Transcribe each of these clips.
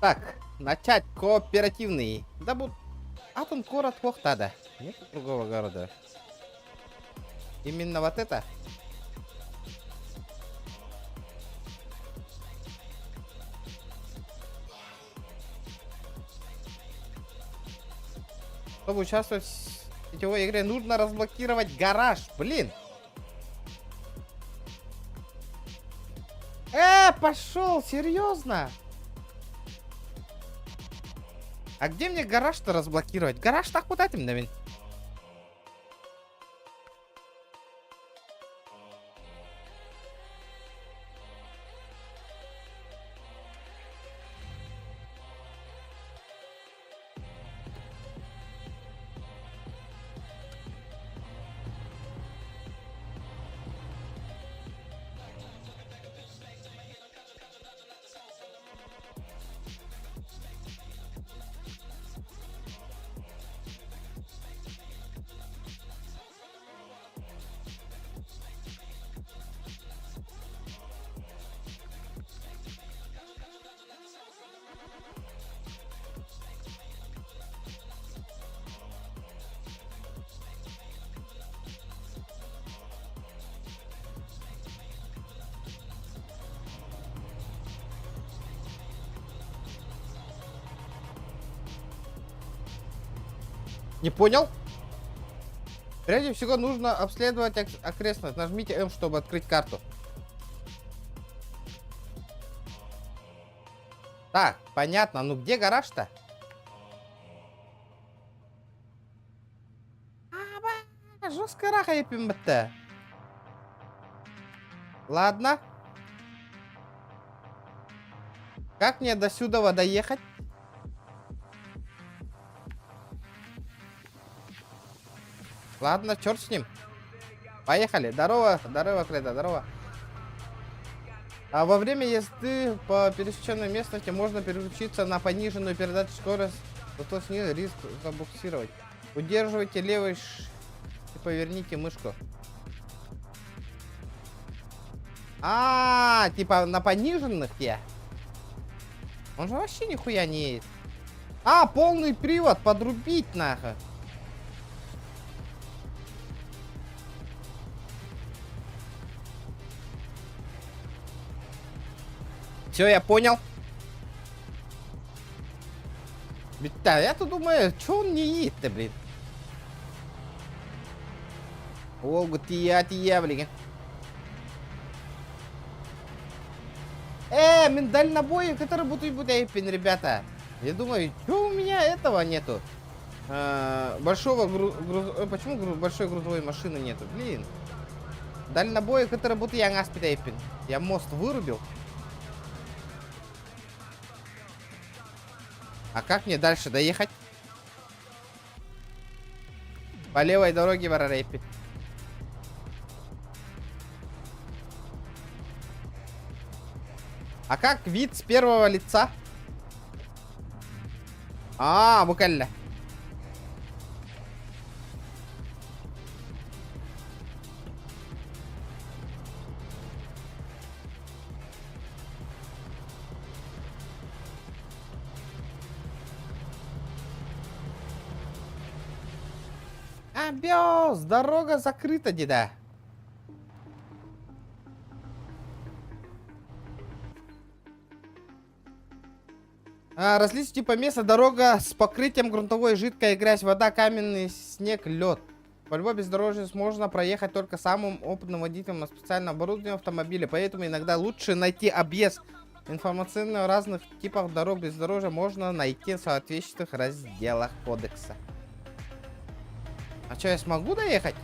Так, начать кооперативный. Да бу атын куорат да. Нет другого города. Именно вот это? Чтобы участвовать в сетевой игре, нужно разблокировать гараж. Блин. Пошел, серьезно? А где мне гараж-то разблокировать? Гараж так вот этим, да, Не понял? Прежде всего нужно обследовать окрестность. Нажмите М, чтобы открыть карту. Так, понятно. Ну где гараж-то? Жестко раха Ладно. Как мне до сюда доехать? Ладно, черт с ним. Поехали. Здорово, здорово, Кредо, здорово. А во время езды по пересеченной местности можно переключиться на пониженную передачу скорость, зато снизу риск забуксировать. Удерживайте левый ш... и поверните мышку. А, типа на пониженных я? Он же вообще нихуя не едет. А, полный привод, подрубить нахуй. Все, я понял. Да, я тут думаю, что он не едет-то, блин. Ого, тия, тия, блин. Мин дальнобой, который буду и ребята. Я думаю, что у меня этого нету? Большого груз... Почему большой грузовой машины нету? Блин. Дальнобой, который будто я гаспитайпин. Я мост вырубил. А как мне дальше доехать? По левой дороге Варарепи. А как вид с первого лица? А, буквально. Абёс, дорога закрыта, деда. Различные типа места, дорога с покрытием грунтовой жидкая грязь, вода, каменный снег, лед. По любой бездорожью можно проехать только самым опытным водителем на специально оборудованном автомобиле, поэтому иногда лучше найти объезд. Информацию о разных типах дорог бездорожья можно найти в соответствующих разделах кодекса. А что, я смогу доехать?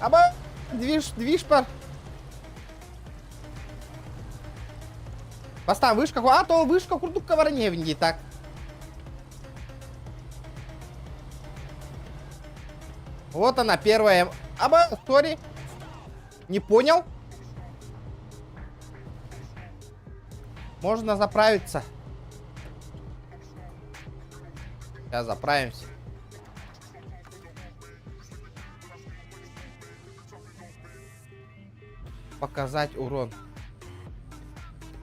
Аба, движ, движ пар. Поставь вышка, а то вышка курдук не так. Вот она, первая. Аба, сори. Не понял? Можно заправиться. Сейчас заправимся. Показать урон.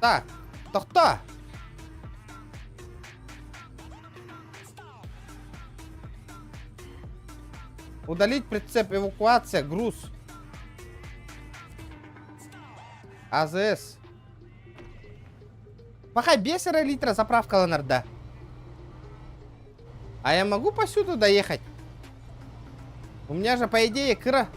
Так, тохто! Удалить прицеп, эвакуация, груз. АЗС. Пахай, 5 литра заправка ланарда. А я могу посюда доехать? У меня же, по идее, кыра...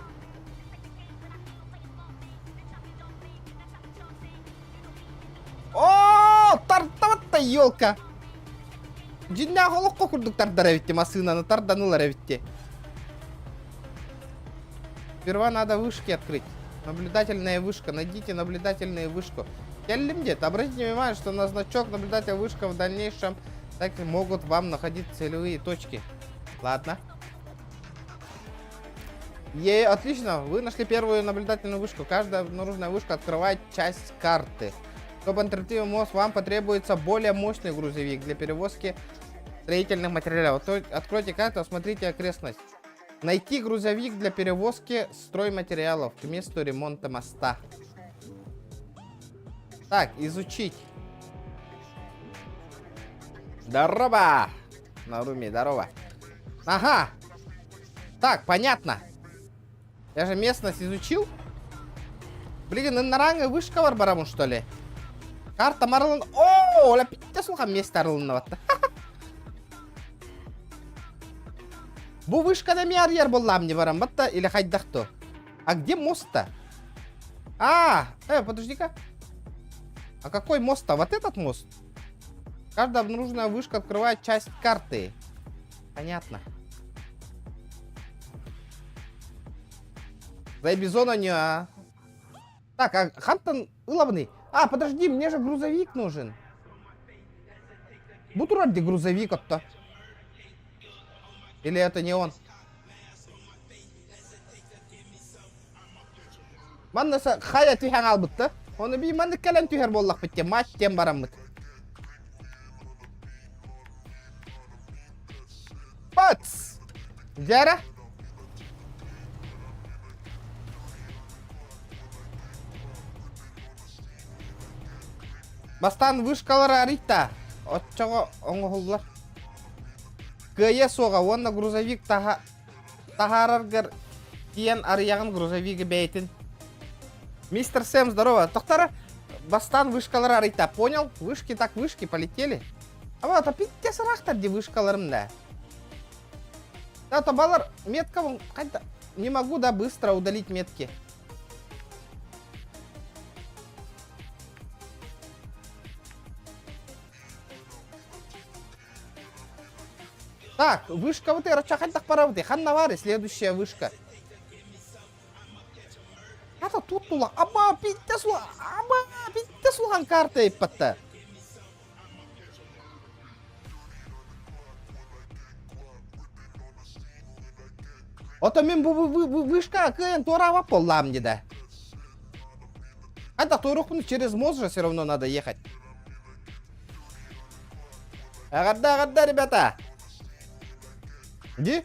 О, тартабатта елка! Дьиннээх олоххо курдук тардар эбитти массыынаны тардан ылар эбитти. Сперва надо вышки открыть. Наблюдательная вышка. Найдите наблюдательную вышку. Кэллим диэт. Обратите внимание, что на значок наблюдателя вышка в дальнейшем так и могут вам находить целевые точки. Ладно. Е, отлично, вы нашли первую наблюдательную вышку. Каждая обнаруженная вышка открывает часть карты. Чтобы интерактивный мост, вам потребуется более мощный грузовик для перевозки строительных материалов. Откройте карту, осмотрите окрестность. Найти грузовик для перевозки стройматериалов к месту ремонта моста. Так, изучить. Здорово! Наруми, здорово. Ага! Так, понятно. Я же местность изучил. Блин, наранга вышка бар барамын, что ли? Карта Марлон... О, оля питте сулхан место арылынна Бу вышкада ми арьер боллам не барам батта или хайдахто? А где мост-то? А, э, подожди-ка. А какой мост-то? Вот этот мост? Каждая обнаруженная вышка открывает часть карты. Понятно. За бизона не а. Так, а хантан ылабный. А, подожди, мне же грузовик нужен. Бу турар где грузовик отто. Или это не он? Манна хайа түһэн албытта. Оны би маннык кэлэн түһэр буоллахпыт те матч тем бараммыт. Бац! Дьэрэ? Бастаан вышкалары арыйта. Оччоҕо оҥоһуллар. Кыайа суоҕа уонна грузовик таһа таһаараргар тиийэн арыйаҕын грузовигы бэйэтин. Мистер Сэм, здорово. Тохтара, бастаан вышкалары арыйта. Понял? Вышки так вышки, полетели. А вот, а питте сырахтар ди вышкаларым да. Да, то балар метка не могу, да, быстро удалить метки. Так, вышка вот рачахантах парабыты. Ханна баар следующая вышка. Ата тут тула. Аба, питте сула. Аба, питте сулхан карта иппатта. Ото мин бу вышка кыайан туораабат буоллаам дии Ата туоруохпун через мост же все равно надо ехать. Эҕэрдэ, эҕэрдэ, ребята! Иди.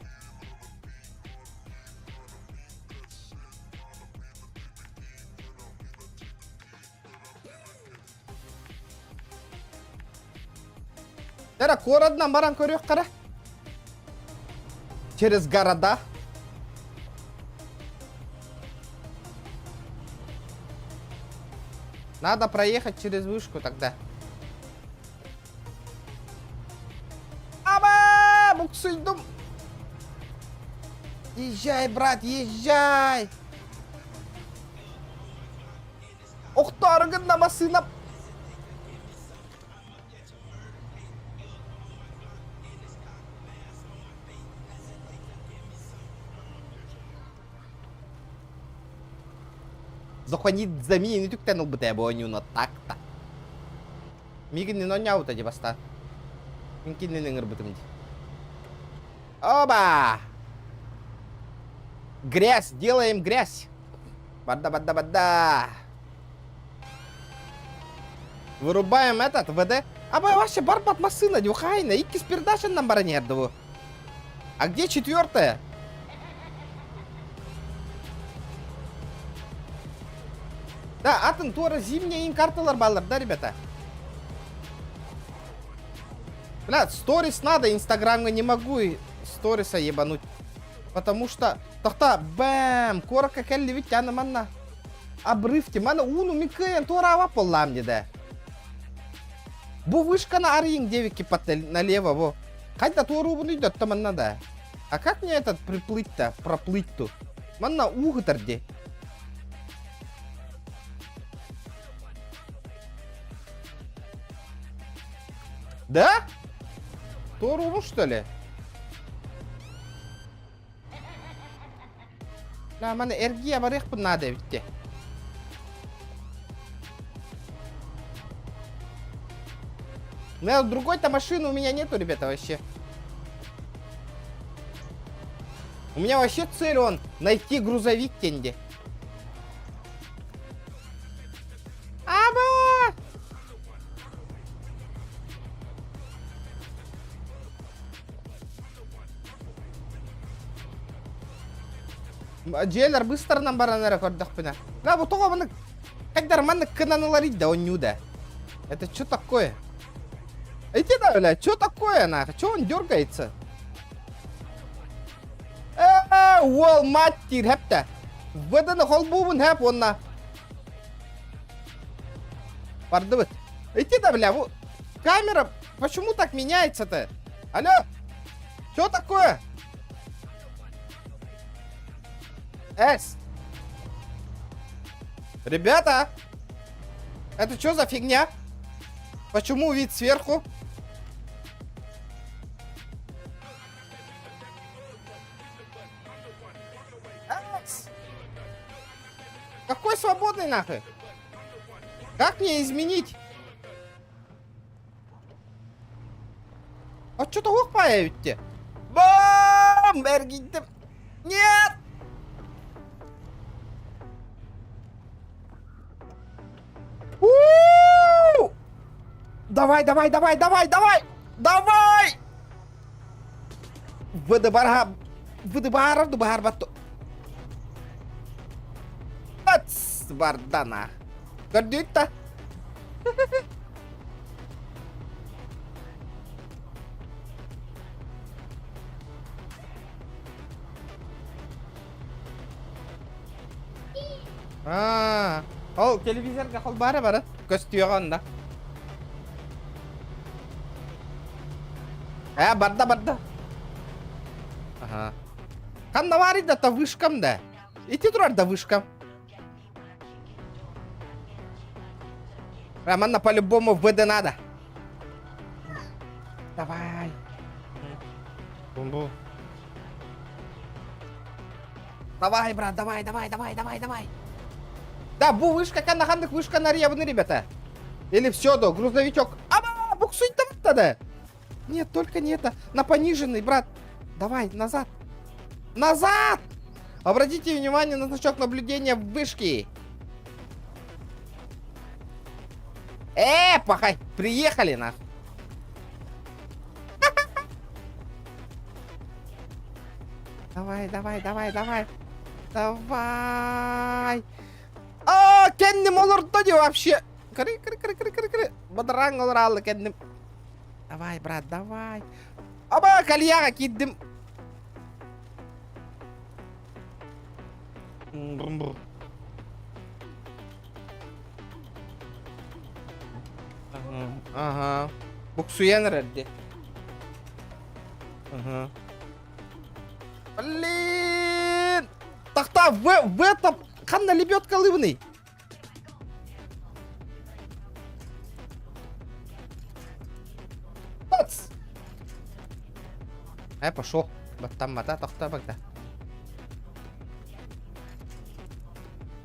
Тера куорадынан баран көрүөх Через города. Надо проехать через вышку тогда. Аба! Буксуйдум! Езжай, брат, езжай! Охтоору гынна массыына Захванит замин үтүктэн ылбыта бу оонньууну так-то. Миигин оонньообута дии бастаан. Мин кинини ыҥырбытым дии. Оба! Грязь! Делаем грязь! Бадда, бадда, бадда! Вырубаем этот, ВД. А вообще барбат массына, дюхайна, иккис передачаннан баран иһэрдэ А где четвертая? Да, атын туора зимняя карталар бааллар, да, ребята? Бля, сторис надо, инстаграмга не могу сториса ебануть. Потому что, тохта, бэм, куоракка кэллибит аны манна. Обрывте, мана ууну мин кыайан туораабат буоллаам деді. Бу вышканы арыйың девики под налево, во. Хайда туоруубун өйдөттө манна да. А как мне этот приплыть-то, проплыть-то? Манна уу хытар де. Да? Туоруубун что ли? Да, маны эргийэ барыахпын наада эбит Ну, другой-то машины у меня нету, ребята, вообще. У меня вообще цель он найти грузовик тенде. Аба! Дьиэлэр быстарынан баран эрэ көрдөхпүнэ. Да, бу тоҕо маннык хайдар маннык кынан ылар да онньуу да. Это что такое? Иди да, бля, что такое нахуй? Че он дергается? Э, уол мать диир хэптэ. ВДны холбуубун хэп уонна. Бардыбыт. Иди да, бля, бу камера почему так меняется-то? Алло! Что такое? С. Ребята! Это что за фигня? Почему вид сверху? С. Какой свободный нахуй? Как мне изменить? Оччото уох баайа эбит Бам! Эргийдим. Нет! У-у-у! Давай, давай, давай, давай, давай! Давай! Выдыбарга... Выдыбаров дубарбат... Ац! Бардана. Көрдүүт да? Аа, ол телевизорга холбаара бара көстүөҕэ онно. Ээ, барда барда. Аха. Ханна баарый да та вышкам да. Ити турар да вышкам. Романа по-любому в БД надо. Давай. Бумбу. Давай, брат, давай, давай, давай, давай, давай. Да, бу вышка, ханнык вышка нарьябыны, ребята. Или все, до, грузовичок. Аба, буксуй там тогда. Нет, только не это. На пониженный, брат. Давай, назад. Назад! Обратите внимание на значок наблюдения вышки. Э, пахай, приехали нах. Давай, давай, давай, давай. Давай. А, кэнним олордо дии вообще. Кыры, кыры, кыры, кыры, кыры, кыры. Бадараҥ олораалы кэнним. Давай, брат, давай. Аба, кальяға киирдим. Ага. Буксуйан эрэр дии. Ага. Блин! Тахта в, в этом ханна лебедка лыбный. Бац! Э, пошел. Баттаммата, тохто багда.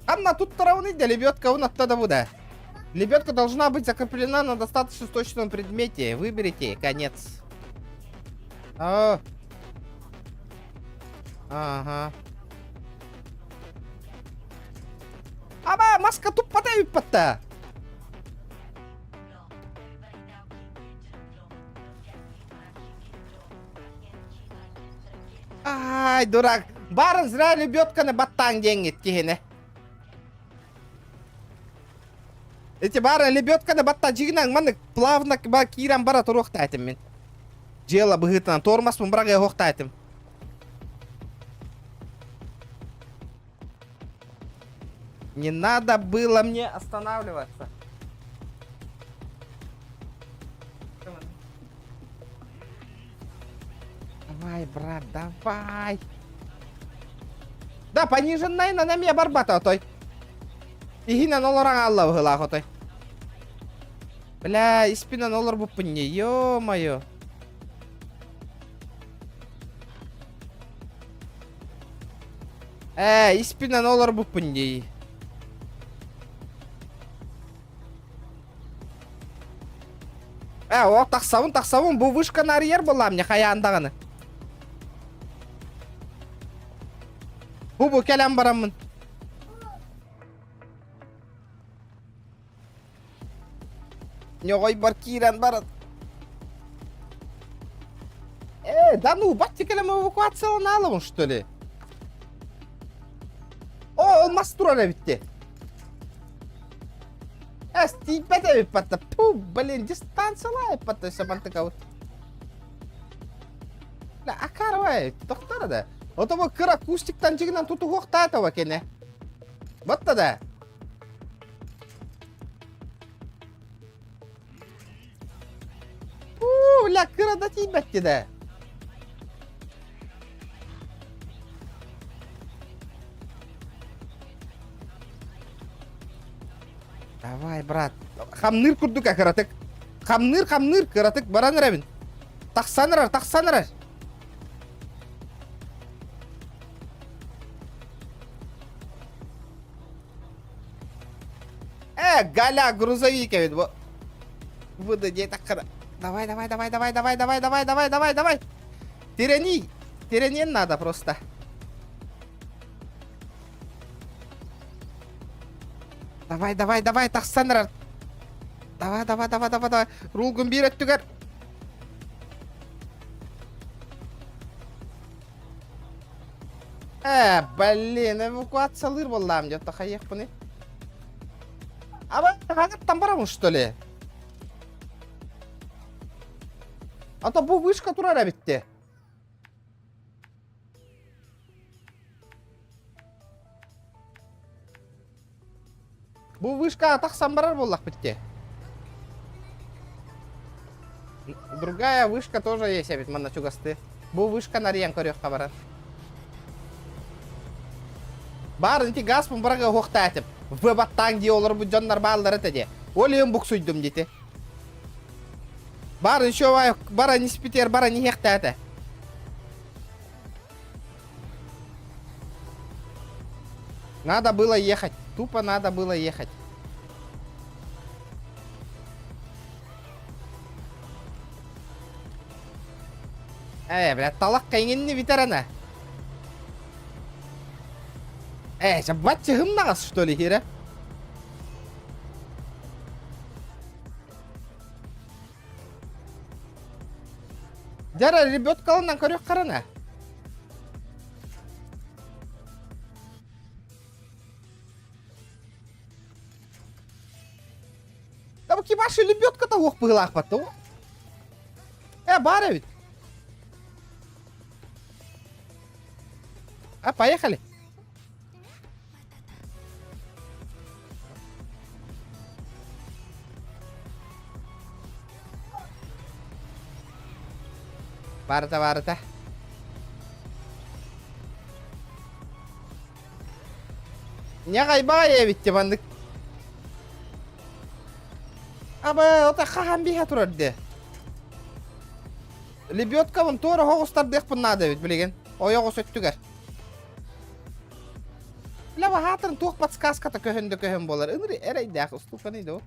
Анна, тут травны, да лебедка, он оттуда буде. Лебедка должна быть закреплена на достаточно точном предмете. Выберите, конец. А. Ага. Аба, маска туппата эбиппатта. Ай, дурак. Барын зря лебедканы баттаан диэҥҥит киһини. Эти баара лебедканы батта дьигинэн маннык плавно ба киирэн бара туруохтаатым мин. Дьыала быһыытынан тормозпун быраҕыа уохтаатым. Не надо было мне останавливаться. Давай, брат, давай. Да, пониженная на эмиэ барбата отой. Иһинэн олорон хаалла быһыылаах отой. Бля, испинэн олорбуппун не, ё-моё. Ээ, испинэн олорбуппун дии. Ээ, о, тахсабын, тахсабын, бу вышканы арыйар буоллаам не хайаан даҕаны. Бу бу кэлэн бараммын. Ньоҕойбор киирэн баран. Э, да ну, бачча кэлэн эвакуацияланаалабын, что ли? О, ол мас турар эбитти. Эс, тиийбэт эбит батта. Пу, блин, дистанциялаайып батта өссө бантыкабыт. Да, акарвай, тохтор да. Ото бу кыра кустиктан дьигинэн тутуһуохтаатаба кене. Батта да. Уу, бля, кыра да тиийбэтти да. Давай, брат. Хамныыр курдук кыратык. Хамныыр, хамныыр, кыратык баран эрэбин. Тахсан эрэр, тахсан эрэр. Э, Галя, грузовик эбит бу. Выда диэтэххэ Давай, давай, давай, давай, давай, давай, давай, давай, давай, давай. Тирэний. Тирэниэн надо просто. Давай, давай, давай, тахсан эрэр. Давай, давай, давай, давай, давай. Рулгун биир өттүгэр. Э, блин, эвакуациялыыр буоллаам дьэ, хайыахпыный? Аба, хаҥыттан барабын, что ли? А то бу вышка турар эбитти. Бу вышка тахсан барар буоллахпыт те. Другая вышка тоже есть эбит манна чугасты. Бу вышка нарыйан көрүөххэ барар. Баар ити газ бумбарага уохтаатым. Выбаттаан дии олорбут дьоннор бааллар этэ дии. Ол иһин буксуйдум дити. Бар еще баран испитер баран иһиэхтээтэ. Надо было ехать. Тупо надо было ехать. Э, бля, талах кэҥинни бүтэр Э, бачча хымнаҕас, что ли, хире? Дьара, ребеткалынан көрүөх харана. Да бу кибаши лебедка-то уох быһыылаахпат да Э, баар эбит. А, поехали. Барыта, барыта. Ньаҕай эбит маннык. Аба, ота хаһан биһэ турар де. Лебедкабын туора хоҕустардыахпын наада эбит билигин. Ойоҕос өттүгэр. Бля, баһаатарын туох подсказката көһөн да көһөн буолар. Ыныры эрэйдээх устуканы да.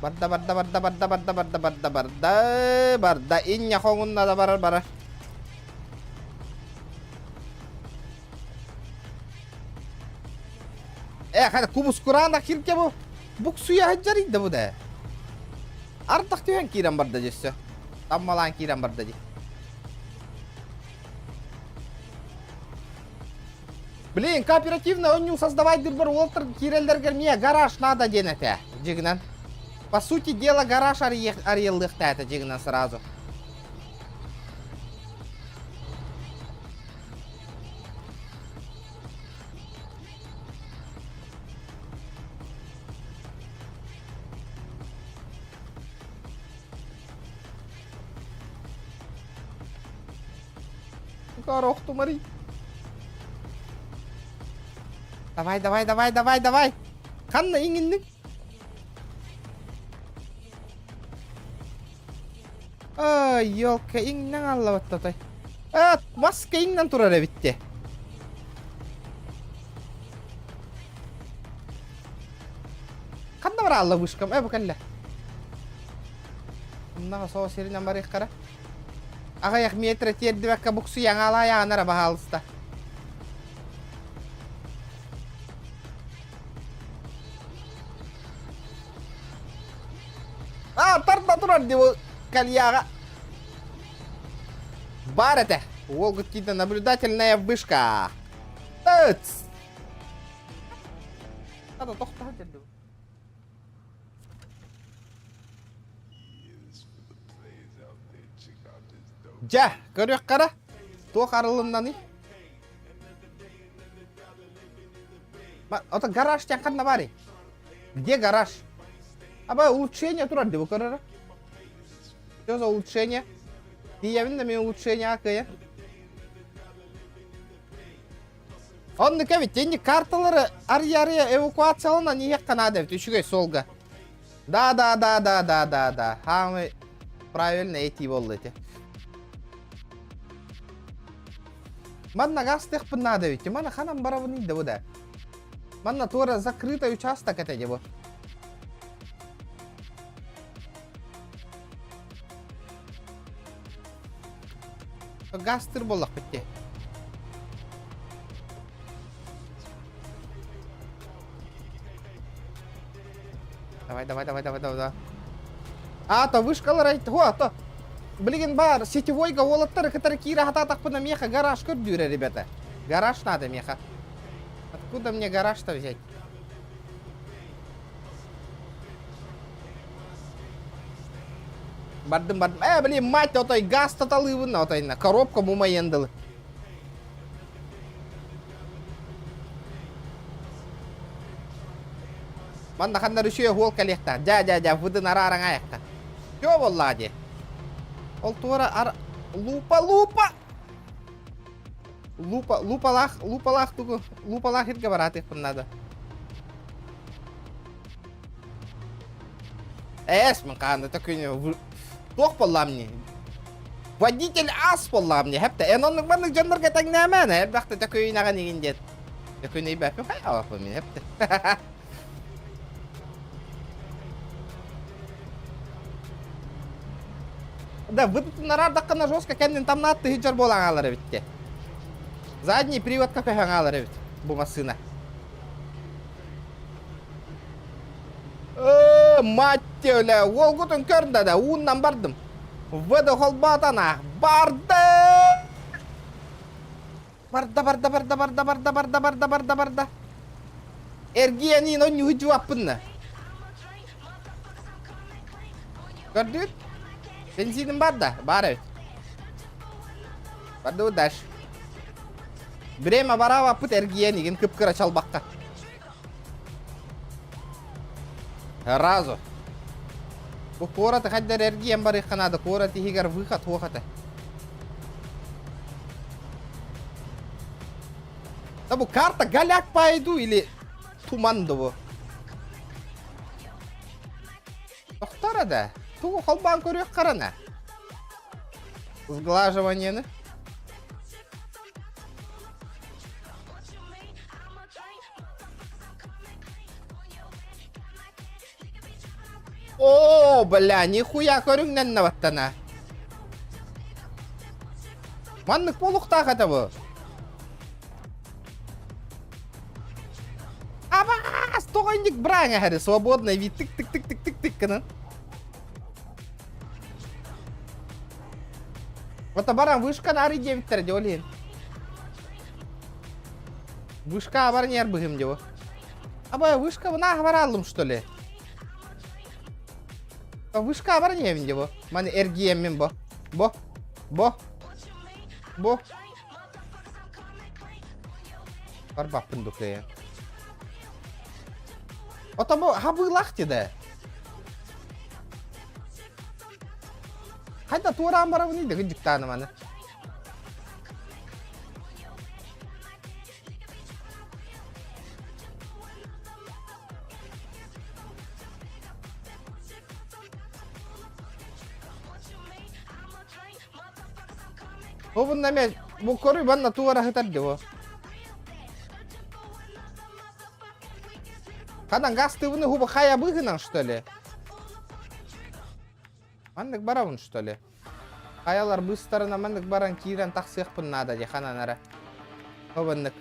Барда, барда, барда, барда, барда, барда, барда, барда, барда. Иння хоҥунна да барар, барар. Э, хана кубус кураанах кирке бу. Буксуйа сылдьар бу да. Ардах түһэн киирэн барда дьөссө. Таммалаан киирэн барда дии. Блин, кооперативный оонньуу создавать дырбар уолтар киирэллэргэр миэ гараж надо диэн этэ, дьигинэн. По сути дела гараж арыйыллыахтаа этэ дьигинэн сразу. Горох тумарый. Давай, давай, давай, давай, давай. Ханна иҥинниҥ? Ай, елка, иҥнэн аллабаттатай. А, маска иҥнэн турар эбитте. Ханна бар алла вышкам? Э, бу кэллэ. Умнаҕа соҕус сиринэн барыаххара. Аҕыйах метр тиэрдибэккэ буксуйаҥ алаайаҕын эрэ баһаалыста. А, тарда турар дии бу кальяга. Бар этэ. Уолгут киирдэ наблюдательная вышка. Ыц! Ата тохтоһон кэлдим. Дьэ, көрүөххэ эрэ. Туох арылыннаный? Ото гараж диэн ханна баарый? Где гараж? Аба улучшение турар дии бу көрөрө. Что за улучшение? Тиийэбин да мин улучшение кыайа. Оннук эбит, тенни карталары арыйа-арыйа эвакуацияланан иһиэххэ наада эбит, үчүгэй суолга. Да, да, да, да, да, да, да. Самый правильный этии буолла ити. Манна гастыахпын наада эбит. Мана ханан барабын да бу да. Манна туора закрытый участок этэ бу. Гастыр буоллахпыт дии. Давай, давай, давай, давай, давай. А, то вышкалар айт, хо, то. Блин, бар, сетевойга уолаттары кытары киирэ хатаатахпына миэхэ гараж көрдүүрэ, ребята. Гараж надо миэхэ. Откуда мне гараж-то взять? Бардым, бардым. Э, блин, мать, отой газ таталыыбын, отой на коробка мумайын дылы. Манна ханна үчүгэй уол кэлиэхтээх. Дьэ, дьэ, дьэ, выдын арааран айахта. Чё буоллаа дии? Ол туора ар... Лупа, лупа! Лупа, лупалаах, лупалаах тугу, лупалаах иргэ бараатыахпын наада. Эс, мин хаанда төкүнү туох буоллаам не? Водитель ас буоллаам не? Хэптэ, эн оннук маннык дьоннорго тэҥнээмээн, элбэхтэ төкүйүнэҕин игин диэт. Төкүнүйбэппин хайаалаппын мин хэптэ. Да, выдутуннараардаххына жестко кэннин тамнаат тыһыдьар буолан хаалар эбит Задний приводка көһөн хаалар эбит бу массыына. Э, мать өлө, уолгутун көр да да, ууннан бардым. Вд холбоотон аах, барды! Барда, барда, барда, барда, барда, барда, барда, барда, барда. Эргиэниин онньуһу дьуаппынна. Көрдүгүт? Бензиним бар да? Бар эбит. Барды дальше. Время бараабаппыт эргийэн игин кып-кыра чалбакка. Разу. Бу куораты хайдар эргийэн барыахха наада. Куорат иһигэр выход суох этэ. Да бу карта голяк пойду или туман да бу? Тохтор да. Тугу холбоон көрүөх харана. Сглаживаниены. О, бля, нихуя көрүҥнэннэ баттана. Маннык буолуохтаах этэ бу. Абаас, тоҕо инник браҥ эһэри свободный вид тык-тык-тык-тык-тык-тык гынан. Вот баран вышка нары диэбиттэрэ дьэ ол иһин. Вышка баран иһэр быһым дьэ Аба вышка наах барааллым что ли? Вышка баран иһэбин дьэ бу. Маны эргийэммин бо. Бо. Бо. Бо. Барбаппын дукайа. Ото бу хабыылаах да. Хайда туораан барабын иде дьыктааны маны. Бу бунна эмэ бу көрүй банна туора сытар дии бу. Ханан газ тыбыны хубу хайа быһынан что ли? Маннык барабын что ли? Хайалар быыстарына маннык баран киирэн тахсыахпын наада дии ханан эрэ. Хобуннук.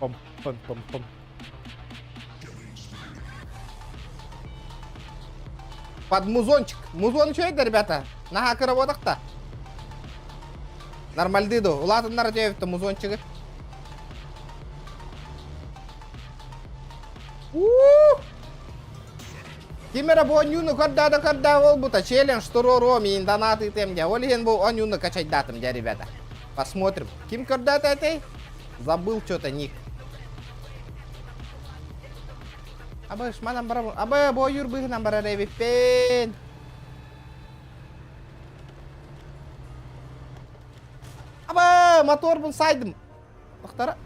Пом пом пом пом. Под музончик. Музон что это, ребята? Наһаа кыра буотахта. Нормальды ду. Улаатыннара дьэбитте музончигы. Ким эрэ бу онньууну көрдөөдө көрдөө буолбута. Челлендж туруоруом иин донат ыытыам дьэ. Ол иһин бу онньууну качайдаатым дьэ, ребята. Посмотрим. Ким көрдөөтө этэй? Забыл что-то ник. Абы, шманан барабын. Абы, бу ойуур быыһынан барар эбиппин. Абы, моторбун сайдым. Тохтара.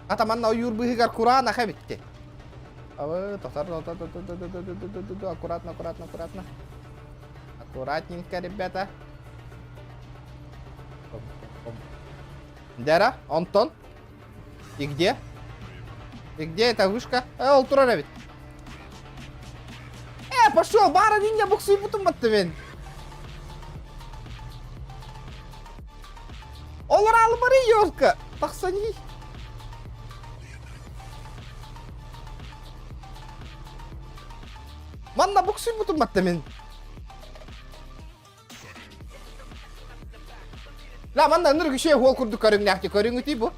Ата манна ойуур быыһыгар кураанах эбитти. Абы, тохтар, аккуратно, аккуратно, аккуратно. Аккуратненько, ребята. Дера, Антон. И где? И где эта вышка? Э, ол турар эбит. Э, пошел, бара динге буксуйбутум батты мен. Олор алымары елка. Тахсани. Манна буксуйбутум батты мен. Ла манна ыныр күшേ хуол курдук көрүҥнээхти көрүҥүтүй бу.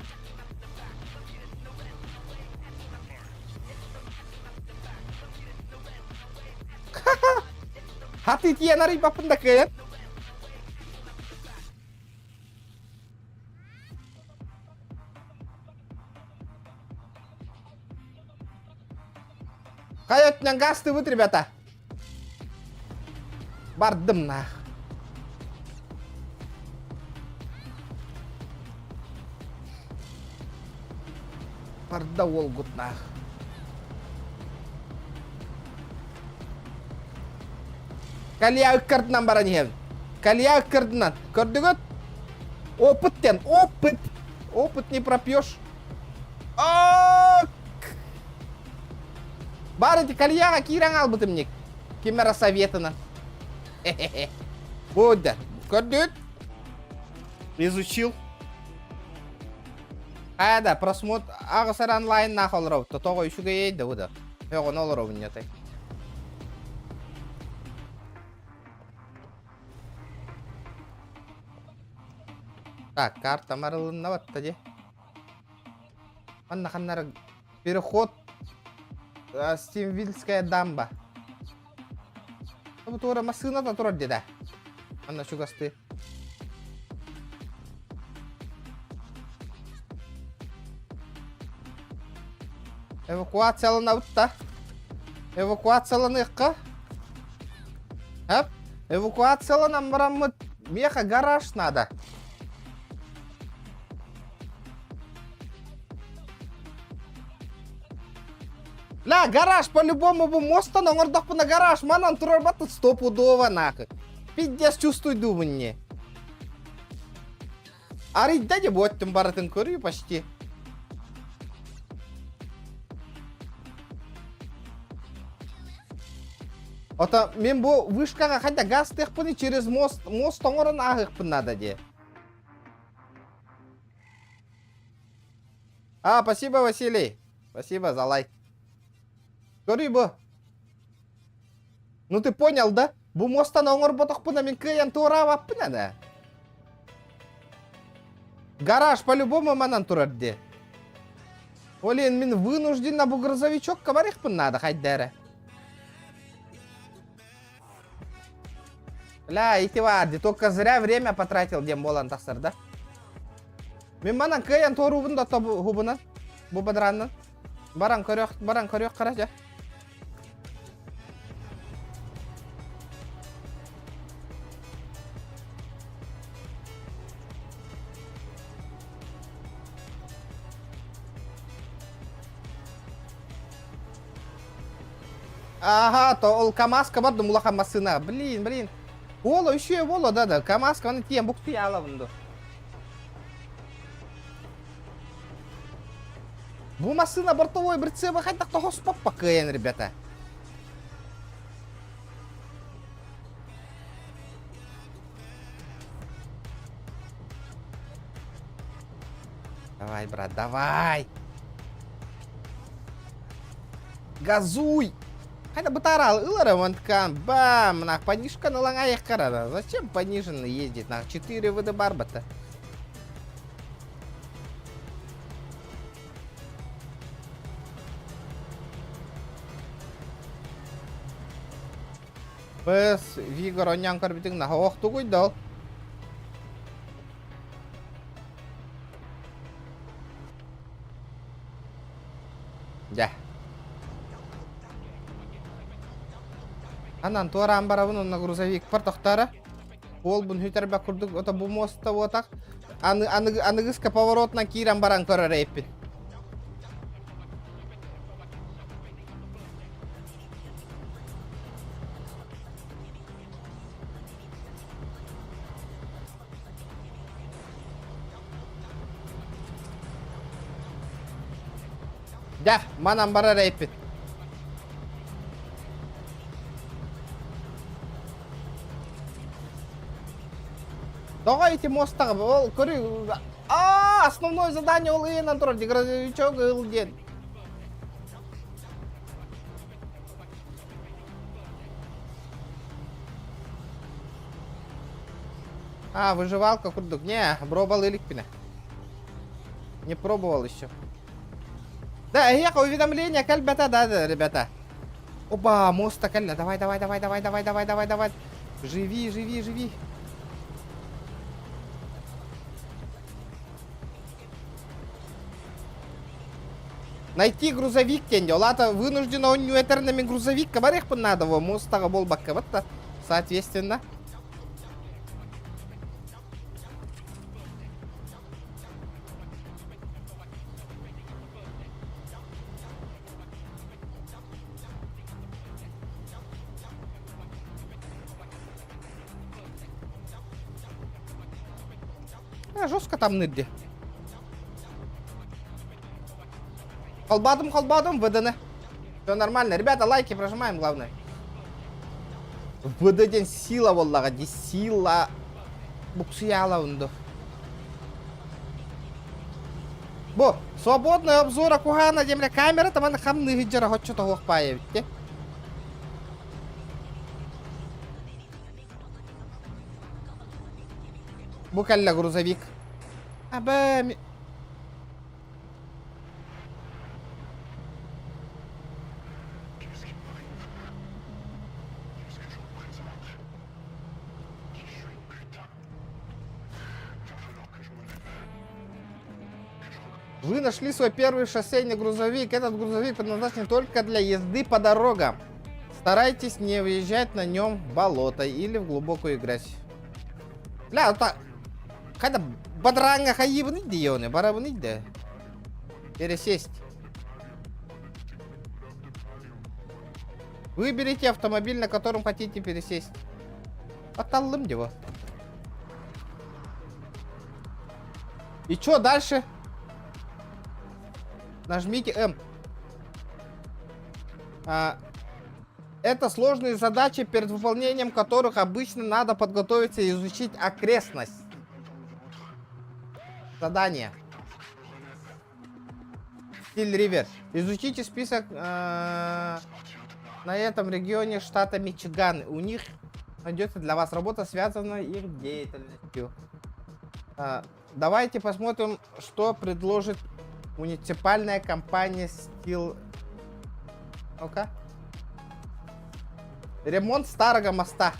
Хаты тиэн арыйбаппын да кыайан. Хайа өттүнэн гастыбыт, ребята. Бардым нах. Барда уолгут нах. Калья ыккардынан баран иһэбин. Калья ыккардынан. Көрдүгүт? Опыт тен, опыт. Опыт не пропьешь. Баар ити кальяға киирэн албытым ник. Ким эрэ советынан. Буде. Көрдүт? Изучил. Ада, просмотр аҕысар онлайн нах олоробут. Тоҕо үчүгэй да бу да. Өҕөн олоробун ньатай. Так, карта марылынна батта де. Манна ханнара переход Стимвильская дамба. Бу туора массыына да турар деді. Манна чугасты. Эвакуацияланабыт да. Эвакуацияланыахха. Хап. Эвакуацияланан бараммыт. Меха гараж надо. Ля, гараж по-любому бу мостан оҥордохпуна гараж манан турар баттыт стопудово нахуй. Пиздец чувствуйдубун не. Арыйда де буоттум барытын көрүү почти. Ото мен бу вышкаға хотя газ тыахпыны через мост мост оҥорон ааһыахпын надо де. А, спасибо, Василий. Спасибо за лайк. Көрүй бу. Ну ты понял, да? Бу муостаны оҥорботохпуна мин кыайан туораабаппын ана. Гараж по-любому манан турар дии. Олен мин вынуждена бу грузовичокка барыахпын наада хайда эрэ. Бля, ити баар дии, только зря время потратил диэн буолан тахсар да. Мин манан кыайан туоруубун да хубунан, бу бадрааннан. Баран көрүөх, баран көрүөх хара дьэ. Ага, то ол КамАЗка бардым улахан массыына. Блин, блин. Буола, үсүө буола, да, да. КамАЗка оны тиэн буктуй алабын ду. Бу массыына бортовой прицеба хайдах тоһоспоппа кыайан, ребята. Давай, брат, давай. Газуй! Хайда бытарал ылара ванткан. Бам! На понижка на лаңайық карада. Зачем пониженно ездить? На 4 ВД барбата. Бэс, Вигор онньоон көрбүтүҥ наһаа охтугуй да ол. Дьэ. Анан туораан барабын онно грузовикпар тохторо. Уолбун сүтэрбэт курдук ото бу муоста буотах. Аны аныгы аныгыска поворотунан киирэн баран көрөр эппин. Дьэ, манан барар эппит. Тоҕо ити муостаҕа ол көрү а основное задание ол ыйынан турар деградачок ыл диэн. А, выживалка курдук. Не, пробовал иликпинэ. Не пробовал еще. Да, эһиэхэ уведомление кэлбэтэ, да, да, ребята. Опа, моста кэллэ. Давай, давай, давай, давай, давай, давай, давай, давай. Живи, живи, живи. Найти грузовик диэн ол аата вынуждена он этэринэ мин грузовикка барыахпын наада во мостаҕа буолбакка батта соответственно А, жестко там нырди. Холбадым, холбадым, ВДН. Все нормально. Ребята, лайки прожимаем, главное. ВД диэн сила буоллаҕа дии, сила. Буксуйаала унду. Бу, свободный обзора куһаана диэмлэ камера таман хамныыһы дьара хоччо тоһуох паайа эбитте. Бу кэллэ грузовик. Абэ, Вы нашли свой первый шоссейный грузовик. Этот грузовик предназначен только для езды по дорогам. Старайтесь не въезжать на нем в болото или в глубокую грязь. Бля, это... Хайда бадранга хайыбыны дионы, барабыны да. Пересесть. Выберите автомобиль, на котором хотите пересесть. Аталлым его. И чё дальше? Нажмите М. А, это сложные задачи, перед выполнением которых обычно надо подготовиться и изучить окрестность. Задание. Стиль Ривер. Изучите список э, на этом регионе штата Мичиган. У них... Найдется для вас работа, связанная их деятельностью. А, давайте посмотрим, что предложит муниципальная компания Steel. Ну-ка. Ремонт старого моста.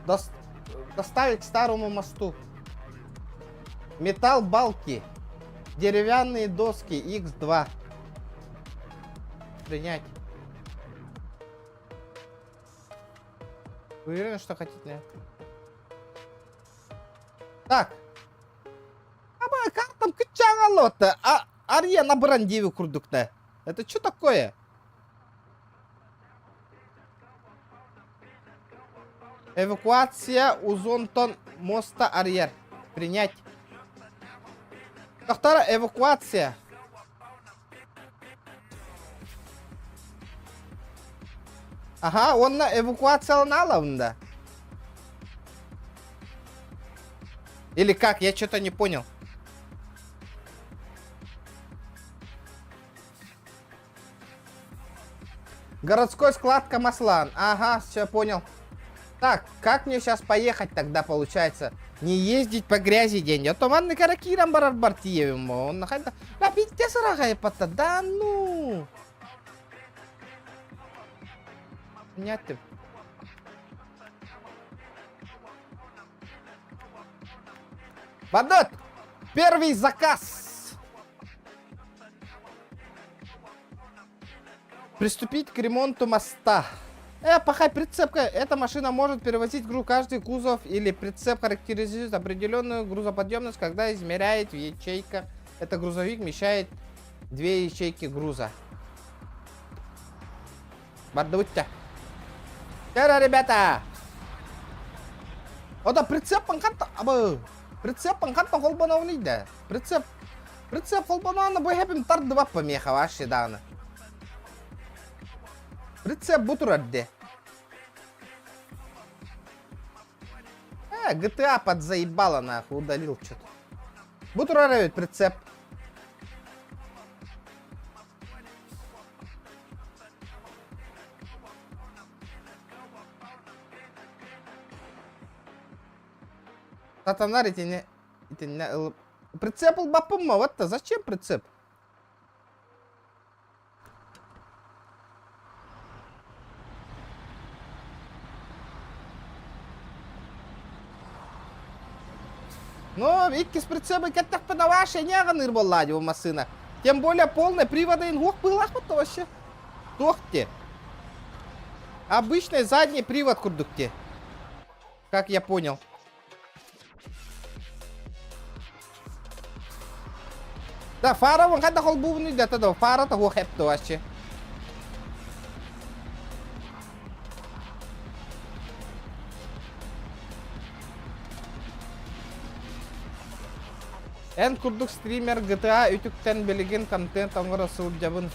Дос... Доставить к старому мосту. Металл балки. Деревянные доски X2. Принять. Вы уверены, что хотите? Так. Аба, картам кычагалота. А, Ария на брандиве курдукта. Это что такое? Эвакуация Узонтон моста арыйар. Принять. Тохтара эвакуация. Аха, уонна эвакуацияланалабын Или как? Я что-то не понял. Городской склад Камаслан. Ага, все понял. Так, как мне сейчас поехать тогда получается? Не ездить по грязи день. А то манны каракирам барар бартиевым. Он нахайда. Да пиздец рахай патта. Да ну. Понятно. Бадот! Первый заказ! Приступить к ремонту моста. Пахай, прицепка. Эта машина может перевозить груз каждый кузов или прицеп характеризует определенную грузоподъемность, когда измеряет в ячейках. Это грузовик вмещает две ячейки груза. Бардутя. Тера, ребята! Ода прицеп ханта абы. Прицеп ханта холбоновный да. Прицеп. Прицеп холбоновна бу хепим тардыбап помеха вообще даҕаны. Прицеп бу турар де. GTA подзаебала нахуй, удалил что-то. Бу турар эбит прицеп. Сатанар итини итиннэ ылып прицеп ылбаппын ма вот зачем прицеп? Ну, иккис прицебы кэттэхпинэ вообще не аҕаныыр буоллаа дии бу массыына. Тем более полный привода инһуох быһыылаахпыт да вообще. Туох те. Обычный задний привод курдук те. Как я понял. Да, фара хайдах холбуубун да да фара того хэпты вообще. Эн курдук стример GTA үтүктэн билигин контент оҥоро сылдьабын.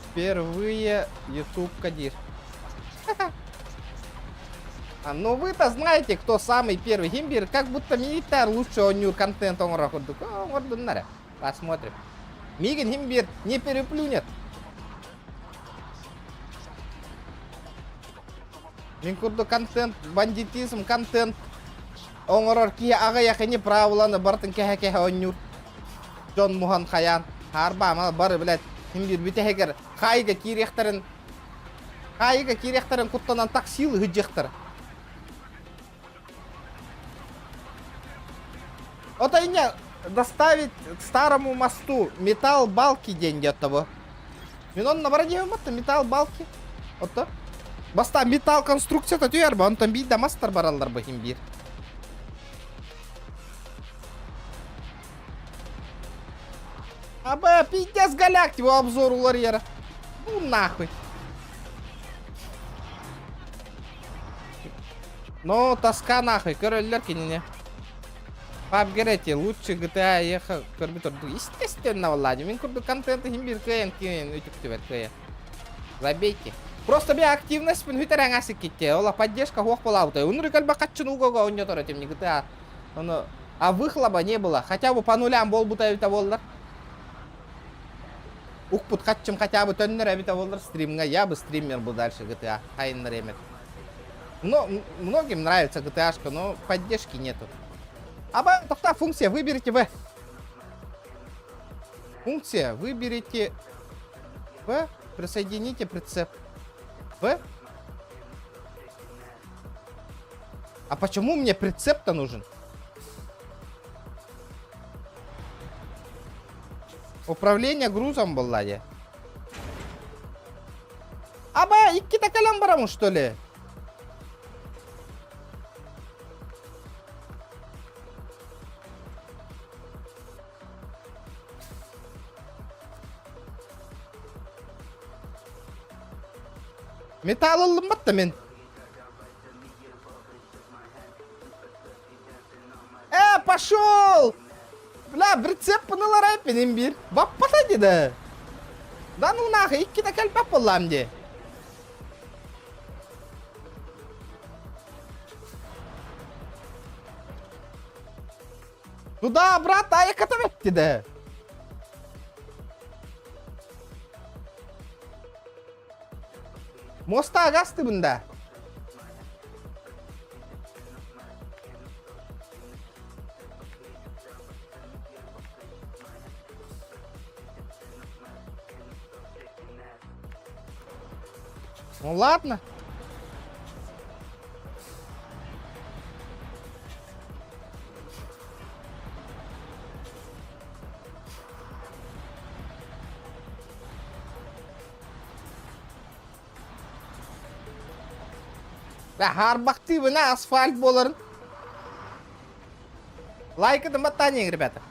Впервые ютубка диир. А, ну вы-то знаете, кто самый первый. Химбир, как будто милитар лучше оонньуур контент оҥоро курдук. Оҥордуннар. Посмотрим. Мигин Химбир не переплюнет. Мин курдук контент, бандитизм, контент оҥорор киһи аҕыйах ини правиланы барытын кэһэ-кэһэ оонньуур. Дьон муһан хайаан. Хаарбаама бары, блядь, химбир бүтэһигэр хаайыга киириэхтэрин хаайыга киириэхтэрин куттанан таксилы ыһыдьыахтара. Вот они доставить к старому мосту металл балки деньги от того. Мин онно бара диэбин батта металл балки. Отто. Баста металл конструкцията түһэр ба, онтон биир да мастар бараллар бу иһин биир. Аба, пиздец голяк, его обзор уларьера. Ну нахуй. Ну, тоска нахуй, көрөллөр кинини. PUBG эти лучше GTA ехал көрбүт ордук. Естественно, Влади, мин курдук контенты хим бир кыайан киин үтүктүбэт кыайа. Забейте. Просто би активность пин хүтэр аңасы китте. Ола поддержка хуох болаабыта. Унуру кэлбэ каччын угого ойнотор этим не GTA. Ону а выхлоба не было. Хотя бы по нулям болбута эбитэ буоллар. Укпут хаччым хотя бы төннөр эбитэ буоллар стримҥа я бы стример бы дальше GTA хайыннар эмет. Но, многим нравится GTA-шка, но поддержки нету. Аба, тоқта, функция, выберите В. Функция, выберите В, присоедините прицеп. В. А почему мне прицеп-то нужен? Управление грузом была я. Аба, иккитэ кэлэн барамын что ли? Металл ыллыммат да мин. Э, пошел! Бля, прицеп ыларай пенин бир. Баппата деді. Да ну нахуй, иккитэ кэлбэт буоллаам дии. Туда, брат, айыката бетти Моста агастыбын да. Ну ладно. Хаарбахтыыбына асфальт буоларын. Лайкытын баттааньыҥ, ребята.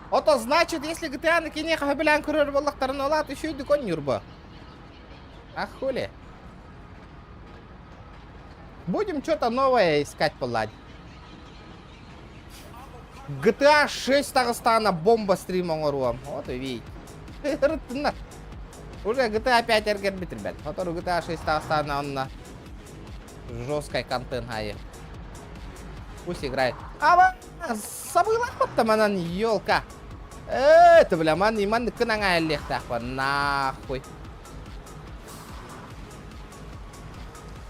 Ото значит, если GTA-ны киниэхэ сөбүлээн көрөр буоллахтарына, ол аата үчүгэйдик оонньуур А хули? Будем что-то новое искать поладь. GTA 6 таҕыстаҕына бомба стрим оҥоруом. Вот увидите. Ырыттыннар. Уже GTA 5 эргэрбит ребят. Сотору GTA 6 таҕыстаҕына онно жесткай контент айы. Пусть играет. Аба, сабыылаах манан елка. Это бля, ман иман кынаҥа эллиэхтээх нахуй.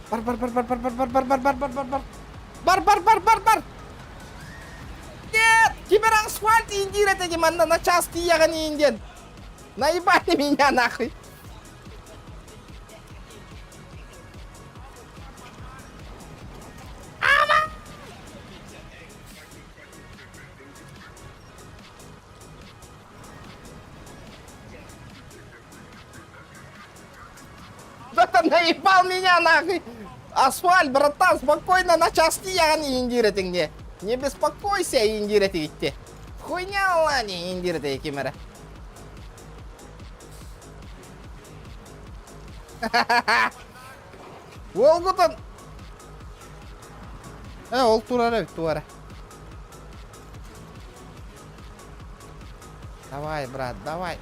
Бар бар бар бар бар бар бар бар бар бар бар бар бар бар бар бар бар бар Нет! Теперь асфальт индир это манна на час тияган инден. Наебали меня нахуй. Да ты наебал меня нахуй! Асфальт, братан, спокойно на час тияган индир этиңде. Не беспокойся, индир этигитте. Хуйня лани индир эти кимере. Уолгутун. Э, ол турар эбит, туара. Давай, брат, давай.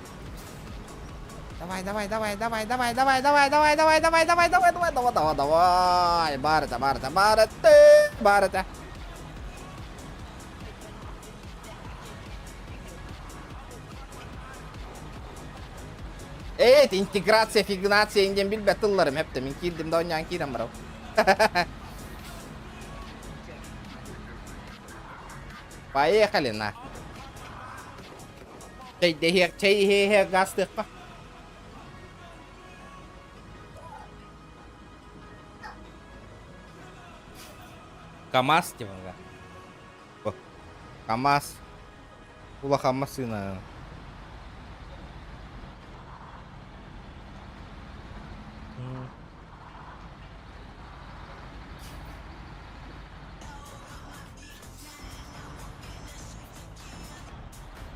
Давай, давай, давай, давай, давай, давай, давай, давай, давай, давай, давай, давай, давай, давай, давай, давай. Барыта, барыта, барыта, барыта. Эт, интеграция, фигнация инден билбэт тылларым эптэ. Мин киирдим да онньоон киирэн барабын. Поехали на. Чэйдэһиэх, чэй иһиэһиэх гастыахха. КамАЗ типа КамАЗ. Улахан массыына.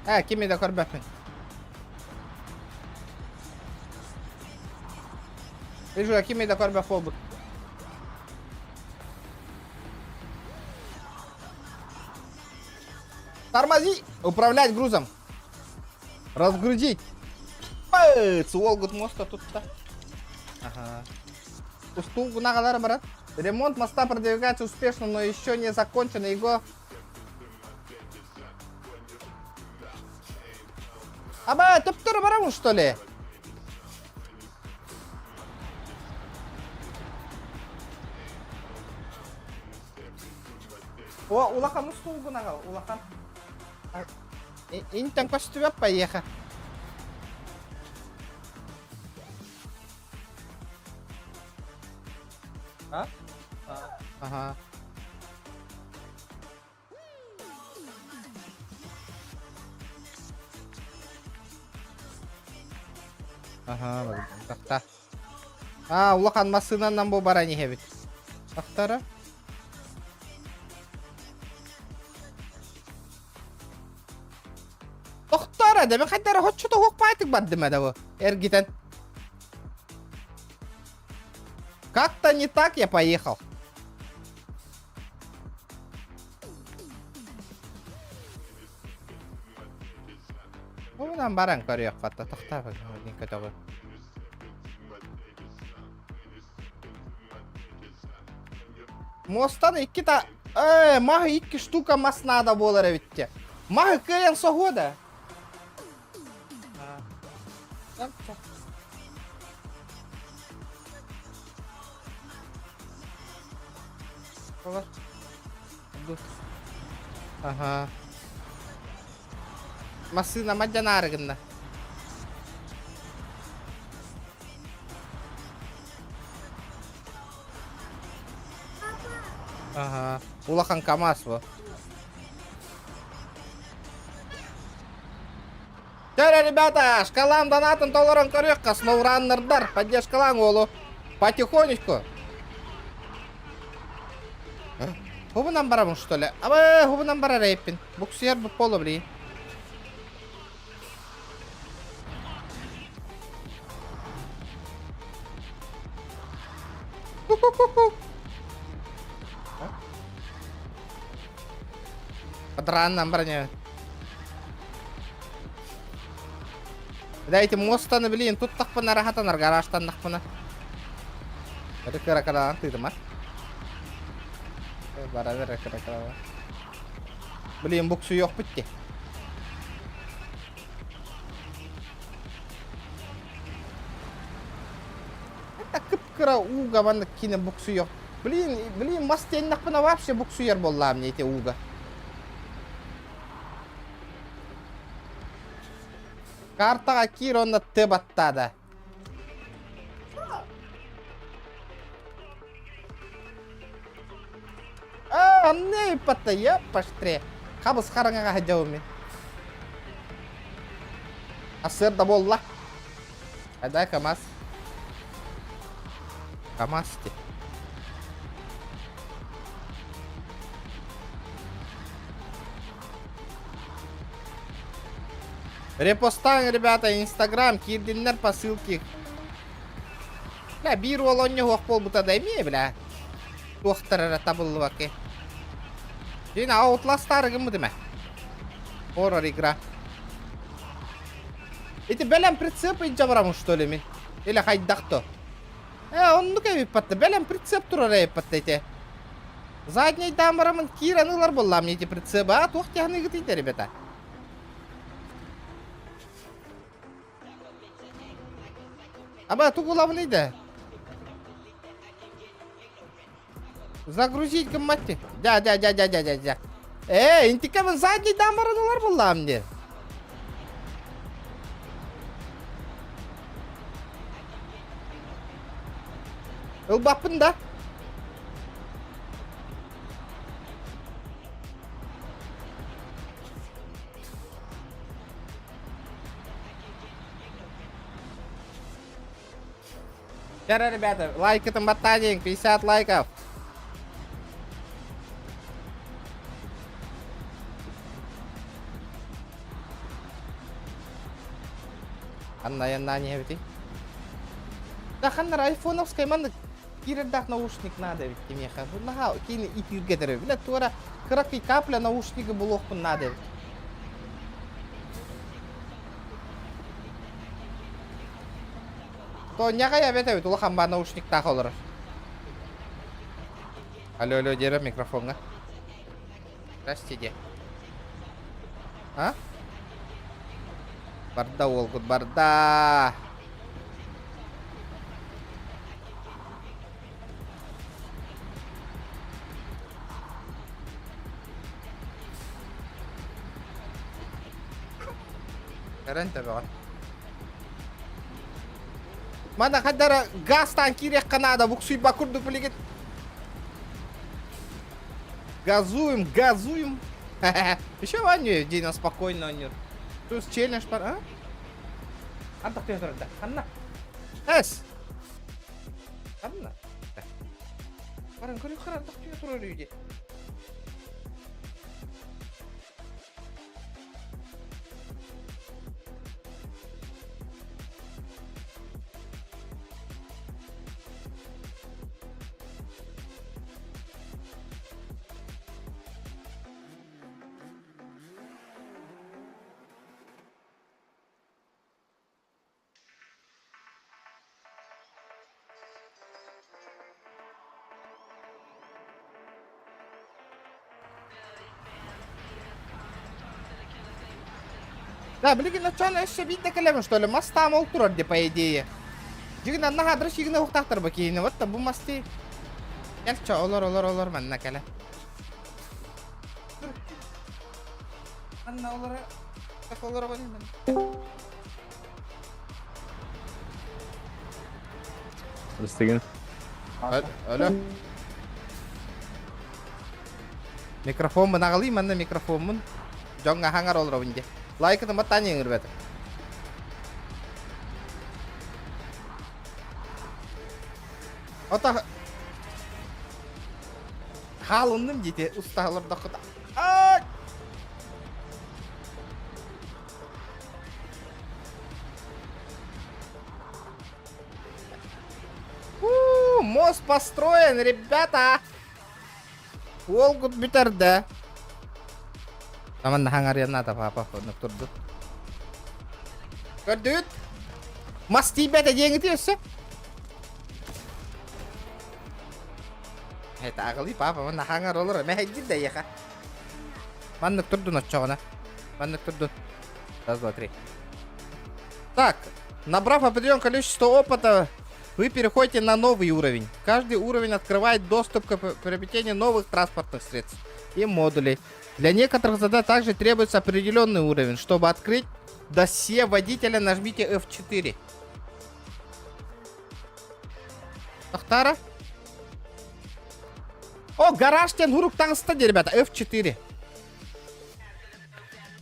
Ээ, кими да көрбөппүн. Вижу, кими да көрбөх буолбут. Тормози! Управлять грузом. Разгрузить. Пыц! Уолгут моста тут-то. Ага. Устуу гунагалара барат. Ремонт моста продвигается успешно, но еще не закончен. Его... Аба, төптөрү барабын, что ли? О, улахан устуулгун аҕал, улахан. Интэн көстүбэт поеха. А? Ага. Ага, тахта. А, улахан массыынанан бу баран иһэбит. Тахтара. Тохтоор да, мен хайдара хоччото хуохпаатык бардым да бу. Эргитен. Как-то не так я поехал. Бу баран көрүөххэ тохтообут көтөҕү. Мостан икки та... Э, маһы икки штука мас надо буолар эбитте. Маһы кыайан соһуо да. Ага. Массыына мадьанаары гынна. Ага. Улахан КамАЗ бу. Чэ, ребята, шкалам донатын толорон көрүөххэ, сноураннердар, поддержкалаң уолу. Потихонечку. Хубунан барабын, что ли? Абы, хубунан барар эйппин. Буксуйар бу поло, блин. Бадрааннан баран Дайте мостаны блин, туттахпына рахатанар гаражтаннахпына. Это кыра-кыраан тыытымар. Бара бер кыра-кыра. Блин, буксуйуохпут дии. Это кып-кыра ууга маннык киинэ буксуйуох. Блин, блин, мас тиэннэхпинэ вообще буксуйар буоллаам мне эти ууга. Картаҕа киир уонна Т баттаада. А, анны ыппатта, еппаштре. Хабыс хараҥаҕа сылдьабын мин. Ассыар да буолла. Айдай КамАЗ. КамАЗ ти. Репостаң, ребята, Инстаграм, киирдиннэр по ссылке. Бля, биир уол онньоһуох буолбута да эмиэ, бля. Туохтар эрэ табыллыбакка. Дин Outlast-тары гыммыт эмэ. Хоррор игра. Ити бэлэм прицеп илдьэ барамын что ли мин? Или хайдах то? Э, оннук эбиппатта. Бэлэм прицеп турар эбиппатта ити. Заднейдаан барамын киирэн ылар буоллаам ити прицеп а туох тиһаныгытый ребята. Аба тугулабыный да? Загрузить гымматти. Да, да, да, да, да, да, да. Э, интикабын заднейдаан баран ылар буоллаам дии. Ылбаппын да. Вчера, ребята, лайк это ботаник, 50 лайков. Анна, Анна, не эбитий. Да ханнар айфоновскай маннык киирэрдээх наушник наада эбит кимиэхэ. Бу наһаа киини итииргэтэр эбит. Бля, туора кыракый капля наушнигы булуохпун наада эбит. Тоняҕа эбэт эбит улахан баа наушниктаах олорор. Алло, алло, диэрэ микрофоҥҥа. Здрасте, де. А? Барда уолгут, барда! Эрэн төбөҕө. Мана хадара газтан киириэххэ наада, буксуйба курдук билигин. Газуем, газуем. Еще Ваню Дина спокойно ойнуур. Плюс челлендж бар, а? Антах түһэ турда. Ханна? Эс. Ханна? Баран көрү хара антах түһэ турар үйде. Да, билигин оччоон өссө биирдэ кэлэбин, что ли, мас таам ол турар де, по идее. Дьигин анна хаадыры сигинэ ухтаахтар ба киһини, вот бу масты. Кэлчэ, олор, олор, олор, манна кэлэ. Анна олора, так олора мен. Ыстыгын. Алло. Микрофоммун аҕалыы манна микрофоммун. Дьоҥҥо хаҥар олоробун дии. Лайкытын баттаан иҥирбэтим. Ото хаалынным диити уста олордоххута. Ай! У, мост построен, ребята! Уолгут бүтэрдэ. Таман хаҥарыан папа оннук турдут. Көрдүгүт? Мас тиийбэтэ диэҥити өссө. Это аҕалыы папа манна хаҥар олор мэһэйдир да эйиэхэ. Маннык турдун оччоҕуна. Маннык турдун. Раз, два, три. Так, набрав определенное количество опыта, вы переходите на новый уровень. Каждый уровень открывает доступ к приобретению новых транспортных средств и модулей. Для некоторых задач также требуется определенный уровень. Чтобы открыть досье водителя, нажмите F4. Тахтара? О, гараж тен хурук таҥыста, ребята, F4.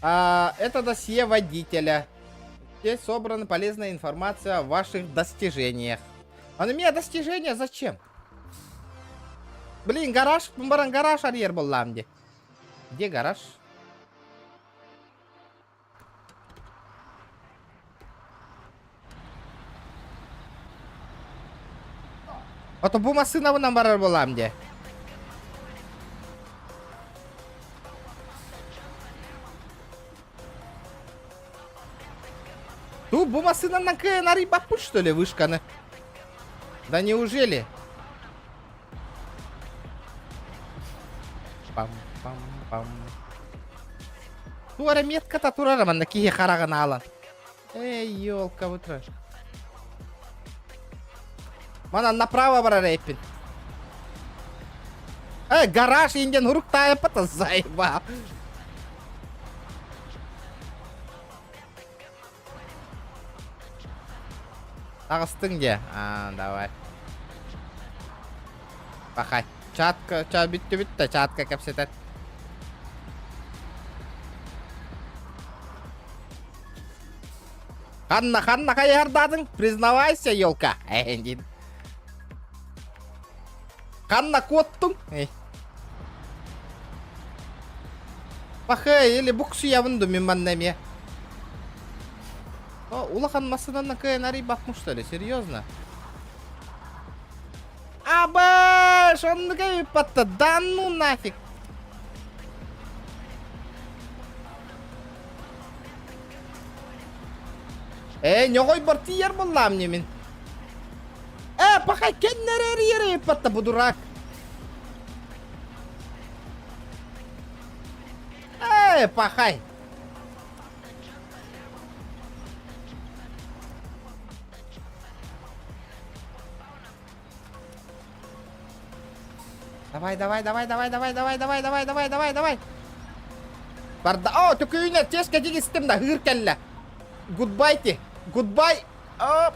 А, это досье водителя. Здесь собрана полезная информация о ваших достижениях. А на меня достижения зачем? Блин, гараж, баран гараж арьер был где. Где гараж? Ото бу массыынабынан барар буолаам дии. Ту бу массыынанан кыайан арыйбаппын что ли вышканы? Да неужели? Пам-пам-пам. Туора метката турара манна киһи хараҕын аалан. Эй, елка вытра. Манан направо барар эппин. Э, гараж инден урук таайаппата заебал. Таҕыстыҥ дии. А, давай. Пахай. Чатка, ча бүттү бүттэ, чатка кэпсэтэр. Ханна, ханна хайыһардаатыҥ? Признавайся, елка. Э, Ханна куоттуҥ? Эй. Пахай, или буксуйабын ду мин манна эмиэ. О, улахан массыынанан кыайан арыйбаппын что ли? Серьезно? Абаш, оннук эбиппатта, да ну нафиг. Э, ньоҕойбор тиийэр буоллаам мин. Э, пахай кэннэрэр ере патта бу дурак. Э, пахай! Давай, давай, давай, давай, давай, давай, давай, давай, давай, давай, давай. Барда. О, төкүүнэ, ческа дигистим да, хыр кэллэ. Goodbye ти. Goodbye. Оп.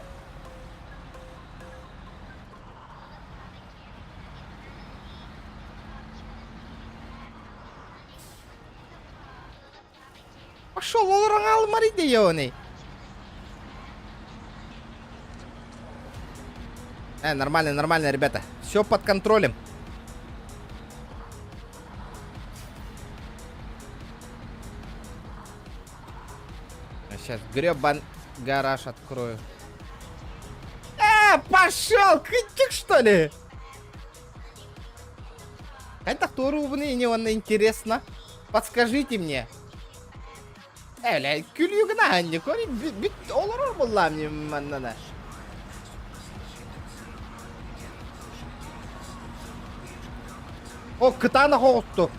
Пошел олорон алмар идея нормально, нормально, ребята. Все под контролем. Сейчас гребан гараж открою. Пошел! Кытик, что ли? Хайдах туоруубуный не он интересно. Подскажите мне. Эле күлүү гына кори бүт олорор буллаам маннана. О, кытаанах оҕусту.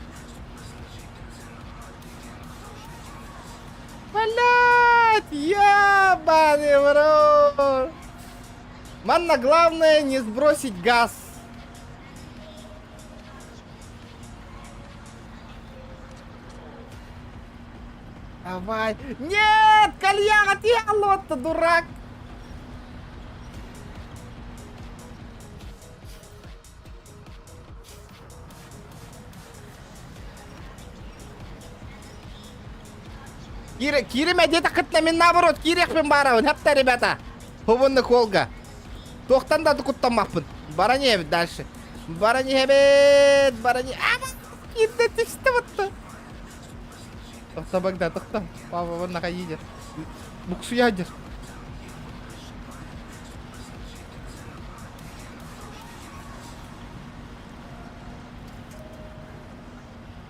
Блять, ебаный в рот. Манна главное не сбросить газ. Давай. Нет, кальяга ты дурак. Кире, кириме диэтэххитинэ мин наоборот киириэхпин баарабын, хапта ребята. Хубунну колга. Туохтан да куттаммаппын. Баран иһэбит дальше. Баран иһэбит, баран Аба, киирдэ түстэ батта. Тохто Богдан, тохто. Папа вон наха едет. Буксуя дир.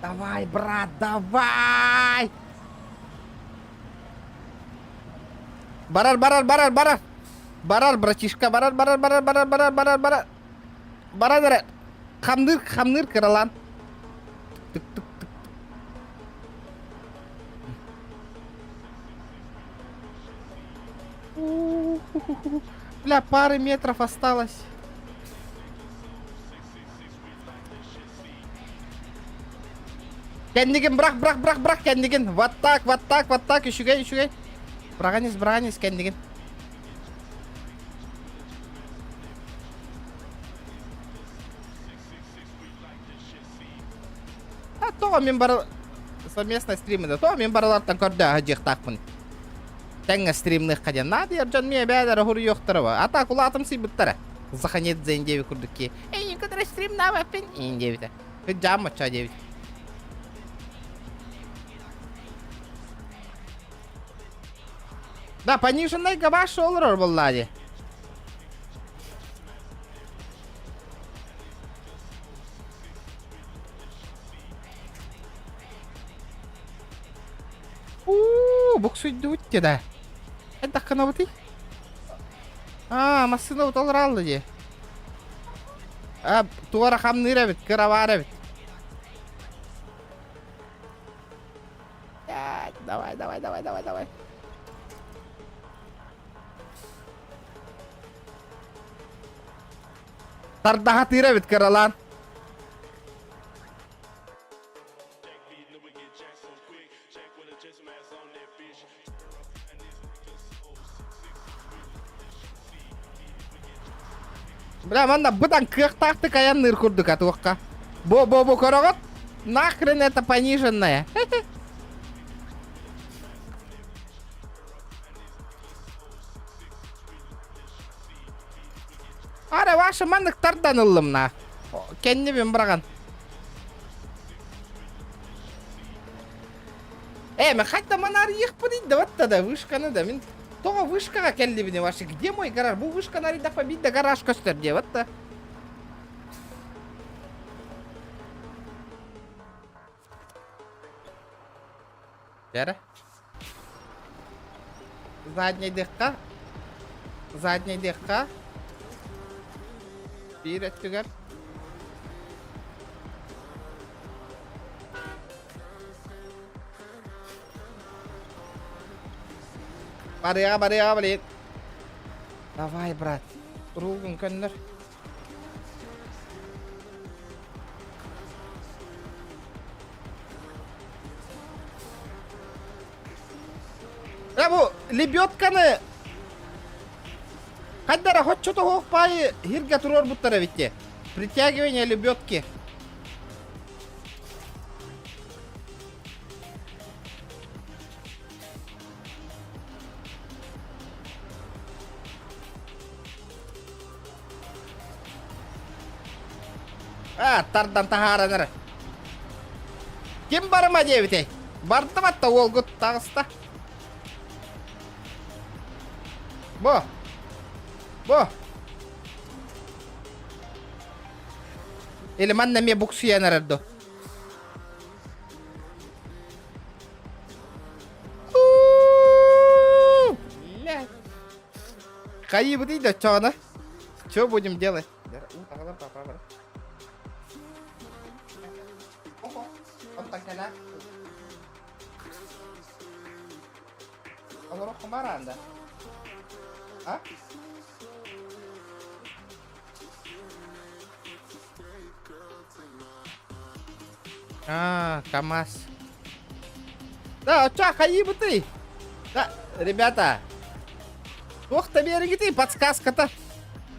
Давай, брат, давай! Барар, барар, барар, барар. Барар, братишка, барар, барар, барар, барар, барар, барар, барар. Барар эрэ. Хамныыр, хамныыр кыралаан. Түк, түк, түк. Бля, пары метров осталось. Кэннигин бырах, бырах, бырах, бырах кэннигин. Вот так, вот так, вот так. Үчүгэй, үчүгэй. Быраҕан ис, быраҕан ис кэннигин. А тоҕо мин бар совместно стримы да тоҕо мин барылартан көрдөөһө дьиэхтаахпын. Тэҥҥэ стримныахха диэн наадыйар дьон миэ бээлэрэ хуруйуохтара а так улаатым сыйбыттара. Заханет зен диэби курдук ки. Эй, кытары стримнаабаппын ин диэбитэ. Жаам моччоо диэбит. Да, пониженный габаш олорор буоллаа дии. Уу, буксуйдубут да. Хайдах гынабытый? Аа, массыынабыт олораалла дии. А, туора хамныыр эбит, кыра баар эбит. Давай, давай, давай, давай, давай. Тардаха тыыр эбит кыралаан. Бля, манна быдан кыахтаахтык айанныыр курдук атуохха. Бо-бо-бо көрөҕүт? Нахрен это пониженное? Ара ваша манныктардан ыллым на. Кэннибин быраҕан. Э, мен хайда манарыйыхпын да вот да вышканы да мин тоҕо вышкаҕа кэллибини вообще где мой гараж бу вышканы арыйдахпа биир да гараж көстөр диэ вот да Бэрэ. Заднейдыхха. Заднейдыхха. Биир өттүгэр. Барыаҕа, барыаҕа, блин. Давай, брат. Рулгун көннөр. Э бу лебедканы хайдара хоччото суох баайы хиргэ туруорбуттар эбит дии. Притягивание лебедки. А, тардан таһааран эрэ. Ким барыма диэбитэй? Бардым атта уолгут таҕыста. Бу. Бу. Или манна эмиэ буксуйан эрэр ду. Хайыбытый да чоҕуна? Что будем делать? А? А, КамАЗ. Да, оча хайыбытый. Да, ребята. Туох да биэригитий подсказката.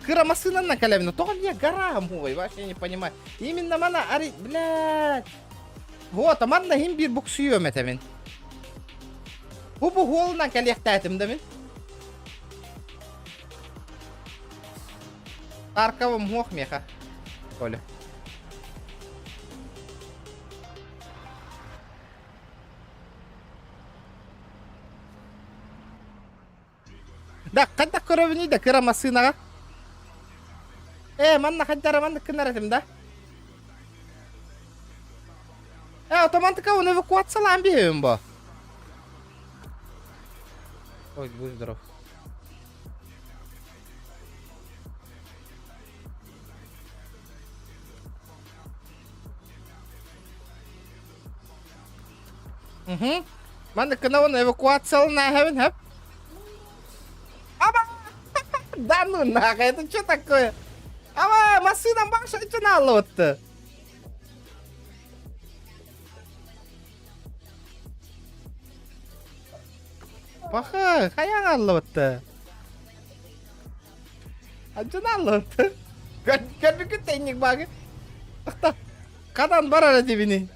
Кыра массыынанан кэлэбин. Тоҕо мне гора мой, вообще не понимаю. Именно мана ари, блядь. Вот, а манна иһин биир буксуйуом этэ мин. Бу бу хуолунан кэлиэхтээтим да мин. Тарковым муох меха. Коля. Да, хайдах көрөбүнүй да кыра массыынаҕа? Э, манна хайдара маннык гынар этим да? Э, отомантыка оны эвакуациялаан биһэбин бо. Ой, будь здоров. Угу. Маннык гынабын эвакуациялан ааһабын, хөп? Аба! Да ну нахуй, это что такое? Аба, массыынам баша ичен Паха, хайаан аллыбытты? Анчан аллыбытты? Көрбүкүт тенник багы. Тахта. Кадан барар дибини.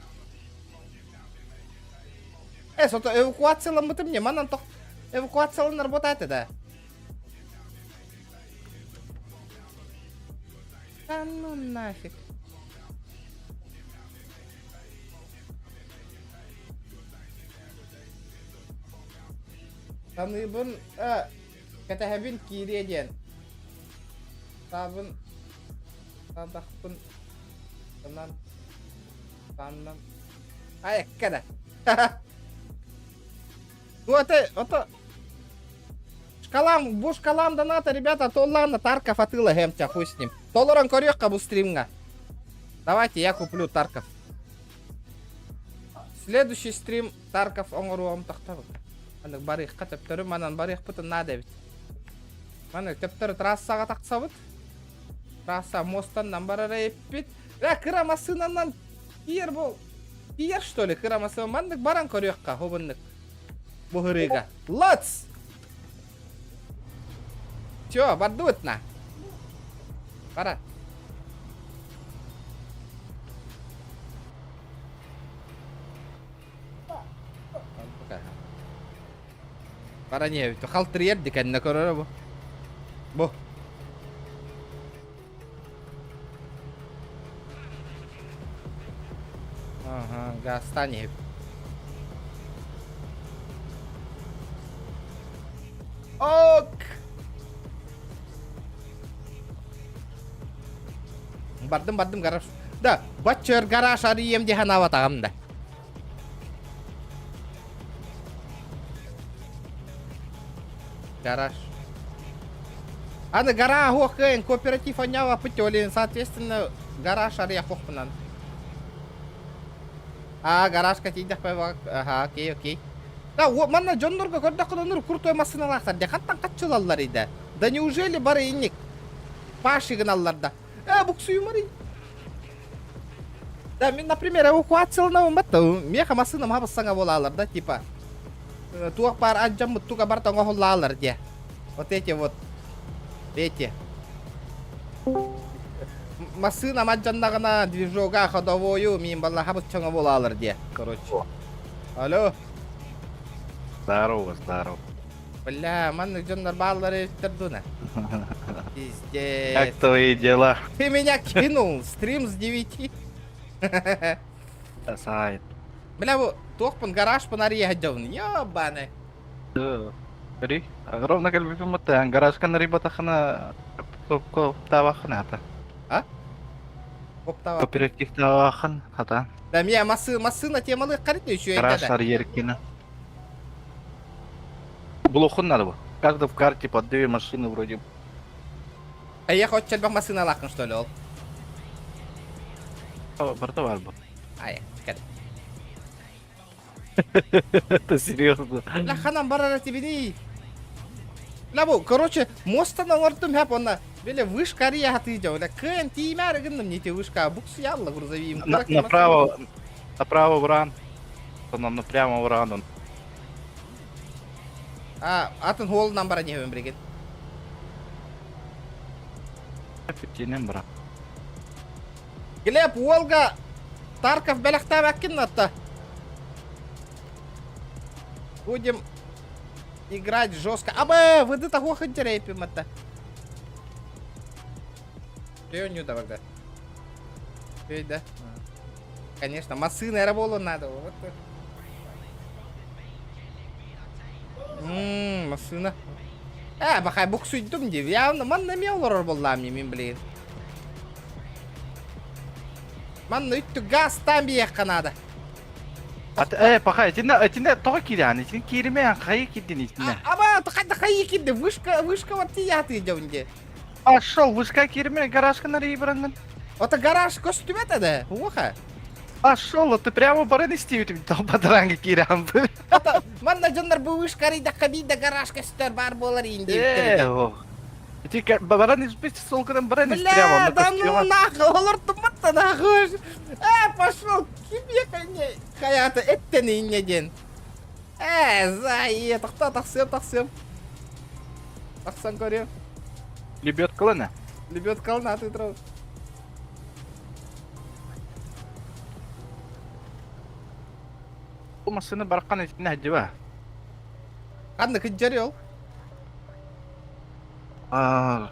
Э, сото эвакуацияламмытым не, манан тох эвакуацияланар ботааты да. Да ну нафиг. Саныыбын, э, кэтэһэбин киириэ диэн. Саабын, саадахпын, санан, саннан. Ай, эккэ да. Ну это, это... Шкалам, бу шкалам доната, ребята, толлаана Тарков атыыла хэмча, хуй с ним. Толорон көрүөххэ бу стримҥа. Давайте я куплю Тарков. Следующий стрим Тарков оҥоруоҕум тохтобут. Маннык барыахха төптөрү манан барыахпытын наада эбит. Маннык төптөрү трассаҕа тахсабыт. Трасса мостан барар эппит. Э, кыра массыынанан тиийэр бу тиийэр что ли кыра массыына маннык баран көрүөххэ хобуннук бу һырыыга. Let's! Все, бардыбыт на. Бара. Бара не, халтырыйар дикэннэ көрөрө бу. Бу. Ага, газтан иһип. Ок! Бардым, бардым гараж. Да, баччыр гараж арыйым дии санаабатаҕым да. Гараж. Аны гараж кыайын кооператив онява путёлин, соответственно, гараж арыйа хохпунан. А, гаражка тиийдэхпэ ага, окей, окей. Да, манна дьоннорго көрдөххүнэ оннур крутой массыыналаахтар дии. Хантан хаччылаллар да? Да неужели бары инник паши гыналлар да? Э, буксуйумарый. Да, мен, например, эвакуацияланабын батта. Меха массыынам хабыс-саҥа буолаалар да, типа. Туох баар алдьаммыт туга барыта оҥоһуллаалар диэ. Вот эти вот. Эти. Массыынам алдьаннаҕына движога ходовою мин балла хабыс-чаҥа буолаалар диэ, короче. Алло. Здорово, здорово. Бля, маннык дьоннор бааллар эбиттэр дуна. Пиздец. Как твои дела? Ты меня кинул, стрим с 9. Сайт. Бля, бу туохпун гаражпын арыйа сылдьабын. Ёбаны. Бери. Ровно кэлбиппин баттаан гаражка нарыйбатахына таабаххын хата. А? Оптава. Кооператив таабаххын хата. Да мия массыына массыына темалыы харит үчүгэй Гараж да. арыйаркина. Булуоххун надо бу. Каждый в карте по две машины вроде. А я хоть элбэх массыыналааххын что ли ол? Барыта баар бу. Ай, кэл. Это серьезно. Бля, ханан барар этибиний. Бля, бу, короче, мостан оҥордум хэп онна. Били вышка арыйа хатыы дьэ, бля, кыайан тииймээри гынным не те вышка, буксуйалла грузовиим. Направо, направо вран. Нам прямо вран он. А, атын хуолунан баран иһэбин билигин. Тинен бра. Глеб, уолга Тарков бэлэхтээбэккин атта. Будем играть жестко. Абы, выды того хантерейпим это. Ты давай, да. Да. Конечно, массыына эрэ буолуон надо. Вот. Ммм, массыына. Э, бахай буксуйдум дии. Явно манна эмиэ олорор буоллаам мин блин. Манна үттү газтаан биэххэ наада. Э, паха, итиннэ, итиннэ тоҕо киирэҕин? Итин кииримэ, хайы киирдин итиннэ? Аба, хайда хайы киирди? Вышка, вышка вот тиятыы дьон дии. Пошел, вышка киирмэ, гаражка нарый бараҥҥын. Ото гараж көстүбэт да, уоха. Пошел, ты прямо баран истибитим, бадаранга киирэҕин. Ото манна дьоннор бу вышка арыйдахха биир да гараж көстөр баар буолар иин диэбиттэр. Э, ох. Ити баран испит солканан баран ис прямо. Бля, да ну нахуй, олортуммат нахуй. Э, пошел, ким хайата эттен инне диэн. Э, зай, тохтоо, тахсыам, тахсыам. Тахсан көрүөм. Лебедкалана. Лебедкалана аты турабыт. Бу массыына бараххан итиннэ сылдьыба. Ханна кыдьарый ол? Аа.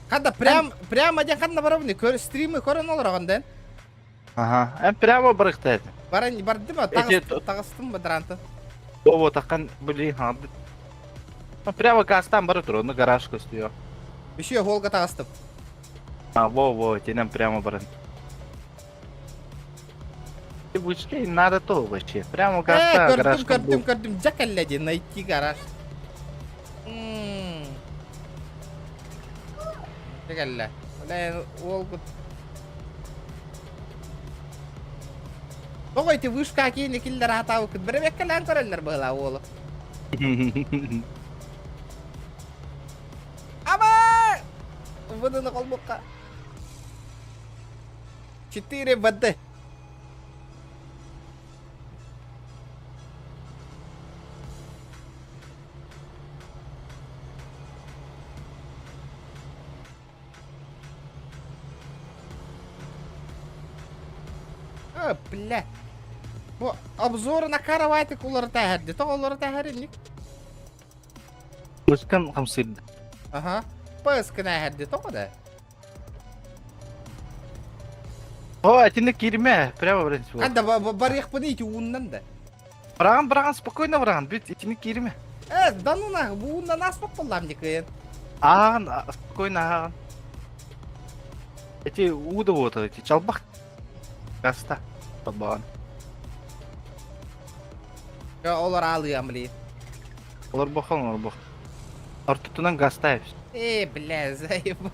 Ханна прям прямо диэн ханна барабын көр стримы көрөн олороҕун дэн. Ага. Эн прямо барыхта этэ. Баран бардым а таҕыстым бадаранта. Во такан били ханды. Прямо газтан бара тур, оны гараж көстүө. Еще холга таҕыстым. А, во-во, тинен прямо баран. Ты вышли, надо то вообще. Прямо Э, газта, көрдүм, гараж. көрдүм, көрдүм. Дьэ кэллэ дии, найти гараж. Дьэ кэллэ. Бля, уолгут. Тоҕо ити вышка киини киллэр аатаабыккыт бэрэбиэккэлээн көрөллөр быһылаа уолу. Аба! Выданы холбукка. 4 ВД. А, бля. Бу обзоры на караватик уларыта иһэрди. Тоҕо уларыта иһэр инник? Пускан хамсыырда. Ага. Пыскына иһэрди. Тоҕо да? О, итиннэ кииримэ, прямо баран Ханда барыахпын ити ууннан да. Быраҕан, быраҕан, спокойно быраҕан, бүт, итини кииримэ. Э, да ну нах, бу ууннан ааспат буоллаам дикыйын. Ааҕан, спокойно ааҕан. Эти уу да буота, эти чалбах гаста. Чалбаҕан. Олор аалыам, блин. Олорбохон, олорбох. Ортотунан газтаев. Э, бля, заеба.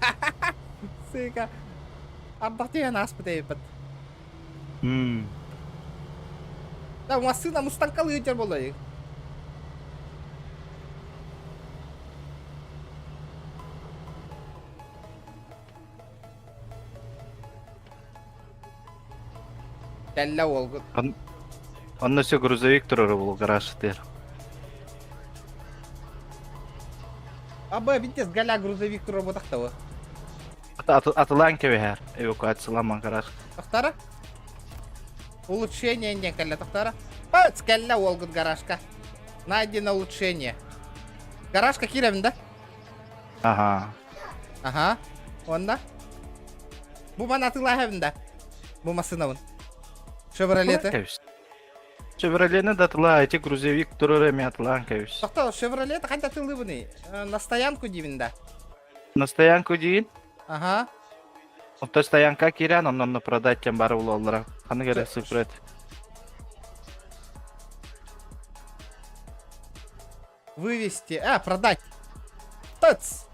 Сука. Ардах түһэн ааспыт эбиппит. Мм. Да, массыына мустанкалыы ыытар буолай. Кэллэ уолгут. Онно все грузовик турар буолу гараж тер. Аба, видите, галя грузовик турар буотахтабы. Атылаан кэбиһэр, эвакуациялааман гараж. Тахтара? Улучшение не кэллэ тахтара. Пац, кэллэ уолгут гаражка. Найдено улучшение. Гаражка киирэбин да? Ага. Ага. Онна? Бу ман атыылаһабын да? Бу массыынабын. Шевролеты. Шевролени да атылаа, эти грузовик турар эми атылаан кэбис. Тохто, Шевролет ханта атылыыбыный? На стоянку диибин да? На стоянку диин? Ага. Онто стоянка киирэн, онно продать тем бары булаллара. Ханы керек сыпрет. Вывести. А, продать. Тыц.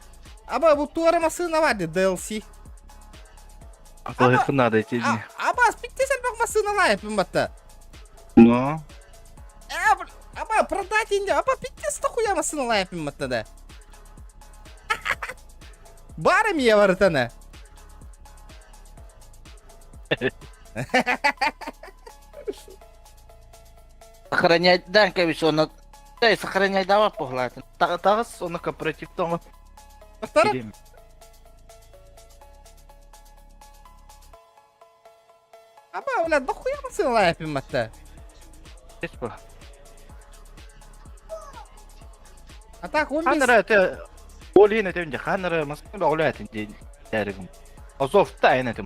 Аба, бу туора массыына бар ди DLC. Атылыхы надо эти дни. Аба, спиттесен бак массыына лайыппын батта. Ну? Аба, продать инде. Аба, питтес тохуя массыына лайыппын батта да. Бар эмиэ барытана. Сохранять да, кэбис, оны Эй, сохраняй давай похлатын. Таҕыс, оны кооператив тоҥо. Тахтара? Аба, бля, дохуя массыына матта. Типа. А так он Ханара это Олин это инде ханара маскын багулятын день. Дәригим. Азов тайын это.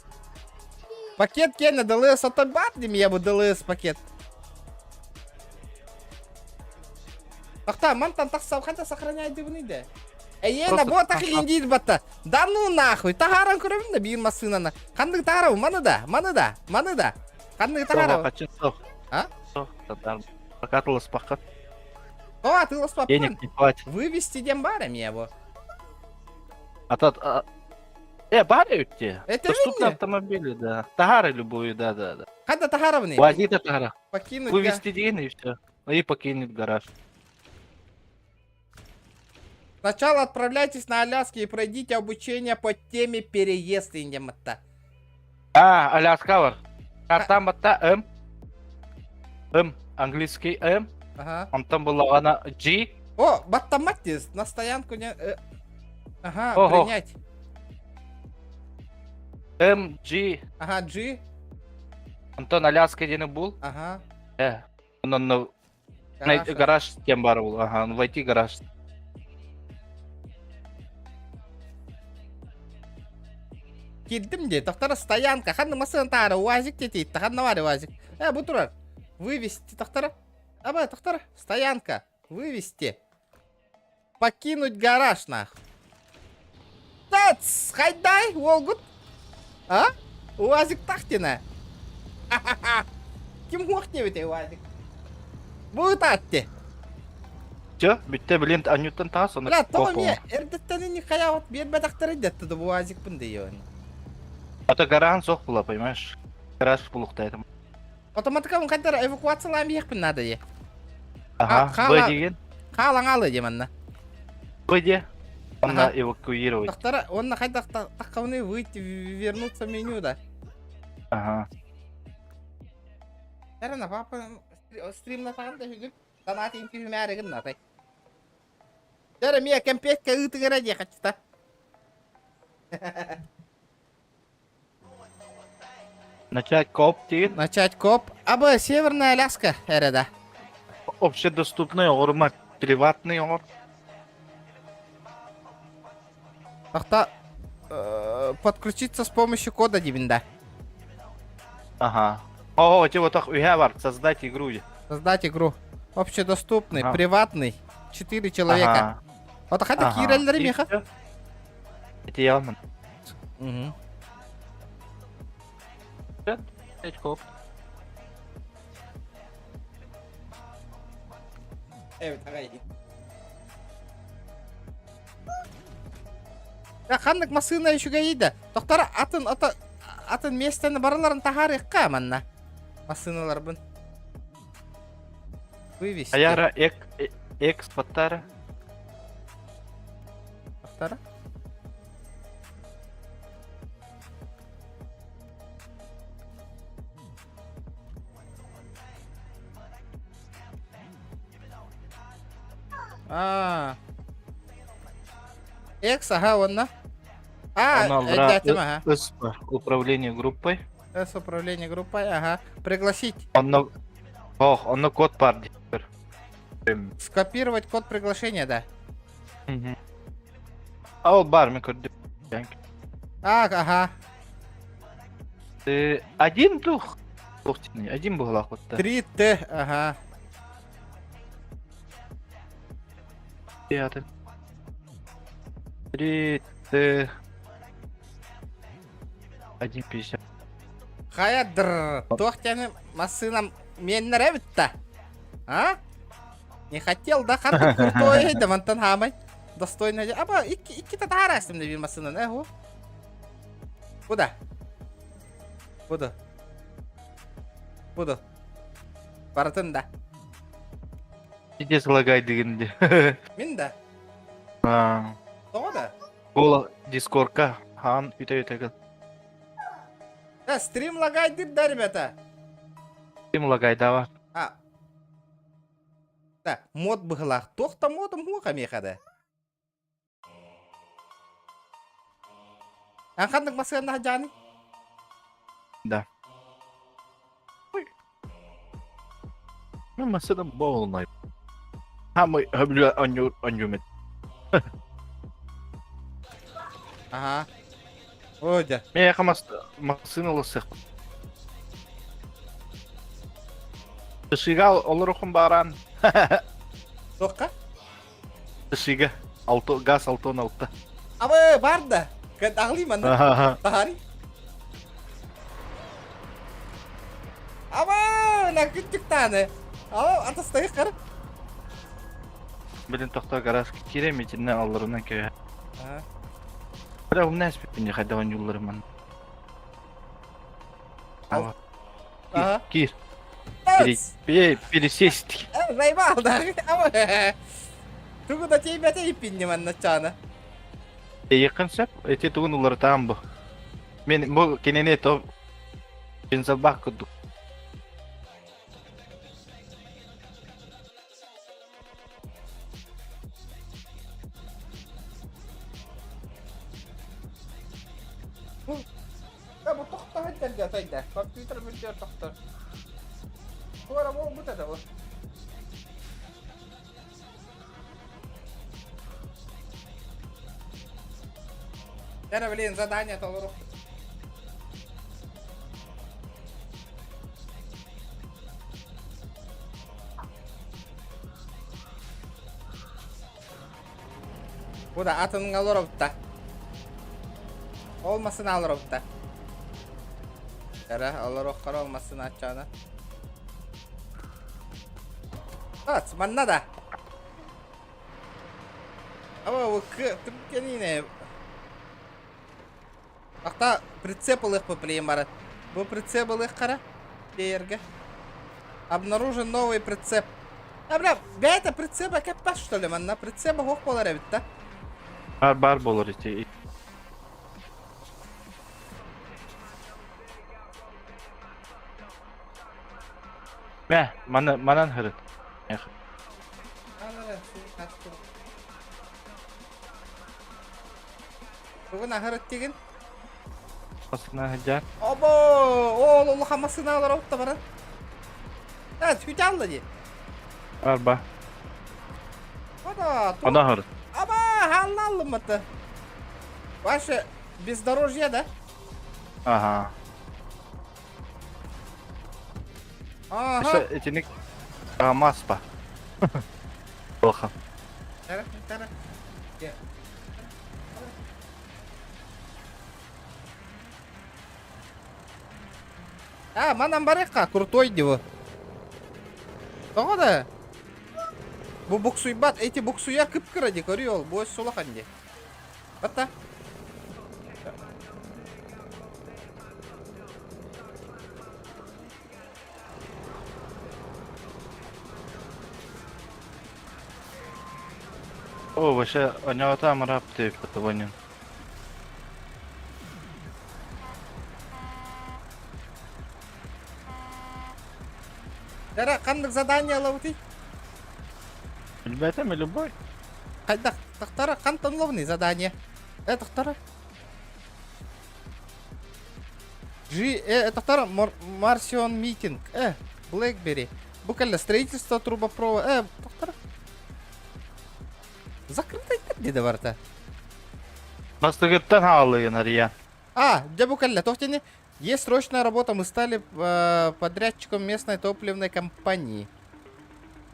Пакет кена ДЛС отобат я бы ДЛС пакет. Тахта, мантан тахса, ханта сохраняй дыбны де. Эйена бо тахилин диир батта. Да ну нахуй, таһааран көрөбүн да биир массыынаны. Ханнык таһаарабын, маны да, маны да, маны да. Ханнык таһаарабын. А? Пока тылыспакка. О, тылыспаппын. Денег не хватит. Вывести дем бар эмиэ бу. А тот... Э, бар өтте. Это Доступны автомобили, да. Тахары любую, да, да, да. Ханна таһаарабыный? Возите тахара. Покинуть. Вывести день и все. И покинет гараж. Сначала отправляйтесь на Аляску и пройдите обучение по теме переезд индематта. А, Аляска бар. Картам батта М. М, английский М. Ага. Онтон буллаҕына G. О, баттаммат дез. На стоянку не... Э, ага, Ого. принять. М, G. Ага, G. Онтон Аляска диэни бул. Ага. Э, онон Гараж. гараж диэн баар бул. Ага, войти гараж. Киирдим дии, тохтора стоянка, ханна массыына таара, УАЗик тетиитте, ханна баар УАЗик. Э, бу турар. Вывести, тохтора. Аба, тохтора, стоянка, вывести. Покинуть гараж, нах. Тац, хайдай, уолгут. А? УАЗик тахтина. Ким хуох диэбитэ УАЗик? Бу таатте. Чё, бүттэ блин, анньуттан таас, оны Бля, тоҕо эмиэ эрдэттэн ини хайаабыт биэрбэтэхтэрэ дэтти да УАЗикпын дейиэн. А то гараан суох була, понимаешь? Гараж булуктаятым. Автоматика хайдар эвакуациялаан биһиэхпин наада дии. Ага, хаала- Б деген. Хаалаҥаалы дии манна. Б де. Онно Ага. эвакуировать. Тахтара, онно хайдах таххабыны выйти, вернуться в меню да. Ага. Эрена папа стримнатаҕын да үһүгүн. Санаатын түһүмээри гыннатай. Дөрө миэ кэмпиэккэ ыытыгара диэ хаччыта. Начать коп диин. Начать коп. Абы Северная Аляска эрэ да. Общедоступный оҕорума приватный оҕор. Тахта подключиться с помощью кода дибин да. Ага. О, эти вот так үһэ бар, создать игру. Создать игру. Общедоступный, Ага. приватный. Четыре человека. Ага. Вот хата Ага. киирэллэри И миэхэ. всё. Эти явно. Угу. Хоп. Эбит аҕай. Ханнык массыына үчүгэйий да. Тохтор атын ото атын миэстэни барыларын таһаарыахха манна. Массыыналарбын. Вывести. Аяра эк экс паттара. Автора? А. Экс, ага, онно. А, өйдөөтүм, ага. СП, управление группой. С управление группой, ага. Пригласить. Онно, ох, онно код бар диир. Скопировать код приглашения, да. А ол бар, мен көрдүм. А, ага. Один дух. Один буолаах бутта. 3Т, ага. Пятый. 3 Т. 1,50. Хайа др. Туох диэни массыынам миэннэрэ эбит А? Не хотел, да? Ханнык крутой да мантан хаамай. Достойно. Аба, икки, икки татаарастым да биир массыынан, э, ху. Куда? Буду. Буду. Барытын да. Пиздец лагай дигин Мин да. Тоҕо да? Ол дискорка хаан үтэ-үтэ Да, стрим лагайдыр да, ребята. Стрим лагайдава. А. Да, мод быһылаах. Туох да модум хуоха миэхэ да. Эн ханнык массыаннаах дьааны? Да. Мен массыынам буолунай. Хамый хөблү онньуур онньуумит. Ага. Ой, дьэ. Миэхэ массыына ылысыах. Тышыга олорохун бааран. Туохха? Тышыга. Алто, газ алтон алта. Абы, бар да. Аҕалыы манна. Таһари. Абы, на күттүктааны. Ала, атастайы кар. Билин тохтоо гаражка киирем итиннэ алларынан кэбиһэ. Бля, умна эспиппин хайдах оонньуулларым Ага. Киир. Пересесть. Заебал, да. Тугу да тиийбэтэ иппинни манна чаана. Эйиэххин сөп, ити тугун уларытаан бу. Мен бу кинини то бензобак курдук. Да, бу тохто сылдьар тойда. Компьютер мүлдьөр тохтор. Туора буолбута да бу. Дара, блин, задание толору. Бу да атын олоробутта. Ол массына олоробутта. Эрэ олоруоххара ол массына аччаана. Ат, манна да. Аба, кэнине. Ахта прицеп ылыах плеем барат. Бу прицеп ылыах хара. Тиэргэ. Обнаружен новый прицеп. А, бля, бэйэтэ прицеба кэппэт, что ли, манна? Прицеба суох буолар эбит да? Бар бар буолар ити. Мэ, маны манан хырыт. Бүгүн аһар өттигин? Массыына сылдьар. Обо, ол улахан массыыналар отта баран. Э, сүтэ дии. Арба. Ода, Ода хырыт. Аба, халлаллыммыты. Ваше бездорожье, да? Ага. Ага. Итинник маспа. Плохо. Тара, тара. А, манан барыахха, крутой диво. Тоҕо да? Бу буксуйбат, эти буксуйар кып-кыра ди, көрүй ол, бу сулахан ди. Батта. О, вообще, оньоото амарап тыыппыт Дара ханнык задание ылабытый? Билбэтим, любой. Хайдах тахтара хантан ылабыный задание? Э, тахтара. G, э, тахтара Марсион митинг. Э, Блэкбери. Бу кэллэ строительство трубопровода. Э, тахтара. Закрытай диде барыта. Бастыгыттан хаалыгын арыйан. А, дьэ бу кэллэ. Туох диэни? Есть срочная работа, мы стали э, подрядчиком местной топливной компании.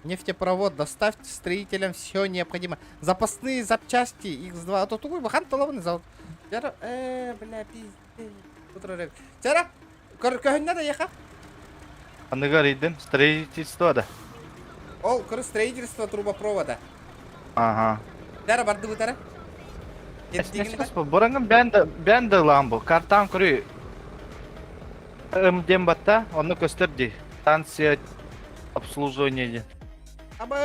Нефтепровод, доставьте строителям все необходимое. Запасные запчасти X2. А то тугуй бахан талабын завод. Жара, э, бля, пиздец. Утро Жара, көһүннэ да еха. Аныгар идин строительство да. Ол, кыры строительство трубопровода. Ага. Дара барды бутара. Бурангым бән да ылаан бу. Картан көрүй. М батта, онно көстөр ди. Станция обслуживания ди. Аба,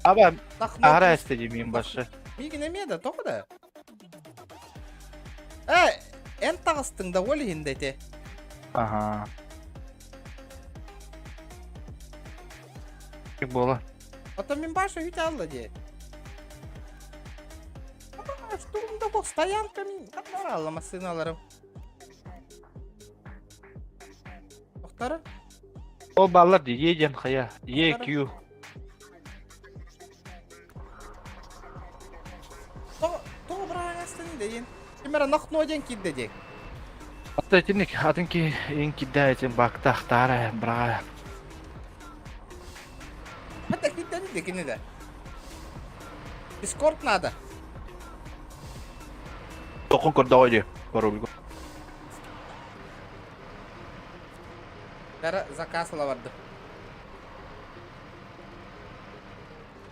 Аба, ара эсте мин башы. Мигин эме да, тоҕо да. Э, эн таҕыстыҥ да ол иһин дэтэ. Ага. Буола. Оттон мин баша үт алла дии. Штурмда бу стоянка мин хаттар алла массыыналарым. Охтара? Ол баллар дии, Е диэн хайа, Е, Q. Тоҕо бырааҥастын дейин. Ким эрэ нохноо диэн киирдэ дии. Ата итинник атын ки ин кидда этин бактахтаара браға. Это кидда дии кини да. Дискорд надо. Тоқын көрдөҕө дии парольга. Бәрі заказ ыла барды.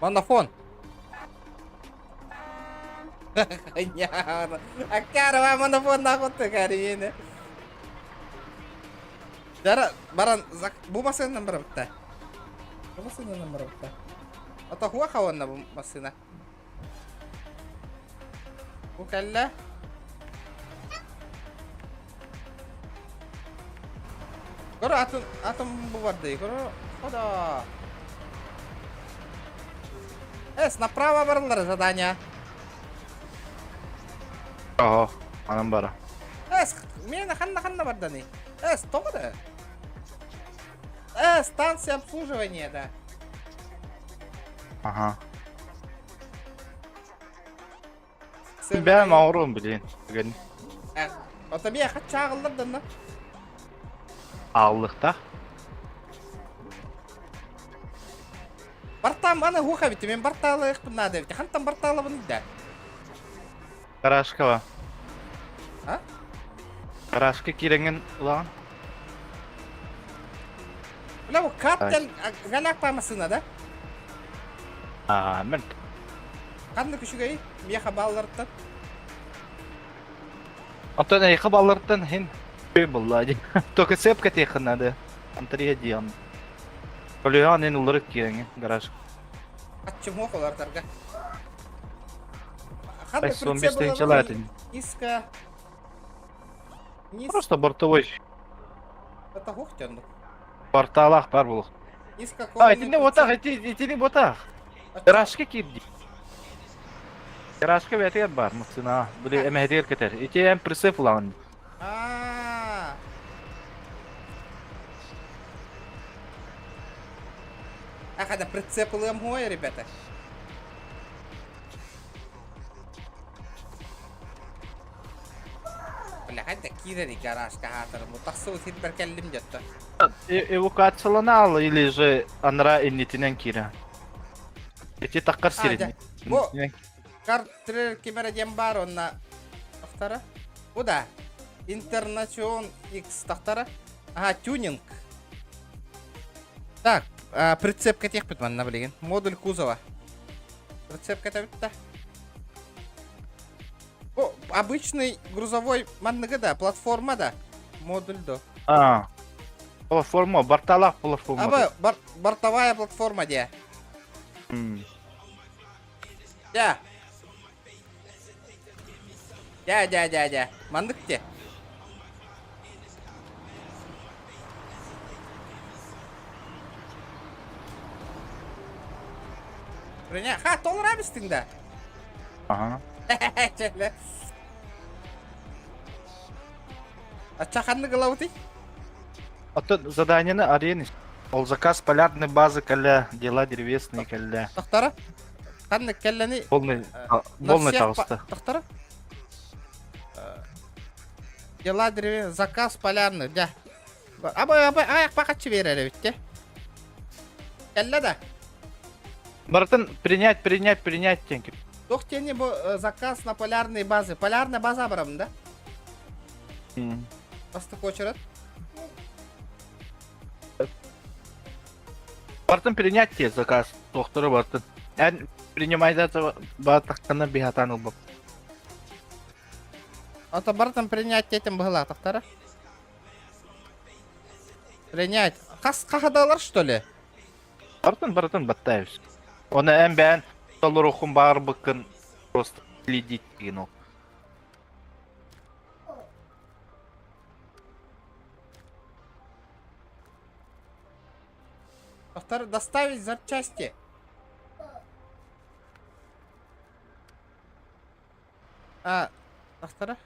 Монофон. Аккарова монофон нахуй карине. Дара баран бу массыынан барабытта. Бу массыынан барабытта. Ата хуа хауанна бу массыына. Бу кэллэ. Көрө атын атын бу барды. Көрө хода. Эс, направо барылар задание. Ого, анан бара. Эс, мен ханна ханна барданы. Эс, тоҕо да? Э, станция обслуживания, да. Ага. Бэм оҥоруом билин. Бүгүн Ото миэхэ чааҕыллар данна. ааллыктаах. Бартаам аны хуха бити мен бартаалыахпын наада эбит. Хантан бартаалабын да. Гаражка А? Гаражка киирэҥҥин ылаҕын. Бля, бу каттен галяк массыына да? Аа, мен Ханнык үчүгэй? Миэхэ баалларыттан. Онтон эйхэ балларыттан хин булла ди. Только цепка тиэххин надо. Антрия диэн. Колехан эн уларык киирэҥҥин гараж. Аччым олардарга. Ханнык Сон бестенчалаатын. Низко. Низко. Просто бортовой. Это хухтен. Порталах бар булух. Низко. А, итини ботах, итини ботах. Гаражка киирди. Гаражка бэтигэр бар массына. Били эмэһэтигэр кэтэр. Ити эн прицеп ылаҕын. А. Ах, это прицеп ылыам ребята. Бля, хайда киирэри гаражка хаатарым. Тахсыбыт сирбэр кэллим дьэтта. Эвакуацияланал или же анара иннитинэн киирэ. Ити таккар сирин. Бу картрер кимэрэ диэн баар онна тахтара. Бу да. Интернацион X тахтара. Ага, тюнинг. Так, прицеп кэтиэхпит манна билигин. Модуль кузова. Прицеп кэтэбит да. Бу обычный грузовой манныгы да, платформа да. Модуль до. А. Платформа, борталаах платформа. Аба, бар, бортовая платформа де. М. Да. Дьэ, дьэ, дьэ, дьэ. Маннык те. Броня, ха, толура бистиҥ да? Ага. Чэлэ. Ачча ханнык ылабытый? Оттон заданиены арен Ол заказ полярной базы кэллэ, дела деревесные кэллэ. Тохтара? Ханнык кэллэни? Полный, полный таҕыста. Тохтара? Дела деревесные, заказ полярный, дьэ. Абай, абай, аяқ бақатчы берер эбит, Кэллэ да? Барытын принять, принять, принять тенки. Туох диэни бу заказ на полярные базы. Полярная база барабын да? Бастык очерет. Бартын принять те заказ. Тохтору бартын. Эн принимайда баатахтана биһатаан ылбап. Ото бартын принять этим быһылаатахтара. Принять. Хас хахадалар что ли? Бартын бартын баттаевс. Оны эн бээн толорухун баар быккын просто следить деген ол. Повтор, доставить запчасти. А, повтора.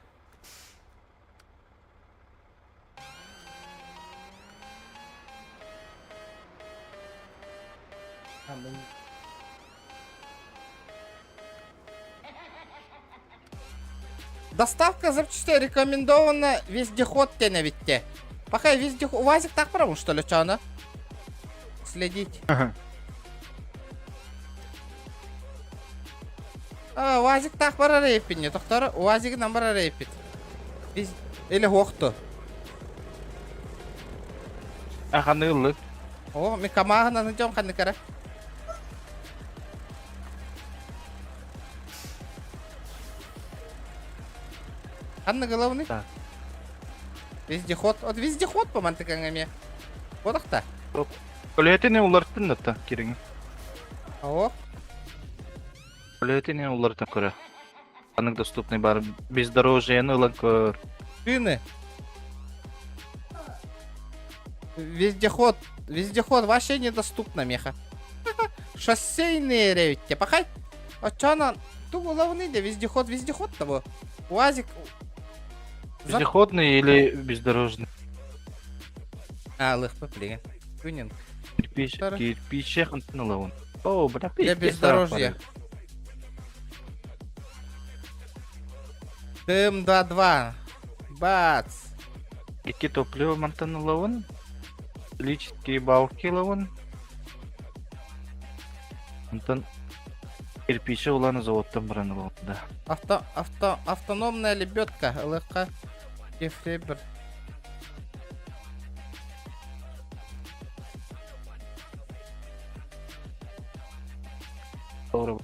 Доставка запчастей рекомендована вездеход теневитте. Пока вездеход... УАЗик так правым, что ли, чана? Следить. Ага. А, УАЗик так барар эппин, тохтор УАЗигынан барар эппит. Биз или хуохту. Аханы ыллык. О, ми камааһынан дьон ханныкара. Ханна главный? Так. Вездеход. Вот вездеход по мантыкаҥа Бодохта. Көлөһөтүн уларыттын да кириҥ. О. Көлөһөтүн уларытын көрө. Ханнык доступный бар бездорожьены ылан көр. Шины. Вездеход. Вездеход вообще недоступно, меха. Шоссейные ревитте. Пахай. Оччоно тугу главный да вездеход, вездеход того. УАЗик. Вездеходный или бездорожный? А, лыхпы плеген. Күнен. Кирпич, кирпиче хантын О, бля, Для бездорожья. ТМ-2-2. Бац. Икки топливо мантан ылабын. Металлические балки ылабын. Онтон кирпичи улан заводтан баран ылабын да. Авто, авто, автономная лебедка. ЛХ Кефребер. Здорово.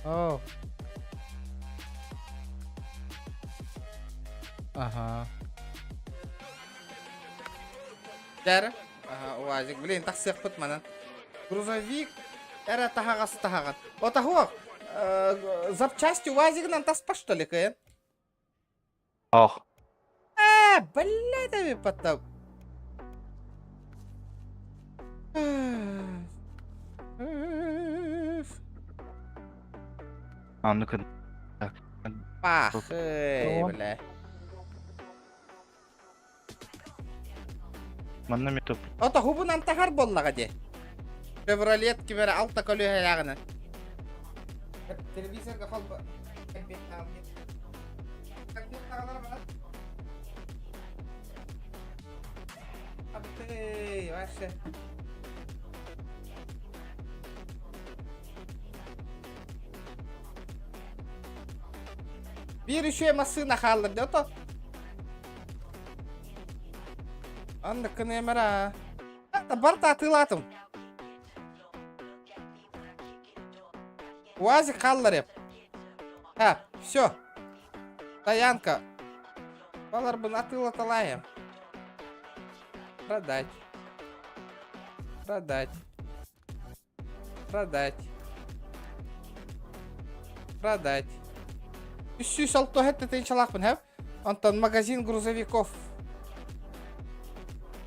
О. Ага. Дәрі. Ага, УАЗик. Блин, тахсыахпыт манан. Грузовик. Эрэ таһаҕас таһаҕат. Отаһуох. Запчасти УАЗигынан таспа что ли, кыйын? Ох. Э, блядь, эми потом. А, ну-ка. Так. Пах, эй, бля. Манна метоп. Ото хубунан тахар боллаға де. Шевролет кимере алта көлүһэ Телевизорга холба. Абты, вообще. Биир үчүгэй массыына хааллар дии ото. Анна кынемера. Барта атыылаатым. УАЗик хааллар А, все. Стоянка. Баларбын атыылаталаайым. Продать. Продать. Продать. Продать. 367 тысячалаахпын, һэ? Онтон магазин грузовиков.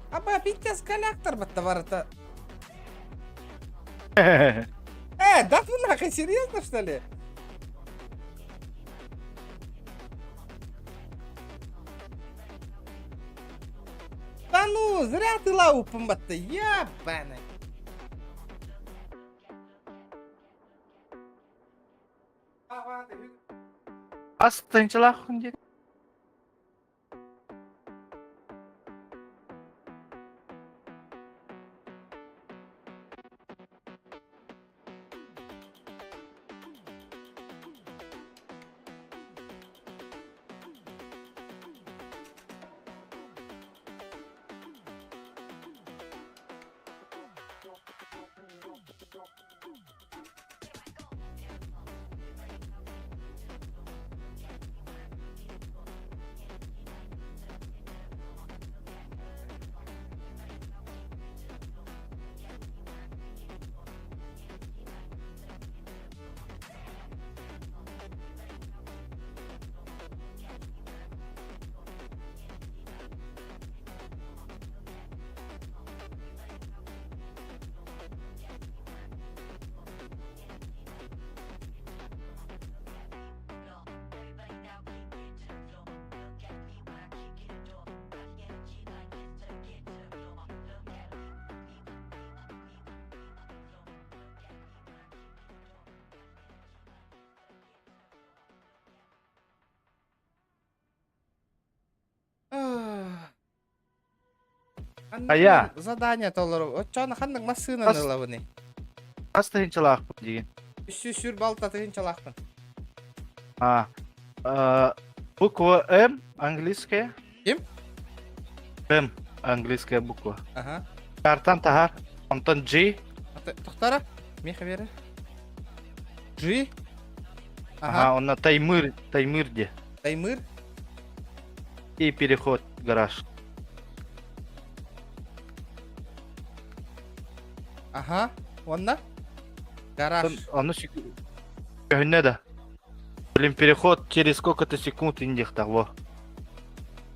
Аба, пиздец, коллектор батта барыта. Э, да ты нахуй, серьезно, что ли? Да ну, зря ты лаупом батта, ебаный. Ас тынчылаах диэн. Айа. Задание толору. Оччону ханнык массыынаны ылабыный? Хас тыһыынчалаахпын диигин? Үс сүр балта тыһыынчалаахпын. А, буква М английская. Ким? М английская буква. Ага. Картан таһар. Онтон G. Тохтара. Миэхэ биэрэ. G. Ага, Ага. онно Таймыр, Таймыр де. Таймыр. И переход гараж. Ага. Онно? Гараж. Ону көһүннэ да. Блин, переход через сколько-то секунд индих того.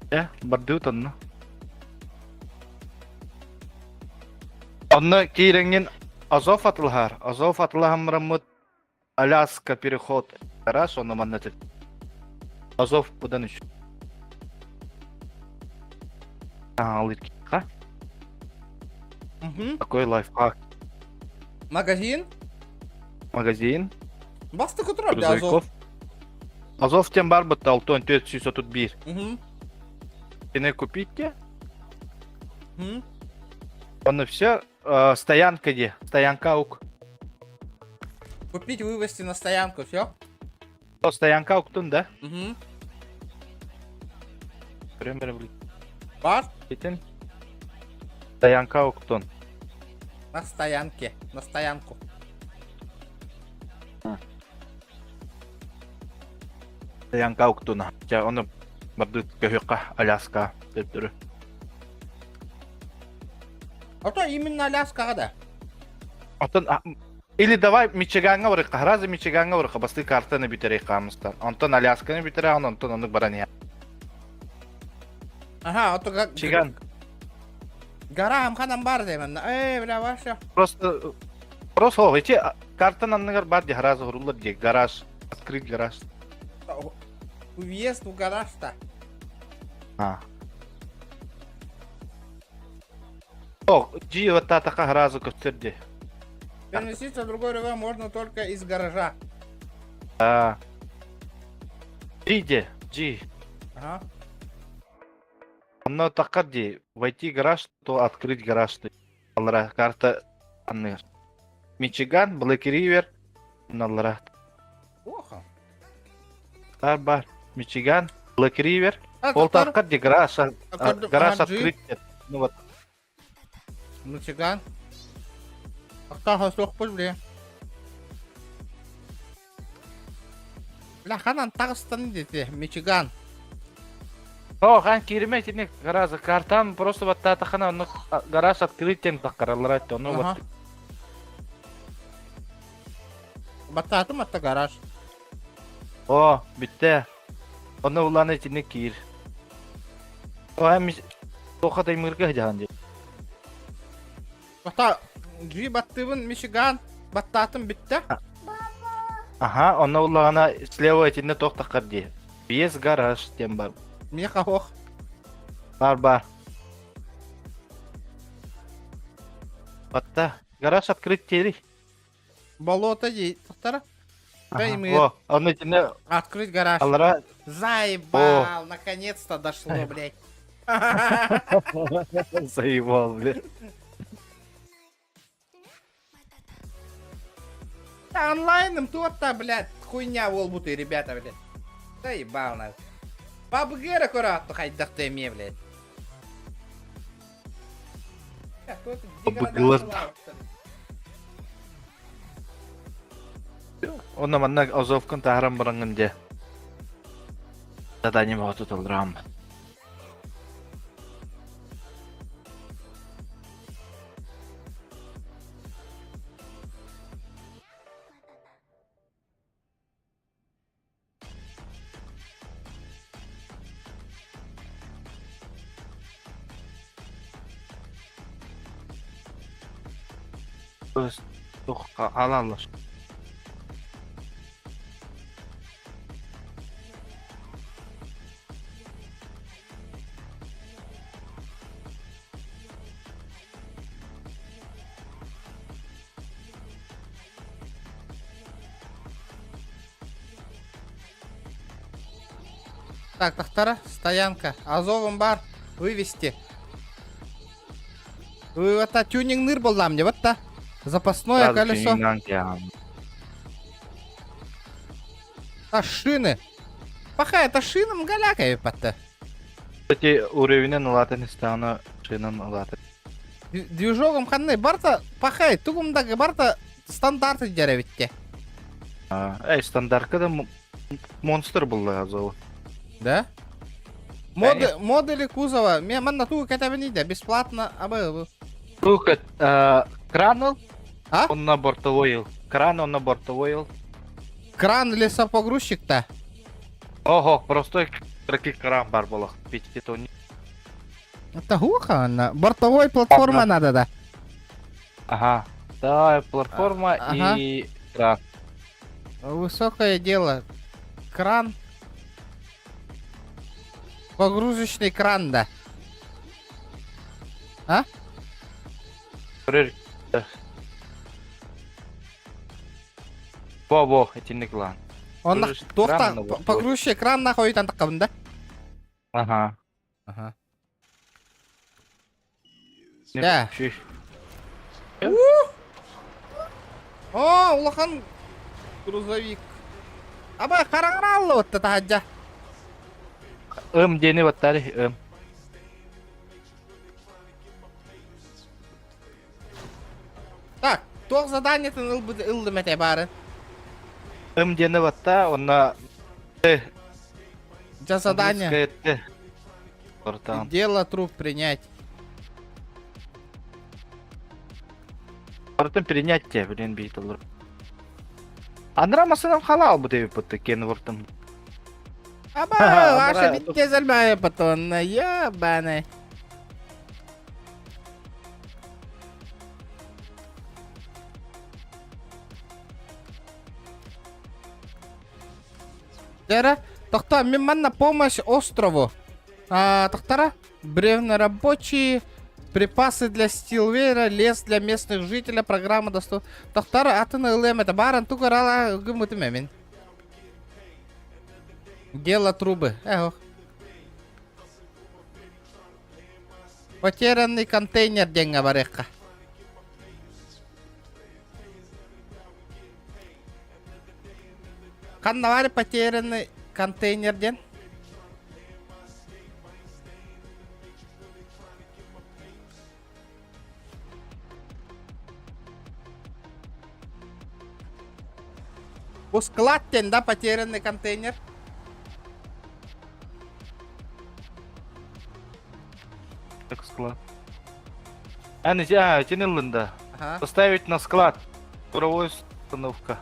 Э, бардыут онно. Онно киирэҥҥин Азов атылаһар. Азов атылаһаммыраммыт Аляска переход. Гараж онно манна Азов будан үч. Угу. Такой лайфхак. Магазин? Магазин. Бастакы турар дии Азов. Грузовиков. Азов тем бар бытта 6431. Угу. Кини купите. Угу. Он и все. Стоянка где? Стоянка ук. Купить, вывести на стоянку, все? Стоянка уктун, да? Угу. Пример Бар? Итин. Стоянка уктун. На стоянке. На стоянку. Стоянка уктуна. Ча оны бардыт көһүкка Аляска төттөрү. А то именно Аляскаҕа да. Оттон или давай Мичигаҥҥа барыахха, разве Мичигаҥҥа барыахха, бастыы картаны бүтэрэй хаамыстан. Онтон Алясканы бүтэрэ, онтон оннук баран иһэ. Ага, а то как... Мичиган. Гора ханан бар деймэн. Эй, бля, вообще. Просто просто ол ити картан анныгар бар дии, сразу уруллар дии, гараж, открыть гараж. Въезд в гараж-то. А. О, дии ваттаатахха сразу көстөр дии. Переместиться в другой район можно только из гаража. А. G дии, G. Ага. Онно таххар дии, войти гараж, то открыть гараж дии. Аллара карта анныгар. Мичиган, Блэк Ривер, аллара. Плохо. Бар бар. Мичиган, Блэк Ривер. А, Ол тохтор. таххар дии гараж, гараж Ага, G. открыть. Ну вот. Мичиган. Ахтаха суох бля. Бля, ханан таҕыстан дии Мичиган. О, хан кииримэ итини гаража картан просто баттаатаххына онно гараж открыть диэн таххараллара этэ. Ону Ага. вот. Баттаатым атта гараж. О, бүттэ. Онно улаан итинник киир. О, эм тоха таймырга дьаһан дии. Бата G баттыыбын Мичиган баттаатым бүттэ. Аха, онно улаана слева итинне тох таххар дии. Без гараж диэн бар. Миэхэ ох. Бар бар. Батта. Гараж открыть теперь. Болото дии тахтара. О, онно итинне Открыть гараж. Аллара. Заебал, наконец-то дошло, блядь. Заебал, блядь. Да, онлайном то-то, блядь, хуйня буолбутуй, ребята, блядь. Заебал нахуй. PUBG-ра көрөттө хайдахты эмиэ, блядь. PUBG-лар. Онно манна Азовкын таһаран бараҥҥын дьэ. Задание бөҕөтө толорам. Хаалаллар. Так, тахтара, стоянка. Азовым бар, вывести. Это тюнингныр был мне, вот та. Запасное колесо. А шины. Паха, это шина мгаляка епатта. Кстати, уровенен улаатан истэҕинэ шинан улаатан. Движогом ханны барта пахай тугумдагы барта стандарты дьэрэбитте. Эй, стандартка да монстр булла Азова. Да? Моды, модели кузова. Мен манна тугу кэтэбин бесплатно абы. Туга кран ыл, А? он на бортовой ыл. Кран он на бортовой ыл. Кран лесопогрузчик-то. Ого, простой кыракый кран бар болох. Пятитонник. Это глухо, она. Бортовой платформа надо, да. Ага. Да, платформа Ага. и кран. Высокое дело. Кран. Погрузочный кран, да. А? Бо-бо, итинник лаан. Он кран погрузчик кран нахуй там да? Ага. Ага. Да. О, улахан грузовик. Аба хараҥаралла отта таһадьа. Ым диэни баттари ым. Так, туох заданиетын ыллым этэ баары. Ым диэни батта, онно Дьэ задание. Ортаан. Дело труп принять. Ортан принять те, блин, бейталар. Анра масынан халал бу деп бутты кен вортым. Аба, ваша битте зальмая потом, ебаный. Дера, тохто, мин манна помощь острову. А, тохтара, бревна рабочие, припасы для Стилвера, лес для местных жителей, программа доступ. Тохтара, атын ылыам это баран тугарала гымытым эмин. Дело трубы. Эх. Потерянный контейнер диэҥҥэ барыахха. Ханна баар потерянный контейнер диэн? Бу склад диэн да потерянный контейнер? Так склад. А, не, а, итини ыллын да. Ага. Поставить на склад. Буровой установка.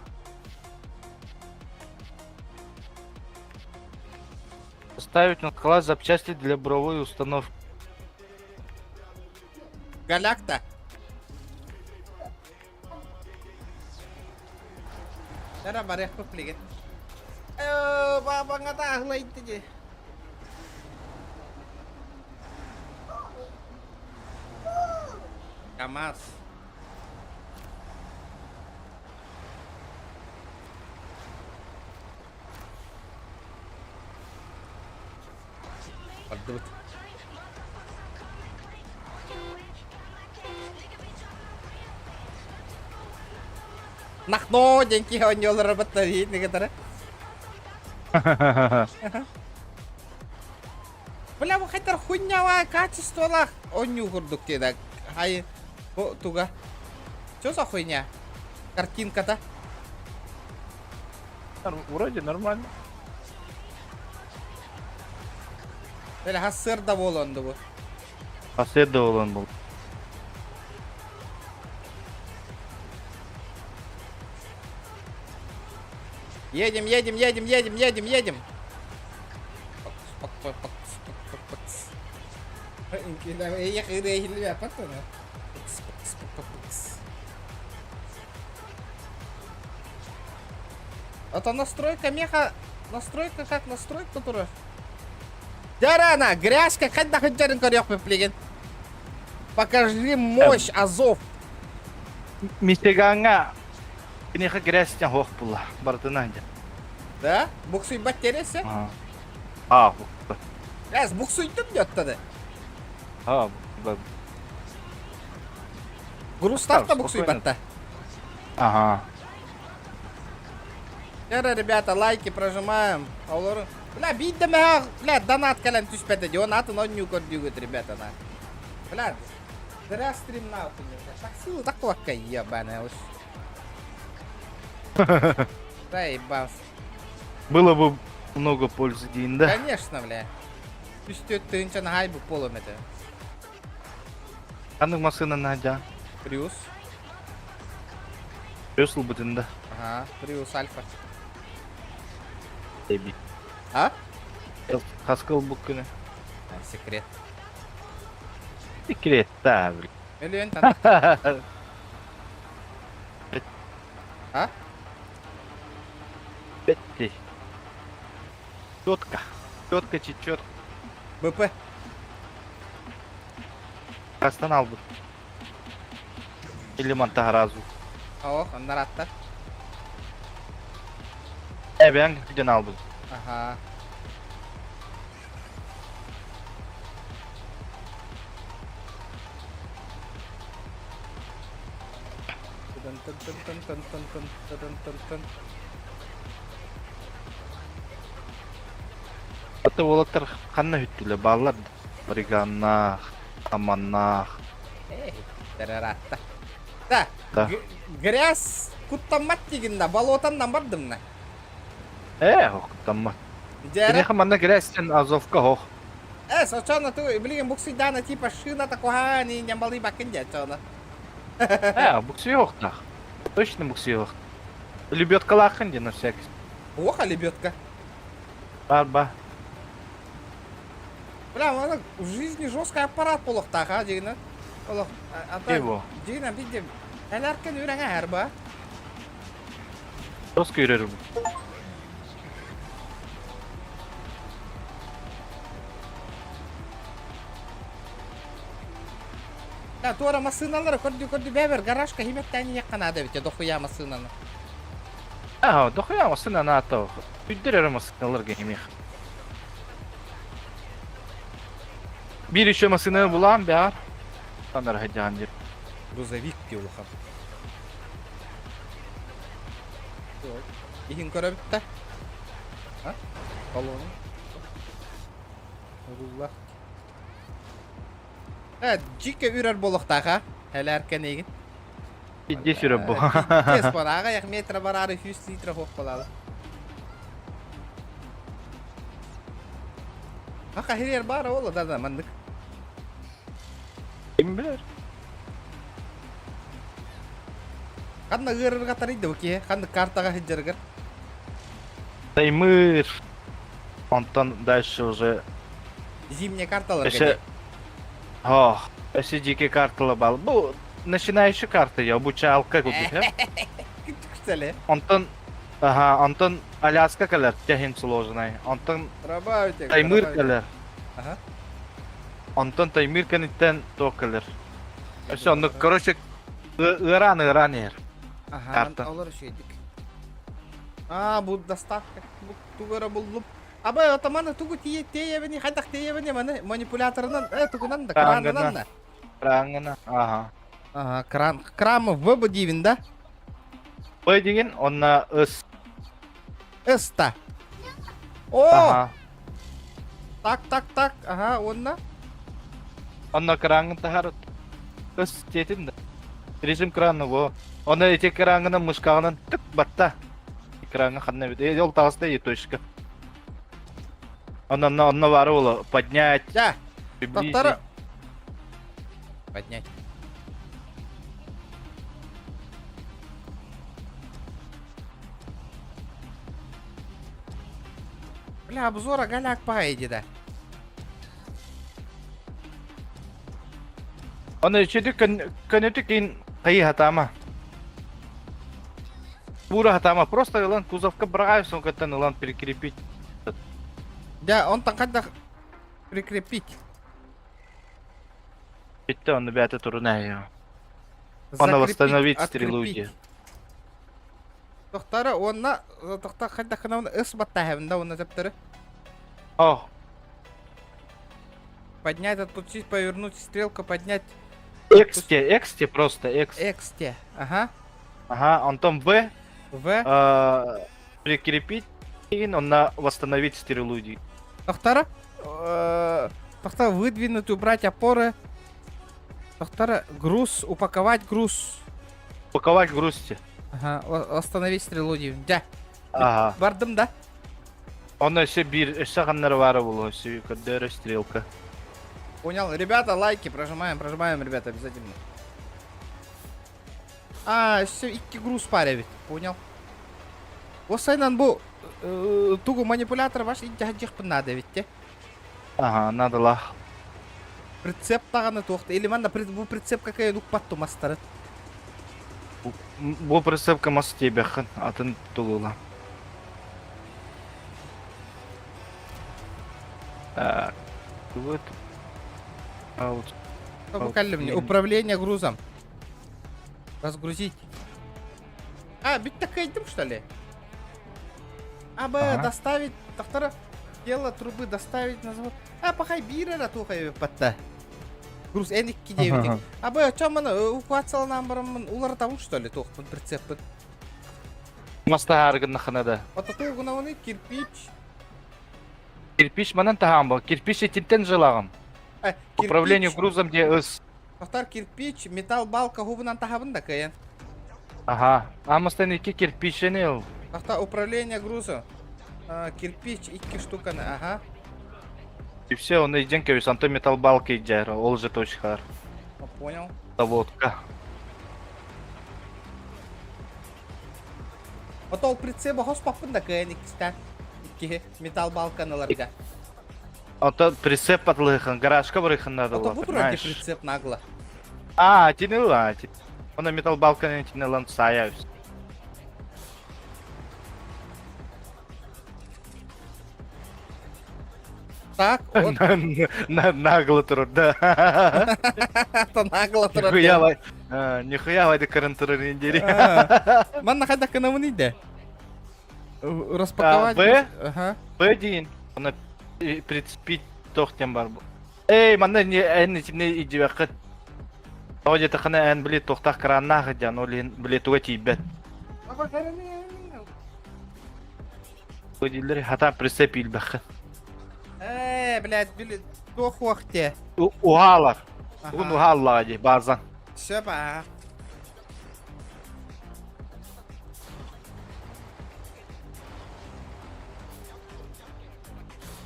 Доставить на склад запчасти для буровой установки. Галякта. Эрэ барыахпыт билигин. Ээ, баабаҥата аһылайда дии. КамАЗ. Бардыбыт. Нахно диэн киһи оонньуулара батарейник кытары. Бля, бу хайтар хуйнява качестволаах оонньуу курдук диэдэ. Хай, бу туга? Что за хуйня? Картинката. Вроде нормально. Бля, хассыарда буолан бу. Хассыарда буолан был. Едем, едем, едем, едем, едем, едем. Это настройка меха... Настройка как настройка турар. Дьэ грязька хайдах сылдьарын көрүөхпүт билигин. Покажи мощь Азов. Мичигаҥҥа киниэхэ грязь диэн суох буолла. Барытынан дьэ. Да? Буксуйбат тересе? Аа, Газ буксуйдум диэттады. Аа, Грузтаах да буксуйбатта. Ага. Дьэ, ребята, лайки прожимаем. Олор... Бля, биирдэ бля, донат кэлэн түспэтэ дии. Он атын оонньуу көрдүүгүт, ребята, на. Бля, зря стрим нахуй. Такси такой ебаная уж. Заебался. Было бы много пользы диин да? Конечно, бля. Үстүөт тыһыынча наһай бу полом этэ. Ханнык массыына наадьа? Приус. Приус ылбытын да. Ага, Приус Альфа. Эби. А? Хаска ылбыккыны. Секрет. Секрет, да, блин. Миллион тан. А? Петти. Четко. Четко, четко. БП. Хастан албыт. Или монтаразу. О, оннаратта. Эбэҥ дьон албыт. Ага. Тын-тын-тын-тын-тын-тын-тын-тын-тын. Аты уолаттар ханна үттүлэ бааллар да? Бариганнаах, Аманнаах. Эй, тараратта. Да, Да. грязь куттаммат дигин да, болотаннан бардым на. Ээ, куттаммат. Дьэ, Киниэхэ манна грязьтэн Азовка хоох. Э, сочоно ту, билигин буксуйдаана типа шина такуһаани ньамалыы бакын дьэ чоно. Ээ, буксуйуохтаах. Точно буксуйуох. Лебедкалааххын диэн на всякий. Оха лебедка. Барба. Бля, аны в жизни жесткий аппарат буолуохтаах а дьигинэ. Олох, ата Его. дьигинэ бидде элэркен үрэҥэ эр ба. Жестко үрэр Да, туора массыыналары көрдүү-көрдүү бэбэр гаражка химэттээн иһиэххэ наада эбит дохуя массыынаны. Аа, дохуя массыына наата. Үйдер эрэ массыыналарга химиэх. Биир еще массыынаны булаан баар. Танар хадьаан дип. Грузовик дии улахан. Иһин көрө бүтта. А? Колонна. Руллах. Э, дьиикэ үрэр буолуохтаах а? Элээркэн эйигин. Пиздец үрэр бу. Пиздец бар, аҕыйах метр бараары 100 литра хуох буолаалы. Аха хирер баара ол да да маннык. Ким билэр? Ханна ыарырҕатарый да бу киһи? Ханнык картаҕа сылдьарыгар? Таймыр. Онтон дальше уже Зимняя карталарга өссө дии. Ох, өссө дьиики картала бал. Бу начинающий карта я обучалка курдук, э? Күтүксэлэ. Онтон аха, онтон Аляска кэлэр, тэһин сложный. Онтон Рабаутик, Таймыр рабаутик. кэлэр. Ага. Онтон Таймыр кэнниттэн туох кэлэр. Өссө оннук, короче, ыараан ыараан иһэр Аха, карта. олор үчүгэйдик. Аа, бу доставка. Бу тугу эрэ буллум. Абай, отаманы тугу тиийэ тиэйэбини, хайдах тиэйэбини маны манипуляторынан, тугунан да, кранынан Крангына, да. крангына, ага. Ага, кран, крам В диибин да? Б деген онна ыс. С-та. О! Ага. Так, так, так, ага, онна. Онно крангын таһар ыс диэтин да. Режим краны во. Оны эти крангынан мышкаҕынан тык батта. Экраҥҥа ханна эбит? Э, ол таҕыста и точка. Онно онно баара буолуо. Поднять, Дьэ, приблизить. тоттор. Поднять. Бля, обзора голяк поедет, да. Оны үчүдүк көнөтүк ин кайы хатама. Бура хатама просто ылан кузовка быраҕаайсон кыттан ылан прикрепить. Дьэ, онтон хайдах прикрепить? Бүттэ онно бэйэтэ турунай. Оны Закрепить, восстановить стрелу открепить. дии. Тохтара уонна тохта хайдах гына ыс баттаһабын да уонна төптөрү. О, Поднять, отпустить, повернуть стрелку, поднять X-те, X-те просто, X. X-те. Ага. Ага, онтон В В. прикрепить онна восстановить стрелу дии. Тохтара. Тохта выдвинуть, убрать опоры. Тохтара груз, упаковать груз. Упаковать грузти. Ага, восстановить стрелу дии. Дьэ. Ага. Бардым да? Онно өссө биир өссө ханнары баара буолуо өссө көрдөөрө стрелка. Понял. Ребята, лайки прожимаем, прожимаем, ребята, обязательно. А, өссө икки груз баар эбит. Понял. Осайнан бу тугу манипулятор баш интяхджихпын надо эбит те. Ага, надо Прицеп даҕаны туохта. Или манна бу прицеп какая укпатту мастары. Бу прицепка мас тиэбэххин, атын тулула. Так, вот. А вот. Бу кэллим Управление грузом. Разгрузить. А, бүттэ кыайдым, что ли? А, Б, Ага. доставить, тохтара, дело трубы доставить на завод. А, пахай биир эрэ туохай эбиппатта. Груз эн икки диэбитиҥ. А, Б, оччо маны эвакуациялаан бараммын уларытабын, что ли, туохпун прицеппин. Мас таһааргыннахына да. Ототуу гынабыный кирпич. Кирпич манан таһаан бо. Кирпич итинтэн жылаҕын. Э, Управление кирпич. грузом где ыс. Тохтар кирпич, металл балка хубунан таһабын да кыайан. Ага. Амастан икки кирпичини ыл. Тохта управление грузом. А, кирпич икки штуканы, ага. И все, он иден кэбис, онтон металл балка идээр, ол же точкалар. Понял. Заводка. Отол прицеба хоспаппын да кыайан иккистэн. Икки металл балканыларга. Ото прицеп атлыхын, гаражка барыхын надо Ото было, бу турар понимаешь? прицеп нагло. А, тинила, Она металл балка тинилан сая. Так, вот. Нагло турар, да. Это нагло турар. Нихуя вай. Нихуя вайды кырын турар индери. Манна хайдах гынабын иде. Распаковать. Б? Ага. Б дейін. Оны прицепить тохтен бар. Эй, манна не эн итинне идибэххит. Тоҕо диэтэххинэ эн били туохтаах краннаах диэн ол иһин били туга тиийбэт. Бу дииллэр хата прицеп иилбэххин. Э, блядь, били туох уох те. Уһаалар. Угун уһааллаҕа дии баазан. Сөп аа.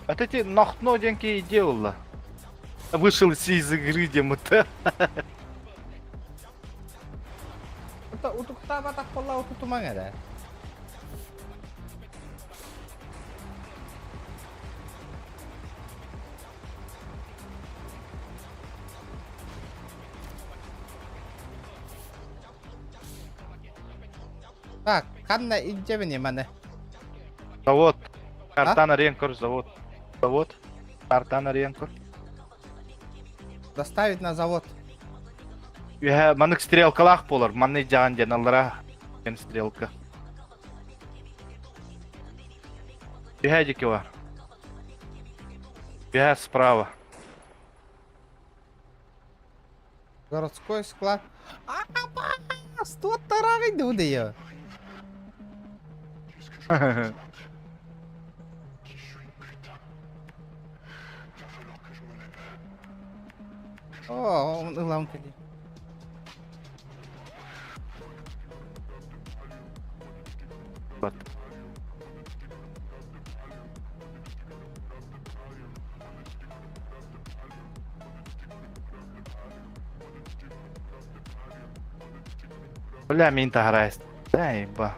А ты нохтно диэн киһи делала. Вышел из игры где-то. Это утуктаабатах буолла утутумаҥ эрэ. Так, ханна илдьэбин маны? Завод. Картан арыйан көр, завод. Завод. Картан арыйан көр. Доставить на завод. Үһэ манык стрелкалаах буолар. Манны дьаҕан диэн аллара диэн стрелка. Үһэ диэки бар. Үһэ справа. Городской склад. А, сто тарагай дудею. О, он ылам кэлиэ. Вот. Бля, мин таһарайс. Дай, ба.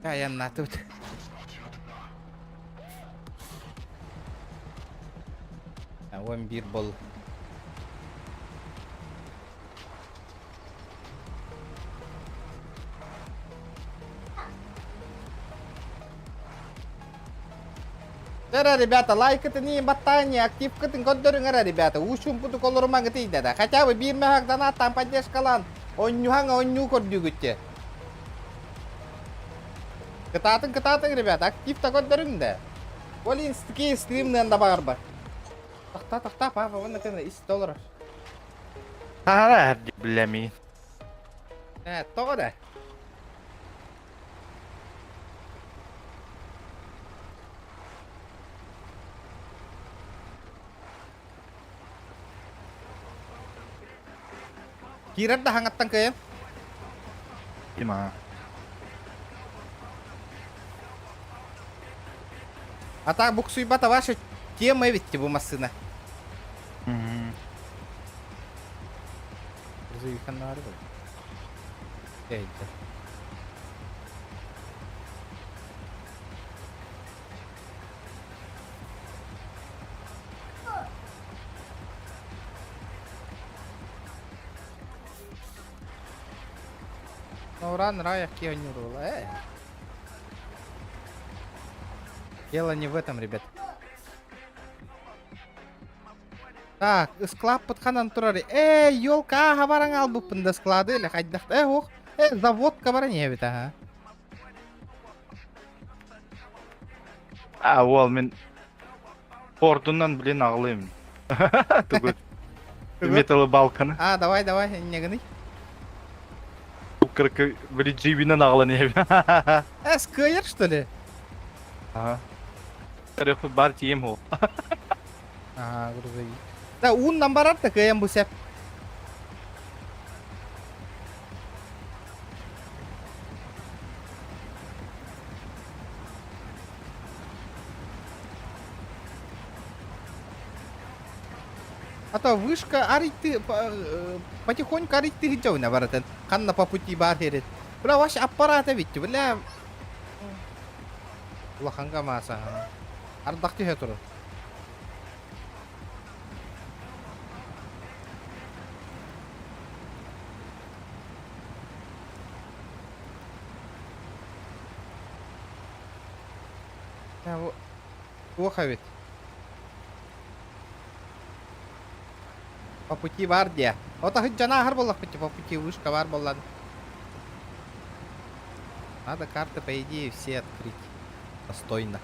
Айаннаатыбыт. 11 бол. Эрэ, ребята, лайкытын иин баттаан активкытын көрдөрүҥ эрэ, ребята. Уучумпуту колорумаҥ да. Хотя бы биир мөһөк донаттан поддержкалаан онньуһаҥ онньуу көрдүүгүттэ. Кытаатын, кытаатын, ребята, актив-та көрдөрүҥ да. Ол инстики стримныан да баҕарбат. Тахта, тахта, папа, вон это ис долларов. Таһара билэмиин. Э, тоҕо да? Киирэр да хаҥаттан кыайан. Има. А так буксуйбата ваша тема ведь бу массыына. Уран рая кионировала. Э. Дело не в этом, ребят. Так, склад ханан турар. Э, елка, ага баран албыппын да склады или хайдах. Э, ох, э, заводка баран эбит, ага. А, уол мин пордунан, блин, аҕалыым. Тугу? Металлобалканы. А, давай, давай, не гыный. Кыркы, блин, джибинен аҕалан иһэбин. Э, скыйар, что ли? Ага. Көрөхпүт бар тиийим ол. Ага, грузовик. Да, ууннан барар да кыайан бу сеп. А то вышка арыйты потихоньку арыйты гидеуна баратын. Ханна по пути бар херет. Бля, ваш аппарата ведь, бля. Улаханга мааса. Ардах түһэ турар. Туох эбит? По пути бар диэ. Ото сылдьан ааһар буоллахпыт по пути вышка бар буоллан. Надо карты, по идее, все открыть. Достойно.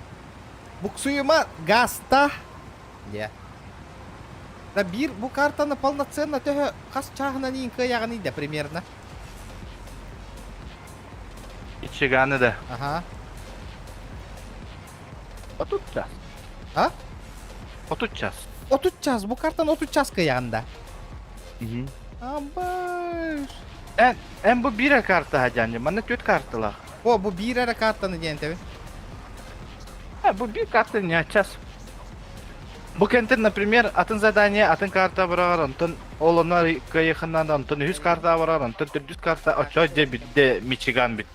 Буксуйума гаста. Диэ. Да биир бу картаны полноценно төһө хас чааһынан иин кыайаҕыный да примерно. Ичиганы да. Ага. 30 час. А? 30 час. 30 час. Бу картаны 30 час кыайаҕын да. Мгм. Абыш. Эн, эн бу биир карта хадьанньы, манна түөрт карталаах. О, бу биир эрэ картаны диэн тэбин. Бу биир карта не час. Бу кэнтин, например, атын задание, атын карта барар, онтон ол онно кыайыхыннан, онтон үһүс карта барар, онтон төрдүс карта, оччо дьэ бидде Мичиган бит.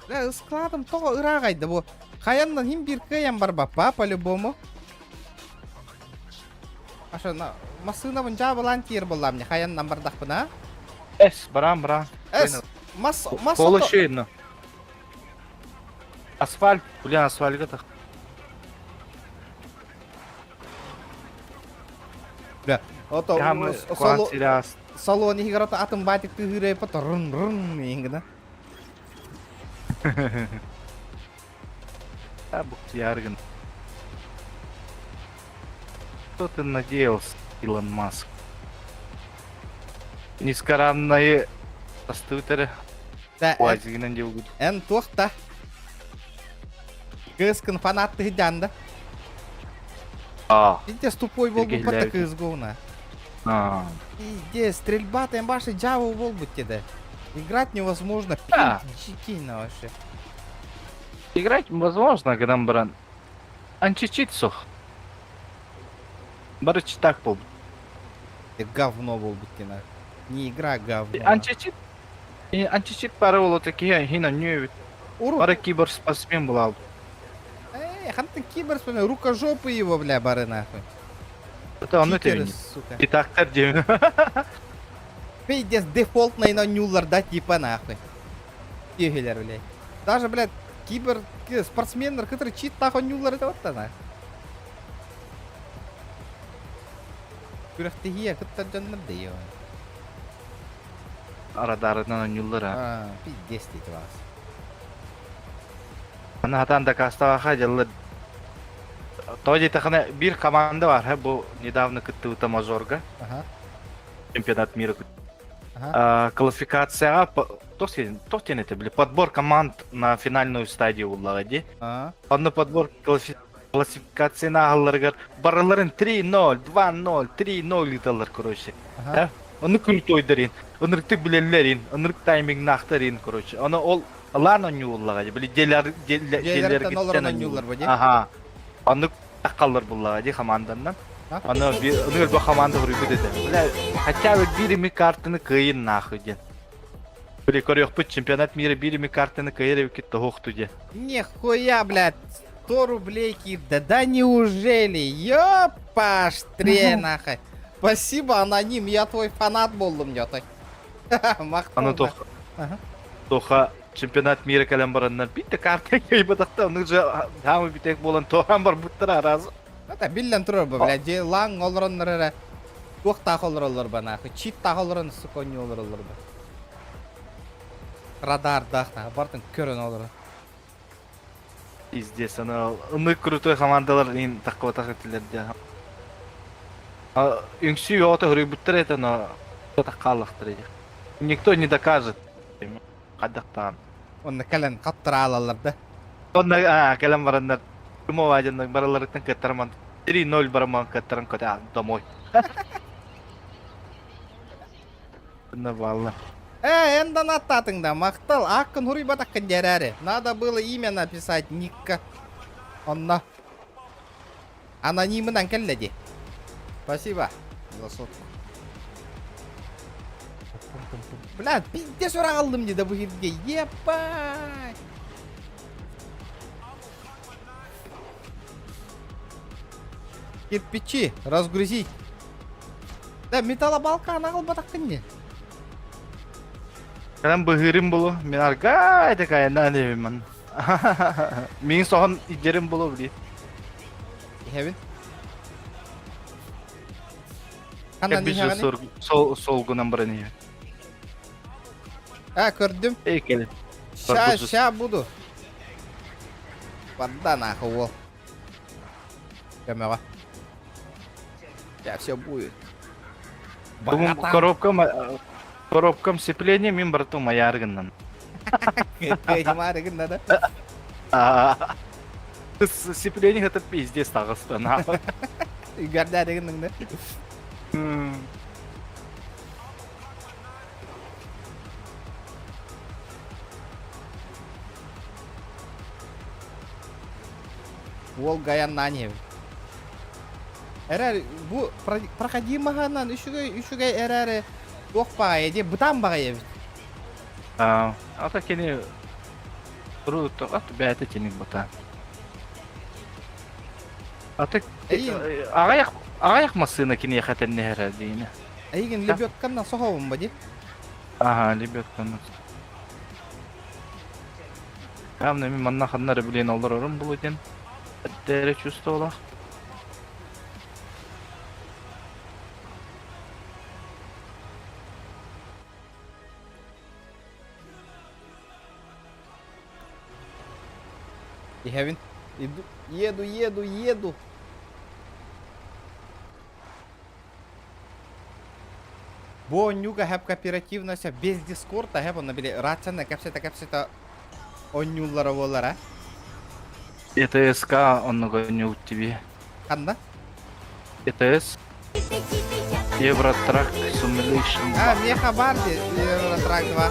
Бля, ыскладым тоҕо ырааҕайда бу. Хаяннан хим биир кыайан барбаппа по-любому. Аша, массыынабын дьаабылаан тиийэр буоллаам не хаяннан бардахпына. Эс, баран баран. Эс, мас мас Пол еще одно. Асфальт, блин, асфальтка так. Бля, ото соло салон иһигэр ото атын баатик тыһыырай пото рын рын иҥгина. А, Бухтияргин. Что ты надеялся, Илон Маск? Низкоранные астыбыт Да, УАЗигинен диэлгут. эн туох да кыыскын фанат тыһыдьаан да. А. Пиздец тупой буолбут бата кыыс говна. А. Пиздец, стрельба там баша Java буолбут деді. Играть невозможно, Да. пиздец вообще. Играть возможно, гынан баран. Античит суох. Бары читак буолбут. Говно буолбут дена. Не игра, говно. Античит античит бары болот киһи хин онньуу Урут. Бары киберспортсмен буолал. Эй, хантан киберспортсмен, рукожопы его, бля, бары нахуй. Это ону Читеры, тэбини. сука. Итактар диэн. Пиздец, дефолтный на нюллар, да, типа нахуй. Тихилер, блядь. Даже, блядь, кибер спортсменнар, который чит нахуй нюллар, это вот она. Күрэхтэһиэ кытта дьоннор да её. Радарынан онньууллар а. А, пиздец дейт вас. Аны хатан дакаастаҕа дьаллар. Тоҕо диэтэххинэ биир команда бар, бу недавно кыттыбыта мажорга, Ага. чемпионат мира. Ага. Квалификацияҕа туох диэн этэ, били подбор команд на финальную стадию буллаҕа дии. А. Онно подбор классификацияны ааһалларыгар барыларын 3-0, 2-0, 3-0 ыыталлар, короче. Ага. Ону крутойдарин, ынырыктык билэллэрин, ынырык таймингнаахтарын, короче. Ону ол лаан онньууллаҕа дии, били дьиэлэр Дьиэлэриттэн олорон онньууллар бу дии. Аха. Оннук таххаллар буллаҕа дии хамаанданнан. Аны аны бу команда хоруйбут этэ. Бля, хотя бы биир ими картаны кыайын нахуй диэн. Били көрүөхпүт чемпионат мира биир ими картаны кыайар эбиккит тоһуохту диэн. Нихуя, блядь, 100 рублей киирдэ. Да неужели? Ёпаш, нахуй. Спасибо, аноним, я твой фанат буоллум дьотой. Аны Махтал. Ага. тоха чемпионат мира кэлэн бараннар биир карта кыайбатахта ону же хаамы бүтэк буолан туһан барбыттара раз. Это биллэн турар бу, блядь, дьэ лаҥ олороннор эрэ туохтаах олороллор ба нахуй, читтаах олорон сука олороллор ба. Радардаах нахуй, бартын көрөн олорор. Пиздец, аны ыннык крутой командалар ин таккыбатах этилер дия. Үҥсүү оҕото хоруйбуттар это, но хааллахтар иди. Никто не докажет. Хайдахтаан. Онно кэлэн хаттара аалаллар да. Онно кэлэн бараннар Кумовадиннар бараларыттан кыттарман 3-0 бараман кыттаран көтө домой. Онно баалла. Э, эн донаттаатыҥ да, махтал, ааккын хуруйбатаххын диэрээри. Надо было имя написать, никка. Онно. Анонимынан кэллэ дии. Спасибо за сотку. Бля, пиздец ыллым дии да бу сиргэ. Ебать! Кирпичи разгрузить. Да, металлобалка аҕалбатаххын дии. Кэлэн быһыырым булу. Мин аргай такая на ман. Мин соһон идерим булу били. Иһэбин. Ханан Кирпич иһэҕиний? сол солгунан баран иһэ. А, көрдүм. Эй кэлин. Ща, Барбузус. ща буду. Барда нахуй уол. Көмөҕө. Сейчас все будет. Бүгүн Братан. коробкам коробкам сцепление мин брату маяргыннан. Кыймары да. Сцепление это пиздец таҕыста нахуй. Үгәрдәригин да. Волга айаннаан иһэбин. Эрэр бу проходимоһынан үчүгэй үчүгэй эрээри туох баҕайы дии бытаан баҕайы эбит. Ата кини ат бэйэтэ тиник бытаан. Аты аҕыйах аҕыйах массыына киниэхэ тэнниһэрэ диини. Эйигин лебедканнан соһобун ба дии? Ага, лебедканнан. Главное, мин манна ханна эрэ билиэн олорорум булу диэн эрэ чувствовала. Иһэбин. Иду, еду, еду, еду. Бу оонньууга хэп кооперативность без дискорда хэп онно били рацияны кэпсэтэ-кэпсэтэ оонньууллара буолара. ЭТСК оннуга оонньуубут тебе. Ханна? ЭТС Евротрак Simulation А, меха бар де Евротрак 2.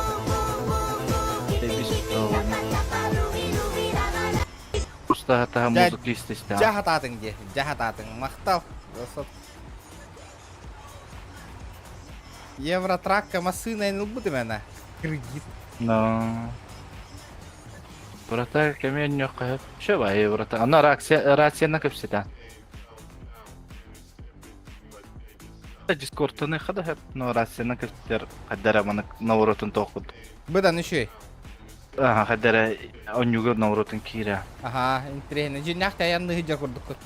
Просто таһа музыка истестэ. Дьаһатаатыҥ дии, дьаһатаатыҥ. Махтал. Евротракка массыына ылбытым ана. Кредит. Но. Брата кэми өнньөххө Чө бай, брата. Аны рация рацияны көпсетен. Дискордтан хада хэп, но рацияны көптер хаддара маны наворотун тоқут. Быдан үшүй. Аха, хаддара онньугар наворотун киирэ. Аха, интересно. Дьиннээх таянны сылдьар курдуккут.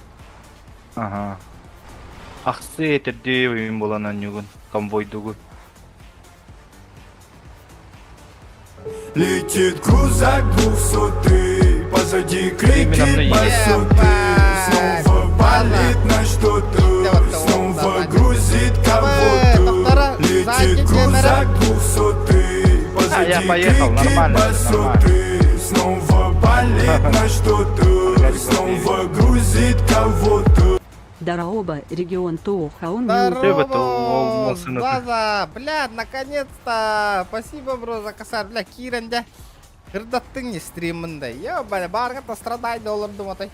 Аха. Ахсы этэрдии уйун булан онньугун, конвойдугун. Летит крузак двухсотый, позади крики басоты. Снова палит на что-то, снова грузит кого-то. Летит крузак двухсотый, А, я позади поехал, крики нормально, басоты. Снова палит на что-то, снова грузит кого-то. Дараоба, регион Тоохаун. Здорово, Заза, бля, наконец-то! Спасибо, бро, за косарь, бля, киирэн дьэ. Кырдаттыҥ не стриммын да. Ебали, баргата страдай олордум отой.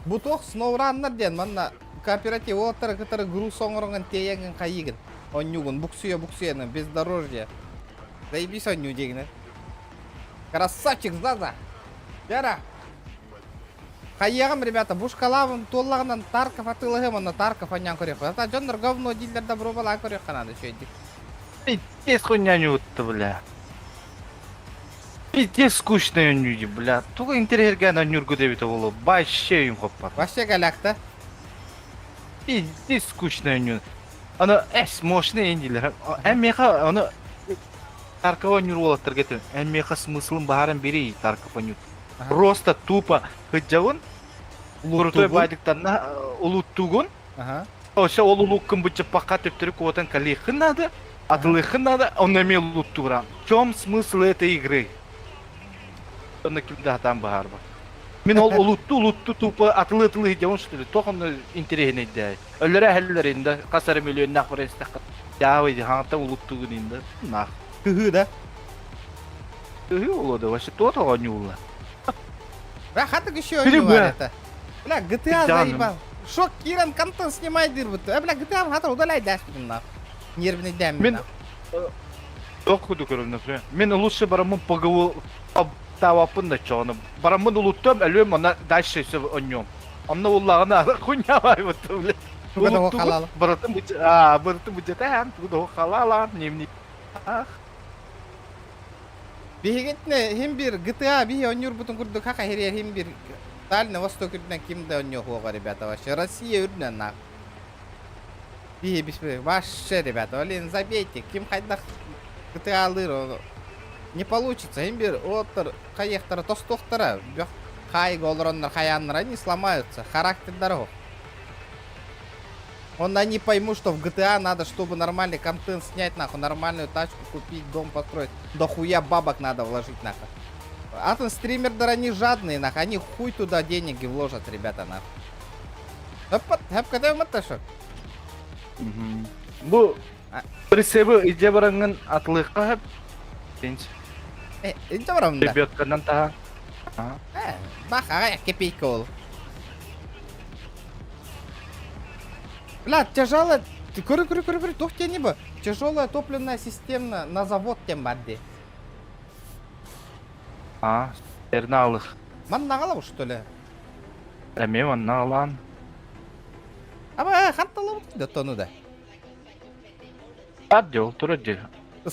Бу туох сноураннар диэн манна кооператив уолаттары кытары груз оҥороҥун тиэйэҥин хайыгын. Онньугун буксуйа буксуйаны бездорожье. Заебись онньуу диэгинэн. Красавчик, Заза! Вера! Хайыаҕым, ребята, бушкалаабын туоллаҕынан Тарков атыылаһыам онно Тарков анньан көрүөххэ. Ата дьоннор говно дииллэр да боруобалаан көрүөххэ наада үчүгэйдик. Пиздец хуйня ньуутта, бля. Пиздец скучный онньуу бля. Тугу интэриэһиргээн онньуургут эбитэ буолуо. Вообще өйүм хоппат. Вообще галякта. Пиздец скучный онньуу. Аны эс мощный дииллэр. Эн миэхэ аны Тарков онньуур уолаттарга этим. Эн миэхэ смыслын баһаран бери Тарков онньуур. Просто тупо кыдьабын, крутой баайдыктанна улуттугун. Ошо ол улуккун быччаппакка төптөрү куотан калииххин надо, атылыаххын надо, онно эмиэ улуттуурам. В чем смысл этой игры? Онно ким да хатаан баһаарбат. Мин ол улутту улутту тупо атылы атылы дьон что ли, тох онно интэриэһинэйдээ. Өллөрө эһэллэр инде, хас эрэ миллионнаах барыстахха. Дьаабый хаҥаттан улуттугун инде, нах. Кыһыы да? Кыһыы олоду, вообще туох оонньуулла. Бля, хатык еще оонньуулар это. Бля, GTA заебал. Шок киирэн контент снимай диир бутта. Бля, GTA хатыр удаляй дэспитим нах. Нервный дэм Мин Туох курдук көрөм, например. Мин лучше бараммын ПГУ таабаппын да чоҕону. Бараммын улуттуом, өлүөм, онно дальше все онньуом. Онно уллаҕына хуйня баайбыт, бля. Улуттугут, барытын барытын быдьатаан, тугу халаалаан, немни. Ах. Биһигитинэ хим бир GTA биһи онньуурбутун курдук хаха хириэр хим бир Дальний Восток үрдүнэн ким да онньуохуоҕа ребята вообще Россия үрдүнэн нах. Биһи биспи вообще ребята блин забейте ким хайдах GTA-лыыр не получится хим бир оттор хайыахтара тостуохтара бөх хаайга олороннор хайааннара они сломаются характердара суох. Он они поймут, что в GTA надо, чтобы нормальный контент снять, нахуй, нормальную тачку купить, дом построить. Да хуя бабок надо вложить, нахуй. Атын стримердер, они жадные, нахуй. Они хуй туда деньги вложат, ребята, нахуй. Бу прицебы илдьэ бараҥҥын атылыахха сөп. Э, илдьэ барабын да. Лебедканан таһа. Э, бах, аҕай копейка ол. Бля, тяжелая... Көрү, көрү, көрү, көрү, туох диэни бу? Тяжелая топливная система на завод диэн бар дии. А, терналых. Манна аҕалабыт что ли? Эмиэ манна аҕалаан. Аба, ханталабыт да тону да. Ат дьол, тура дьи.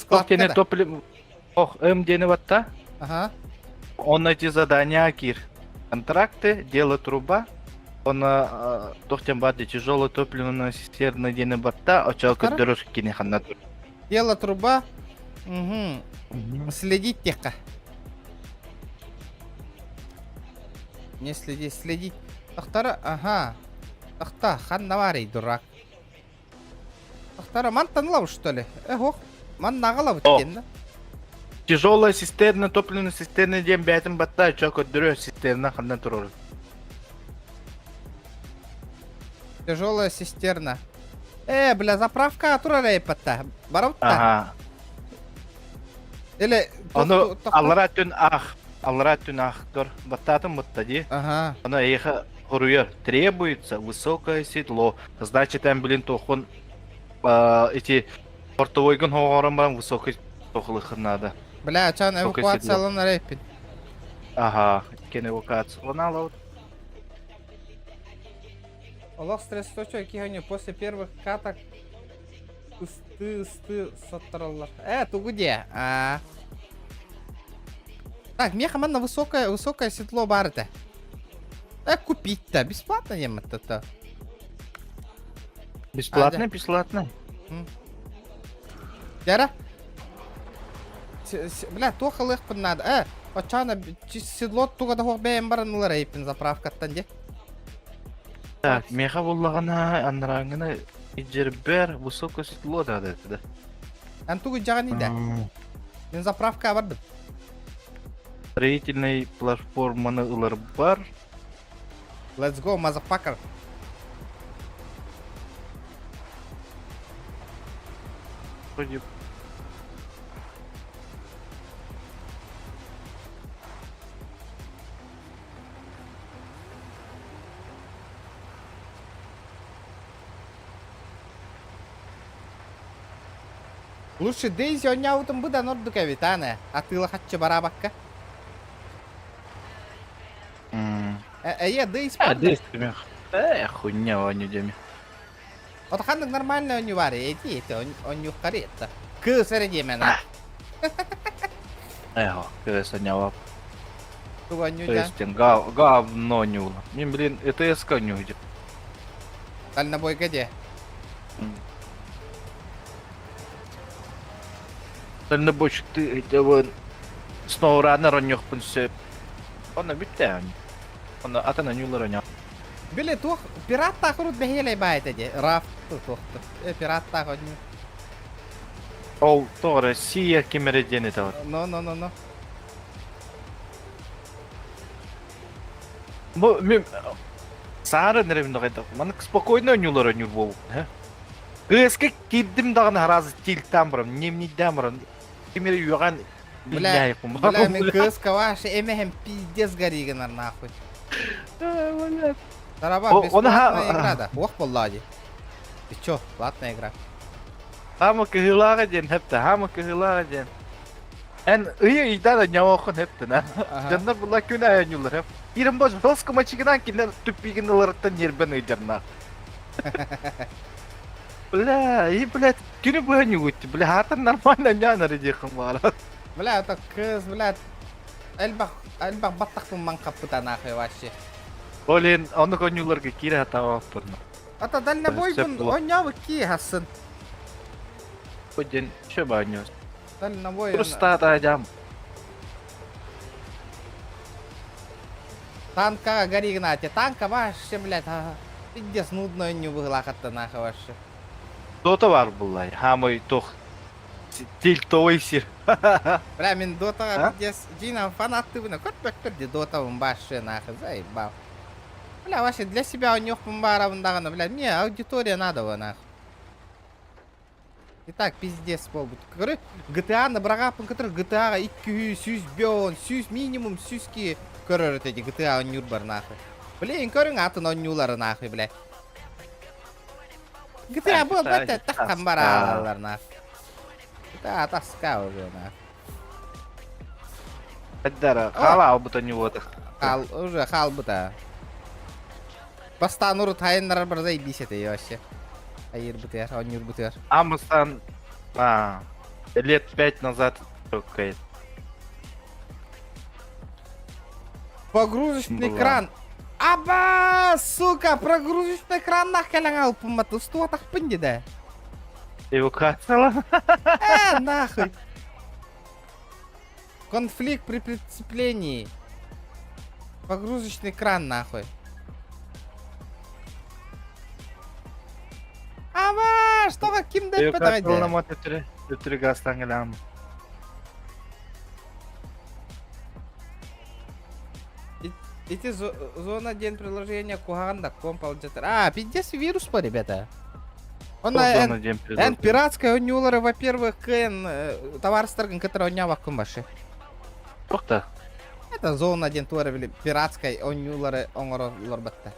Ох диэни топлив... Ох, М диэни батта. Ага. Он эти задания кир. Контракты, дело труба. Он туох диэн баар дии, тяжелая топливная цистерна диэни батта, очоо көрдөрөр кини ханна тур. Дело труба. Угу. Следить тихо. Не следи, следить. Тахтара, ага. Тахта, ханна баарый, дурак. Тахтара, мантан ылабыт, что ли? Э, ох, манна аҕалабыт диэн Тяжелая цистерна, топливная цистерна диэн бэйэтин батта, очоо көрдөрөр цистерна ханна турар. Тяжелая цистерна. Э, бля, заправка турар эйпатта. Барабытта. Ага. Или Ону аллара түн ах, аллара түн ах көр, баттаатын бутта дии. Ага. Ону эйиэхэ хоруйар. Требуется высокое седло. Значит, эн блин туохун эти портовойгун хоҕорон баран высокий тохулыхын надо. Бля, чан эвакуацияланар эппит. Ага, кен эвакуацияланалабыт. Олох стресс точо киһини после первых каток ысты-ысты саттараллар. Э, тугу де? А. Так, меха манна высокое, высокое седло бар это. Э, купить-то, бесплатно нем это. Бесплатно, бесплатно. Дяра? Бля, туох ылыахпын наада. Э, оччоҕуна седло туга да суох бэйэм баран ылар эйиппин заправкаттан дии. Так, миэхэ буллаҕына анарааҥҥыны илдьэрбэр высокое седло наада этэ да. Эн тугу дьаҕан идэ? Мин заправка бардым. Строительный платформаны ыларбар. Let's go, motherfucker. Вроде Лучше Дейзи оонньообутум быдан ордук эбит, аана. Атыылахаччы бараабакка. Э, Дейз А, Дейз түмэх. Э, хуйня оонньуу диэми. Ото ханнык нормальный оонньуу баар эти эти оонньуухтары это. Кыыс эрэ диэмэн. Эхо, кыыс оонньообоп. Тугу оонньуу То есть говно оонньуула. Мин, блин, ЭТС-ка оонньуу Дальнобойга де. Дальнобойщик ты SnowRunner оонньуохпун сөп. Онно бүттэ Онно атын оонньуулар оонньоо. Били туох пираттаах урут бэһиэлэй баа этэ дии. Раф туохту. Э, пираттаах оонньуу. Ол тоҕо Россия ким эрэ диэн этэ Но, но, но, но. Бу мин саарын эрэ мин Маннык спокойно оонньуулар оонньуур буолбут. КС-ка киирдим даҕаны араас тильтаан баран, немнейдээн баран, ким эрэ үөҕэн Бля, бля, мин кыыска ваше эмэһэм пиздец гори гынар нахуй. Тараба, бесплатная игра да. Ох буоллаа дии. Ты чё, платная игра. Хаама кыһыылааҕа диэн хэптэ, хаама кыһыылааҕа диэн. Эн ыйы ыйдаан онньооххун хэптэн а. Дьоннор була күн аайы оонньууллар хэп. Киирэн бос жестко мачигынан кинилэр туппигин ыларыттан ньиэрбэн ыйдарнаах. Бля, и, блядь, күнү быһа ньугутти, бля, хаатар нормально ньаанары диэххин баҕарар. Бля, это кыз, бля, элбэх, элбэх баттахпын маҥхаппыта нахуй вообще. Ол иһин оннук оонньууларга киирэ сатаабаппын. Ата дальнобойбун оонньообут кии хасын. Бу диэн сөп оонньуу. Дальнобой. Просто дьам. Танка гори гнате. Танка вообще, блядь, пиздец нудно оонньуу быһыылаахатта нахуй вообще. Дота бар буллай. Хамай тох тильтовый сир. Бля, мин Дотаҕа пиздец Дина фанаттыбына көрбөттөр ди Дотабын вообще нахуй заебал. Бля, вообще для себя оонньуохпун баарабын даҕаны, бля, мне аудитория надо бы нахуй. Итак, пиздец буолбут. Көрө, GTA-ны быраҕааппын кытары GTA-ҕа 200, 100, 100 минимум 100 ки көрөр этэ ди GTA оонньуур бар нахуй. Блин, көрүҥ атын оонньуулары нахуй, бля. GTA буолбат таххан бараалалар на. GTA таска уже на. Эддара, хаала албыта ньуота. Хал уже хаалбыта. Бастаан урут хайыннарар барда ибис этэ вообще. Айыр бытыар, онньур бытыар. Амыстан а, лет пять назад только Погрузочный была. кран. Аба, сука, прогрузочный краннах кэлэн алпыммат устуотахпын дедэ. Эвакуациялан. Э, нахуй. Конфликт при прицеплении. Погрузочный кран, нахуй. Ама, что вы ким деп Эвакуациялан төтүрү төтүрү газтан келем. Эти зона день приложения куһаҕан да комп алдьатар. А, пиздец вирус по, ребята. Он Зона день эн пиратская онньуулары, во-первых, кн товарыстаргын кытары онньаабаккын башы. Тохта. Это зона диэн туора били пиратскай онньуулары оҥороллор батта.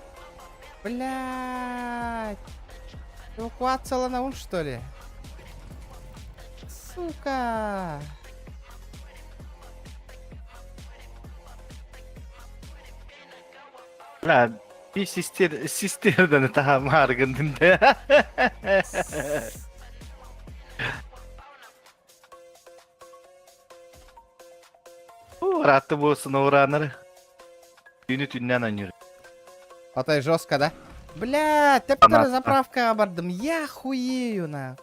Блядь. Эвакуацияланабын что ли? Сука. Бля, би систер систерден таха мааргындын де. Уратты болсын ураныр. Түүнү түннен ойныр. Отой жестко, да? Бля, тептер заправкаҕа бардым. Я хуею на.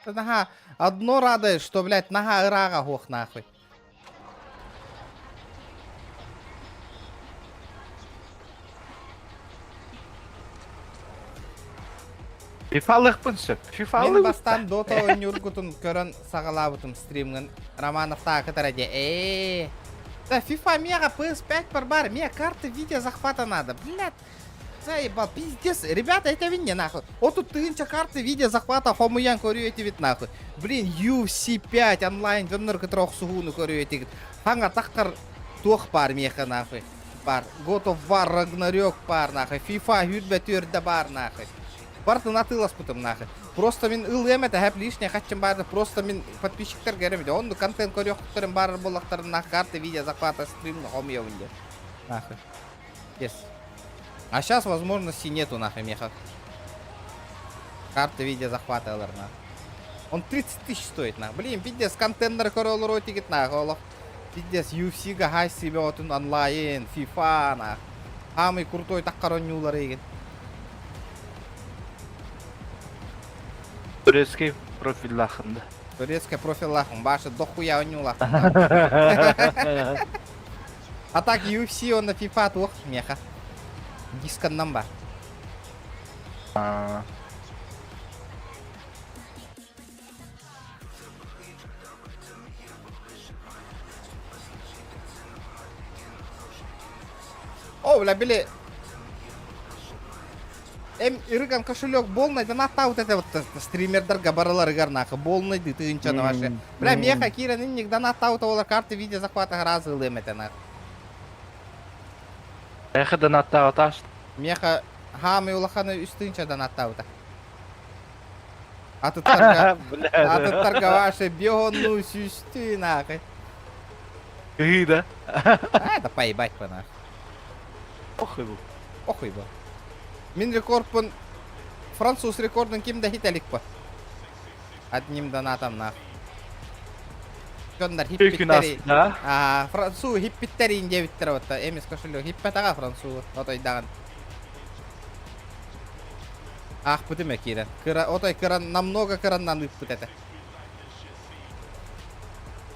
Наха, одно радует, что, блядь, нога ырааҕа суох нахуй. Фифалыхпын сөп. Мин Фифалык. бастаан Дота оонньуургутун көрөн саҕалаабытым стримҥын Романовтаах кытары дьэ ээ. Да FIFA мега PS5 бар бар, мне карты видео захвата надо, блядь. Заебал, пиздец. Ребята, это не нахуй. Вот тут тыһыынча карты видео захвата хомуйан көрүө этибит нахуй. Блин, UFC 5 онлайн дьоннор кытары охсуһууну көрүө этигит. Хаҥа таххар туох баар миэхэ нахуй. Бар. God of War Ragnarök баар нахуй. FIFA хүрбэ түөрдэ баар нахуй. Бартын атыыласпытым нахуй. Просто мин ылыам этэ хэп лишний хаччым баарды просто мин подписчиктар керем онну контент көрүөхтөрүм баар буоллахтарын нах карты видео захвата стрим хомуйабын диэн. Нахуй. Yes. А сейчас возможности нету нахуй меха. Карты видео захвата ылар нахуй. Он 30 тысяч стоит нахуй. Блин, пиздец, контейнер көрө олору тигит нахуй олох. Пиздец, UFC-га хай себе отун онлайн, FIFA нахуй. Самый крутой таккар оонньуулары игин. Турецкий профиллахында. Турецкий профиллахын, башы дохуя оонньуулахын. А так UFC он на FIFA туох меха. Дисканнан бар. О, бля, били... Эм, Ирыган кошелек болнай, да ната вот это вот стримердарга бараларыгар нахуй, болнай ды тыынчаны вообще. Бля, меха кирен инник да ната вот олар карты видео захвата разы ылым это нахуй. Эхе донаттаа аташ. Меха хаамый улаханы үс тыынча донаттаабыта. Атыттарга Бля. атыттарга ваше бионну сүүстүү нахуй. Кыһыы да. А, это поебать по нахуй. Охуй бу. Охуй бу. Мин рекордпун француз рекордун ким да хите илик по. Одним донатом нах. Дьоннор Күн хиппиттери. аста. А, француз хиппиттери диэбиттэр отта. Эмис кошелек хиппетаҕа француз отойдаҕын. Аахпытым киирэн. Кыра, отой кыран, намного кыраннан ыыппыт этэ.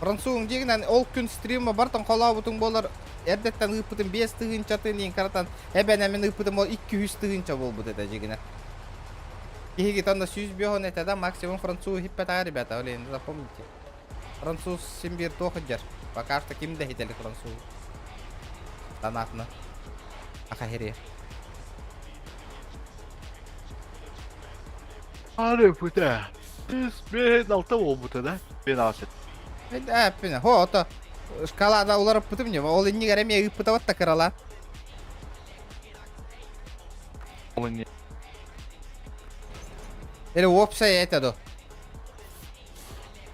Француз дьиҥинэн ол күн стрима бартан холообутуҥ буолар эрдэттэн ыыппытым биэс тыһыынчатын иин каратан эбэн эмин ыыппытым ол 200 тыһыынча буолбут этэ дьиҥинэн. Киһигит онно 105 этэ да максимум француз хиппетаҕа ребята, блин, запомните. Француз син биир туох сылдьар. Пока что ким да хитэ илик француз. Донатна. Аха хири. Ары пута. Бен алта буолбута да. Бен алсет. Эппине, хо, ото шкалада уларыппытым не, ол иннигэр эмиэ ыыппыта да кырала. Или уопсай это до.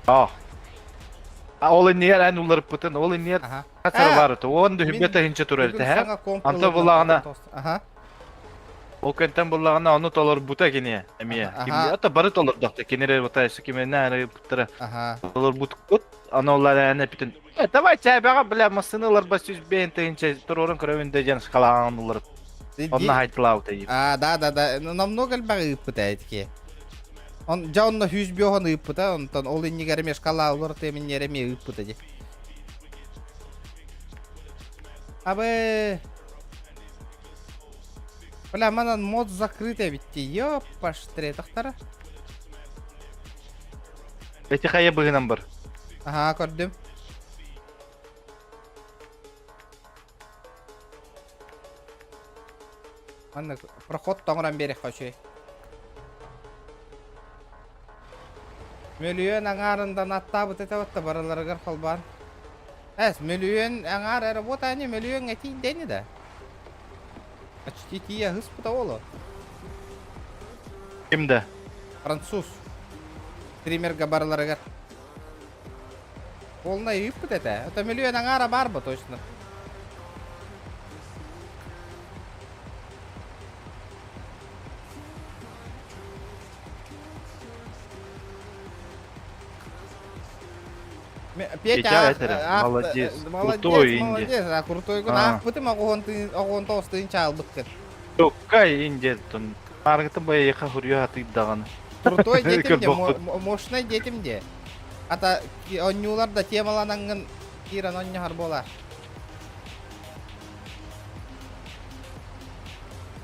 А. А ол иннигэр эн уларыппытын, ол иннигэр Аха. хасара баар этэ. Уон Мин дүһүбэ тыһыынча турар бүгүн этэ, һэ? саҥа комп Анта ылынным, буллаҕына, Аха. ол кэнтэн буллаҕына ону толорбута кини эмиэ. Аха. Ким ата бары толордохто. Кинилэр вот өссө кимэнэ арыйбыттара Аха. толорбуткут. Аны олар эн эпитин. Э, давай чээбэҕэ бля массыына ыларба 105 тыһыынча туруорун көрөбүн да диэн шкалаҕын уларып. Онно хайтылаабыта А, да, да, да. Намного элбэҕи ыыппыта этики. Он дьэ онно 105 ыыппыта, онтон ол иннигэр эмиэ шкала олор тэминнэр эмиэ ыыппыта дии. Абы Бля, манан мод закрыт эбит дии. Ёппаш, тахтара. Эти хайа быһынан бар. Аха, көрдүм. Манна проход тоҥорон биэриэххэ үчүгэй. Мөлүйүөн аҥаарын донаттаабыт этэ батта барыларыгар холбоон. Эс, мөлүйүөн аҥаар эрэ вот они мөлүйүөҥҥэ тиийдэ ини да. Почти тиийэ ыспыта уолу. Ким да? Француз. Стримерга барыларыгар. Полная ыыппыт этэ. Это мөлүйүөн аҥаара баар бо точно. Петя, Петя молодец. Молодец, Крутой Инди. молодец. А крутой гын А. аахпытым оҕоһон оҕоһон тоҕустыын чаалбыккын. Токкай Индияттан. Аргытын байыха хурьё атыйдаҕаны. Крутой детим де, Көрбөхпүт. мощный детим де. Ата онньуулар да темаланаңгын киирэн онньоһор буолар.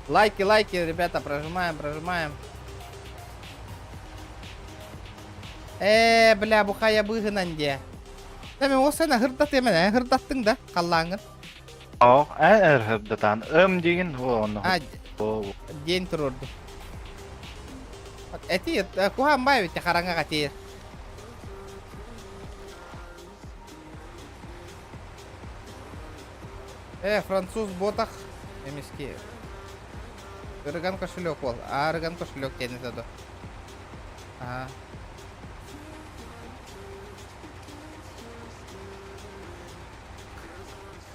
Лайки, лайки, ребята, прожимаем, прожимаем. Ээ, бля, бу хайа быыһынан диэ. Да мен осена хырдатыам ээ, хырдаттыҥ да, халлааҥҥын. Ох, эр хырдатаан ым дигин онно. А, диэн туруорду. Эти куһаан бай эбит хараҥаҕа тиийэр. Э, француз ботах эмиски. Ырыган кошелек ол. А, ырыган кошелек диэн это до. Ага.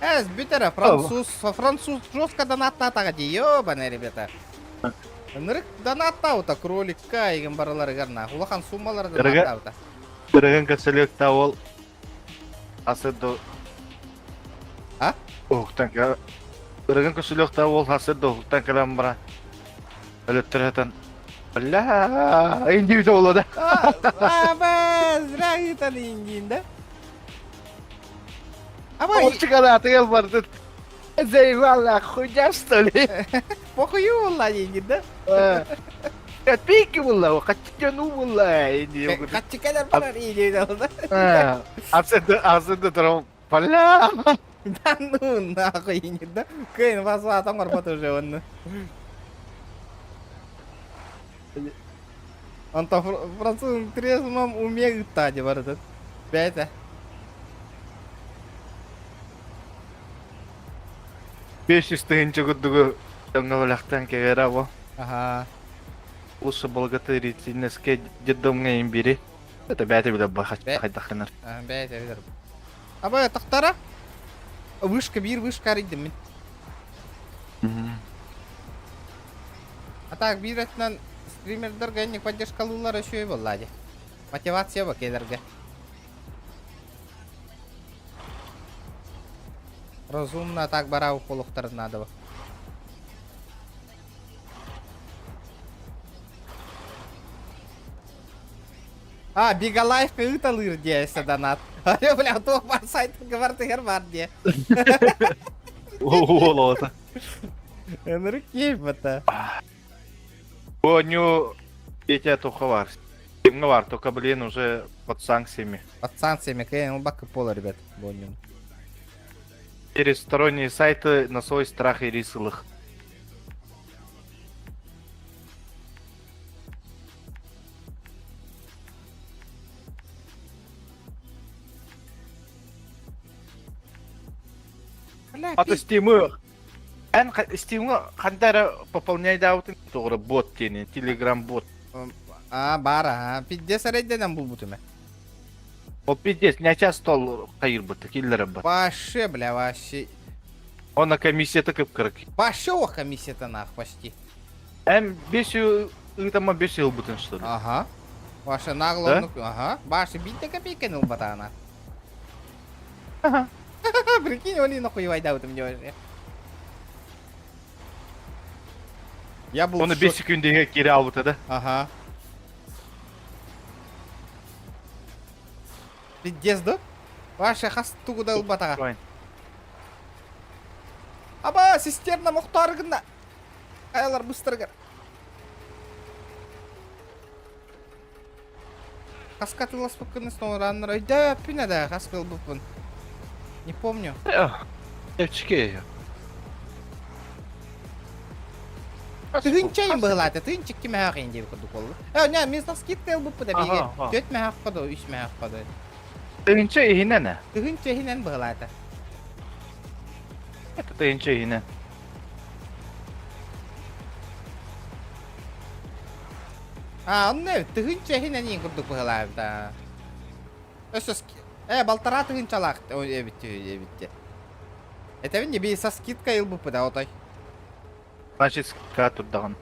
Эс, бүтэрэ, француз, француз жестко донаттаатаҕа дии, ёбаный, ребята. Ынырык донаттаабыта кроликка игин барыларыгар на улахан суммалары донаттаабыта. Ырыган кошелекта ол асы до А? Уһуктан Ырыган кошелекта ол асы до уһуктан кэлэн бара. Өлөттөрөтөн Бля, индивид ола да. А, зря ыытан иингиин да. Абай, Ол бардыт. Заебала, хуйня что ли? похую буолла диигин да. Копейки буолла, хаччыну буолла. Хаччыкалар барар иигин да. Асыды, асыды турам. Бля. Да ну нахуй иигин да. Кыйын баспаатан корбот уже онну. Онто француз трезвом уме ыттаа дии барытын. Бэйэтэ. 500 тыһыынча курдугу дьоҥҥо кэгэрэ бу. Аха. Лучше благотворительностьке детдомҥа имбири. Это бэйэтэ билэр хайдаххынар. Бэйэтэ билэр. Аба тахтара. Вышка биир вышка арыйдым мин. А так биир өттүнэн стримердергэ инник поддержкалыыллар үчүгэй буолла дии. Мотивация ба келерге. Разумно так барау холуктарын надо бы. А, Бигалайфка ыыталыыр диэсэ донат. Алло, бля, туох бар сайтка бартыгар бар диэ. Уолота. Ынырык киэйбата. Оню Петя только бар. Кимҥэ бар, только, блин, уже под санкциями. Под санкциями, кэйэн бакы пола, ребят, боннюн. Через сторонние сайты на свой страх и риск их. Бля, А то стимы. Эн Steam'ҥа ханна эрэ пополняйдаабытын тоҕура бот диэни, Telegram бот. А, баар аа. Пиздец эрэйдэнэн булбутум ээ. Ол пиздец, не стол хайырбыт, киллэрэ бат. Вообще, бля, вообще. Она комиссията кып-кырык. Вообще о комиссията нах почти. Эн бес ыытама бес ылбытын что ли? Ага. Ваша нагло, да? Ага. Ваша битте копейка ылбатаана. Ага. Прикинь, он и нахуй вайдаутым не вообще. Я был Оны в 5 шоке. секундеге кире албыта да. Ага. Пиздец, да? Ваша хас тугу да ылбатаға. Правильно. Аба, цистерна мохтарыгына. Аялар быстыргар. Хаска тыласпыккын снова раннар. Да, пүнә да, хаска ылбыппын. Не помню. Эчке. Тыһынчайын быһылаата, тыһынча икки мөһөөх иин диэбит курдук буолла. Э, не, мин скидка ылбыппыт эбиги. Түөрт мөһөөх ходу, үс мөһөөх ходу. Тыһынча иһинэн э. Тыһынча иһинэн быһылаата. Это тыһынча иһинэн. А, онно эбит, тыһынча иһинэн иин курдук быһылаабыта. Өссө э, балтараа тыһынчалаах эбит эбит. Этэбин не би со скидкой ылбыппыт отой. Значит, скидка турдаҕын.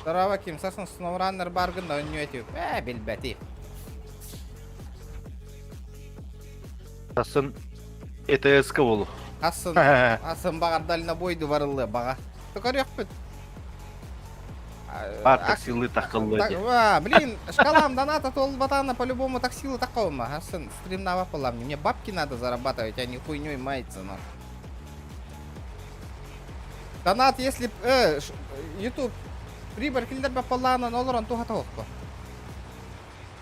Здорово, ким сасын сновраннар баргын да өннү этип. Э, билбэти. Сасын ЭТС-ка болу. Асын, асын бағар дальнобойду барылы баға. Көрөкпүт. Бар таксилы такыллы Так, де. а, блин, шкалам доната толбатана по-любому таксилы такого асын стримнава была мне. Мне бабки надо зарабатывать, а не хуйней маяться, нахуй. Донат, если YouTube прибыль киллер бапалана олорон туха тоқпа.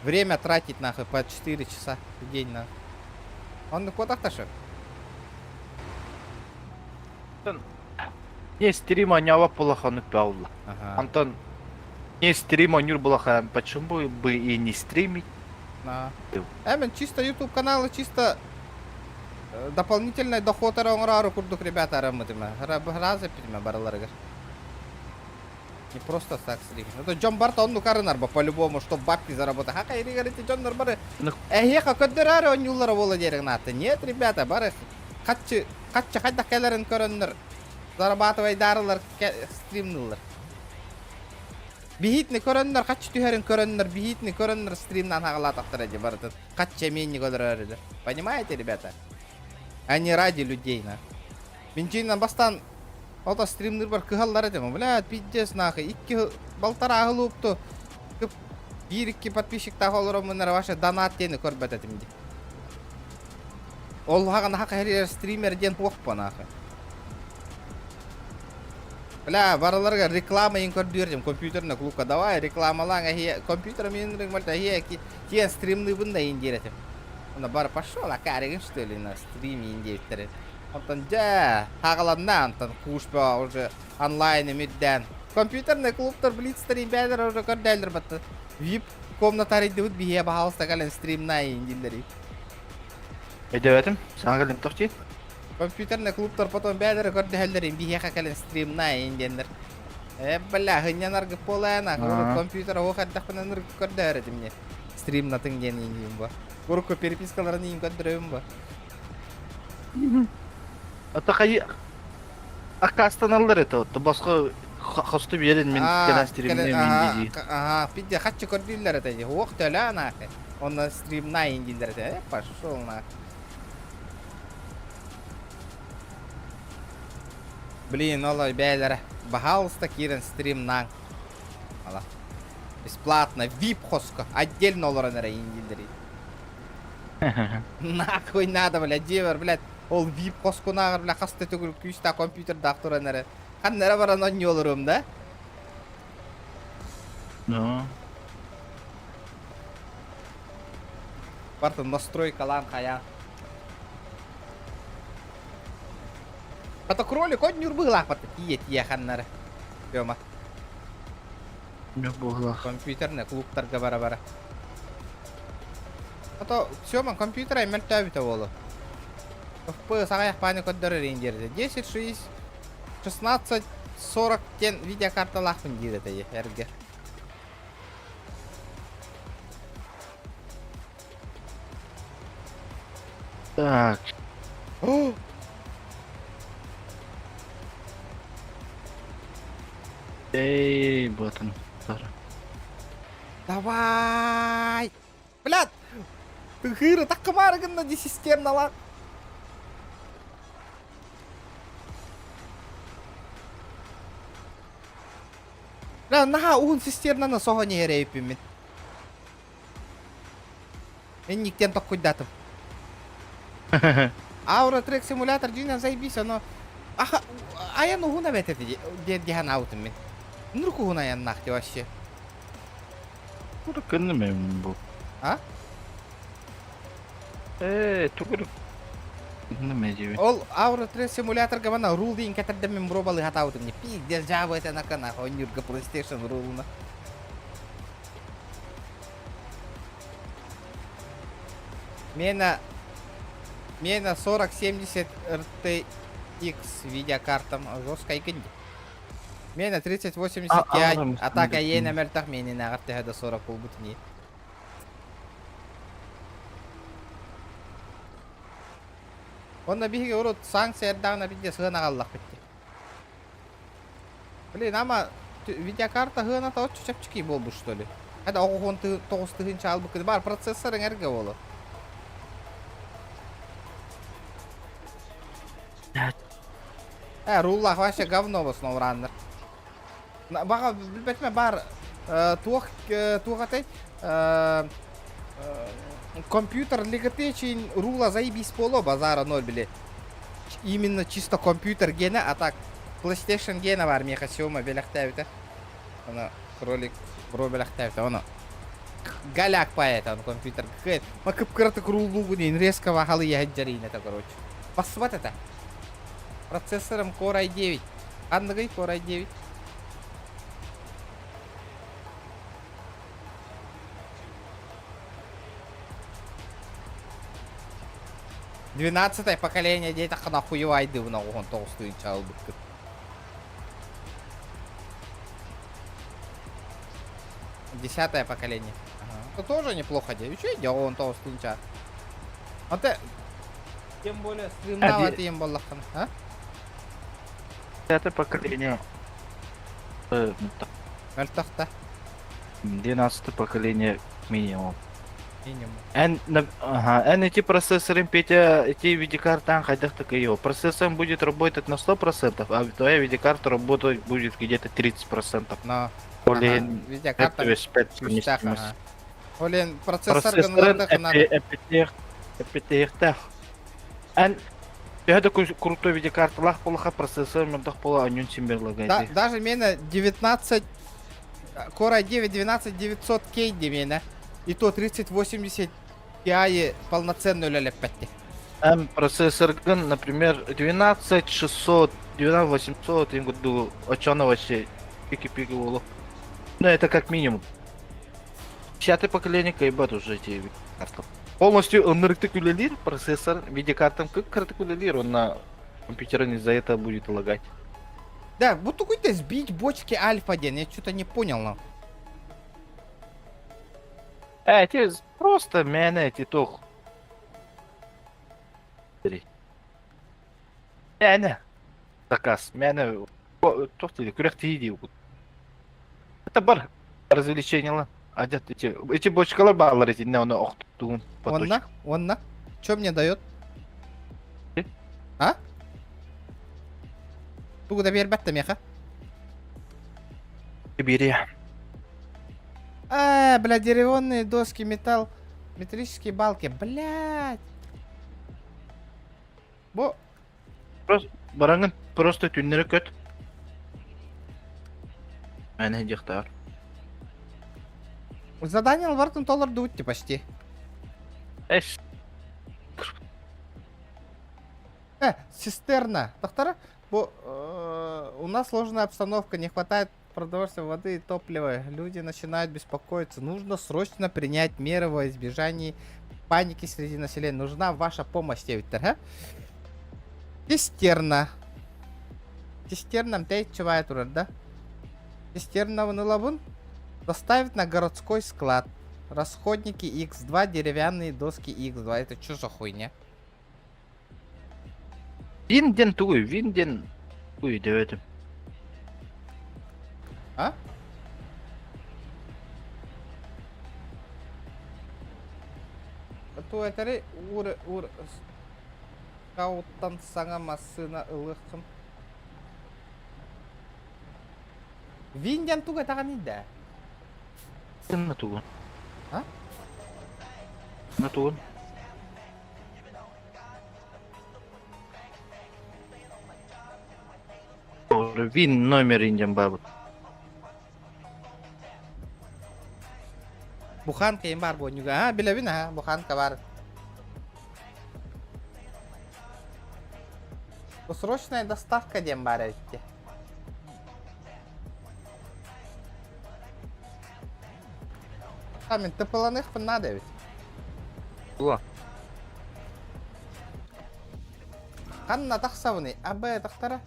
Время тратить нахуй по 4 часа в день нахуй. Он кодахташы. Не стрима нява полаханы паула. Ага. Антон, не стрима нюр булаха, почему бы и не стримить? На. Эмен чисто YouTube каналы чисто дополнительный доход оҥорору курдук ребята араммытыма. Разы питиме барыларыгар. Не просто так стрим. Это дьон барта оннук арынар по-любому, чтоб бабки заработать. Хака или говорите, дьоннор бары. Эһиэхэ көрдөрөөрү оонньууллара буола диэриҥ наата. Нет, ребята, бары хаччы хаччы хайдах кэлэрин көрөннөр зарабатывайдарылар стримнылар. Биһитни көрөннөр хаччы түһэрин көрөннөр биһитни көрөннөр стримнан хаҕалаатахтара дии барытын. Хаччы эмиэнни көрөрөрүлэр. Понимаете, ребята? А не ради людей, на. Минчинан бастан ото стримныр кыһаллар этим. Бля, пиздец нахуй. Икки балтараа хылуупту. Биир икки подписчиктаах олороммунара ваше донат диэни көрбөт этим ди. Ол хаҕан хаха стример диэн туохпа нахуй. Бля, барыларга реклама ин көрдүөр компьютерна клубка давай рекламалаң ахия компьютер мен малта ахия тиен стримныбын да ин диэр этим. Онно бары пошел акаригин что ли на стриме ин диэбиттэр. Онтон дьэ хаҕаланна онтон кууспа уже онлайн эмирдээн. Компьютерный клубтар блицтер бээлэр уже көрдөөлөр батта. VIP комната арыйдыбыт биһиэ баһаалыста кэлэн стримнай дииллэр. Эдебетим, саҥа кэлим тохти. Компьютерный клубтар потом бээлэр көрдөһөллөр биһиэхэ кэлэн стримнай диэннэр. Э, бля, хынньанаргы полаана, компьютер оһох эрдэхпинэ ынырык көрдөһөр этим мне. Стримнатын диэн иниим бу. Урукку перепискаларын иин көрдөрөбүн бу. Ата хайы аккаастаналлар это вот босхо хосту биэрин мин кэлэн стримнэ мин дии. Ага, пидде хаччы көрдүүллэр этэ дии. Уох төлөө нахуй. Онно стримнай дииллэр этэ. Э, пошел нахуй. Блин, ол бээлэрэ. Баһаалыста киирэн стримнаң. Ала. Бесплатно, VIP хоско. Отдельно олорон эрэ индилери. Нахуй надо, блядь, дьиэбэр, блядь. Ол VIP хоскунааҕар, бля, хаста төгүл күүстээх компьютердаах туран эрэ. Ханна эрэ баран оонньуу олоруом да? Ну. Бартын настройкалаан хайаан. Хата кролик оонньуур быһыылаах тиийэ тиийэ ханнары. Тёма. Буоллах. Компьютерный клубтарга бара-бара. А то Сёма компьютера мөлтөөбүтэ буолу. FPS аҕыйах бааны көрдөрөр иин диэрдэ. 10, 6, 16, 40 диэн видеокарталаахпын диир этэ эргэ. Так. О! Эй, вот он. Давай! Блядь! Тыхыыры таккымаары гынна ди системналар. Бля, наһаа уһун систернаны соһон иһэр эбиппин мин. Инниктен токкуйдатым. Аура трек симулятор дьиҥинэн заебись, оно аха айан уһун эбэтэ диэн диһан аутым мин. Нурк уһун айаннаах ти вообще. Кынным бу. А? Ээ, тугу Кынным Ол Аура трек симуляторга мана рул диин кэтэрдем мин бробалы хатаабытым не пиздец жаабы этен акана ойнуурга PlayStation рулуна. Мена Мена 4070 RTX видеокартам жесткай гинди. Мена 3080 Ti атака иэнэ мөлтөх миэнинээҕэр төһө да 40 буолбут ини. Онно биһиги урут санкция эрдэҕинэ биирдэ сыана аҕаллахпыт дии. Блин, ама видеокарта сыаната оччо чэпчэки буолбут что ли? Это оҕуһун 9 тыһыынча албыккын бар процессор эҥэргэ буолу. Э, руллаах вообще говно в основном раннер. Баҕа билбэтимэ баар туох туох этэй компьютер лигатечийн рула заебись боло базара ноль били. Именно чисто компьютер гена, а так PlayStation гена бар миэхэ Сёма бэлэхтээбитэ. Аны кролик бро бэлэхтээбитэ. Ону голяк поэт он компьютер. Ма кып-кыратык руллуугун иин резко вахалы яһыджарыйната короче. Бассыбат это. Процессором Core i9. Ханныгый Core i9? 12 поколение диэтэххинэ хуевайдыбын оҕуһун тоҕустуйунча ылбыккыт. Десятое поколение. Ага. Это тоже неплохо дии. Үчүгэй дии оҕуһун тоҕустуйунча. Аты тем более стримнаабат ийэм буоллаххына. А? Десятое поколение. Мөлтөх да. 12 поколение минимум. Минимум. Эн, ага, эн эти процессоры, Петя, эти видеокарты, хайдах такие. Процессор будет работать на 100%, а твоя видеокарта работать будет где-то 30%. Но, Более ага, видеокарта күүстээх, ага. Олен процессор Процессорын гыннардахына эппиэттээх. Эн төһө да крутой видеокарталаах буоллахха процессор мөлтөх буола онньун син Да, лагайдыы. даже миэнэ 19 Core i9 12900K дии миэнэ. И то 3080 Ti полноценно үлэлэппэттэ. Эн процессоргын, например, 12600, 12800 им году очона вообще пики-пики болу. Ну, это как минимум. Десятое поколение кайбат уже эти видеокарты. Полностью ынырыктык үлэлиир процессор видеокартам кып-кыратык үлэлиир, он на компьютере из-за этого будет лагать. Да, вот такой-то сбить бочки Альфа один, я что-то не понял. Но. Эти просто мээнэ эти туох. Мээнэ. Заказ. Мээнэ. Туох диир күрэхтии дии. Это бар развлечение Адят эти бочкалар баалар итиннэ оны охтуун Онно, онно. Что мне дает? А? Тугу да биэрбэт миэхэ. Бири. А, бля, деревянные доски, металл, металлические балки, блядь. Бу Просто бараҥын просто түннэри көт. Мээнэ диэхтээр. Задание барытын толордубут почти. Эс. Цистерна. Доктора, бу, у нас сложная обстановка, не хватает продовольствия, воды и топлива. Люди начинают беспокоиться. Нужно срочно принять меры во избежание паники среди населения. Нужна ваша помощь, диэбиттэр, ха? Цистерна. Цистернам тэйиччи баай турар да. Цистернабын ылабын. Доставить на городской склад. Расходники X2, деревянные доски X2. Это что за хуйня? Вин диэн тугуй? Вин диэн тугуй диэбэтим. А? Ту этэри ур ур скауттан саҥа массыына ылыаххын. Вин диэн тугу этэҕиний да? Сынна тугун? А? На тугун? Вин номер инден бабыт. Буханка им бар буонньуга. А, билэбин аха, буханка бар. Срочная доставка диэн баар эбит. А, мин тыпыланыахпын наада эбит. Тула. Ханна тахсабыный? АБ тахтара.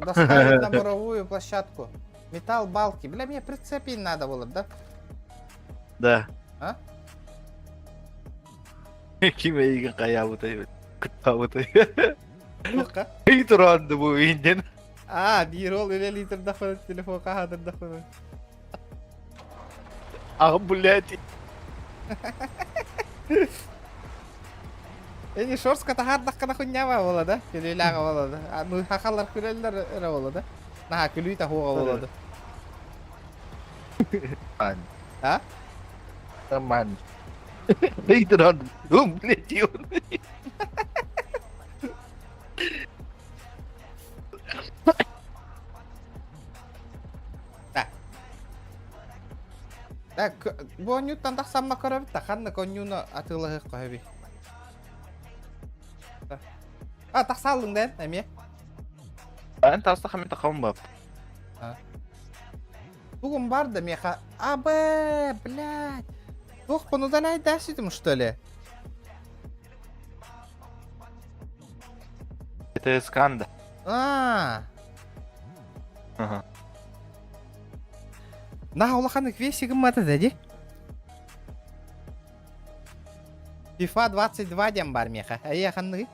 Доставить на буровую площадку. Металл балки. Бля, мне прицепить надо было, да? Да. А? Ким эйигин хайаабытай, кыттаабытай. Туохха? Ый тураанды бу инден. А, биир ол үлэлии турдахпына телефон хаһаатырдахпына. А, блядь. Эни шорска таһаардаххына хунньаба буола да? Күлүүлээҕэ буола да? А, ну хахалар күлэллэр эрэ буола да? Наһаа күлүү таһуоҕа буола да? Ман. А? Ман. Ый тураанды. Блядь, Да. Так, бу оонньууттан тахсамма көрөбүт да, ханнык оонньууну атыылаһыахха сөбүй? А, тахсааллыҥ да эн эмиэ? Эн таста хаммыта хам бап. Тугум бар да миэхэ АБ, блядь. Туох удаляй что ли? Это сканда. А. Ага. На улахан весигым гыммата да ди. FIFA 22 диэн бар миэхэ. Эйэ ханныгый?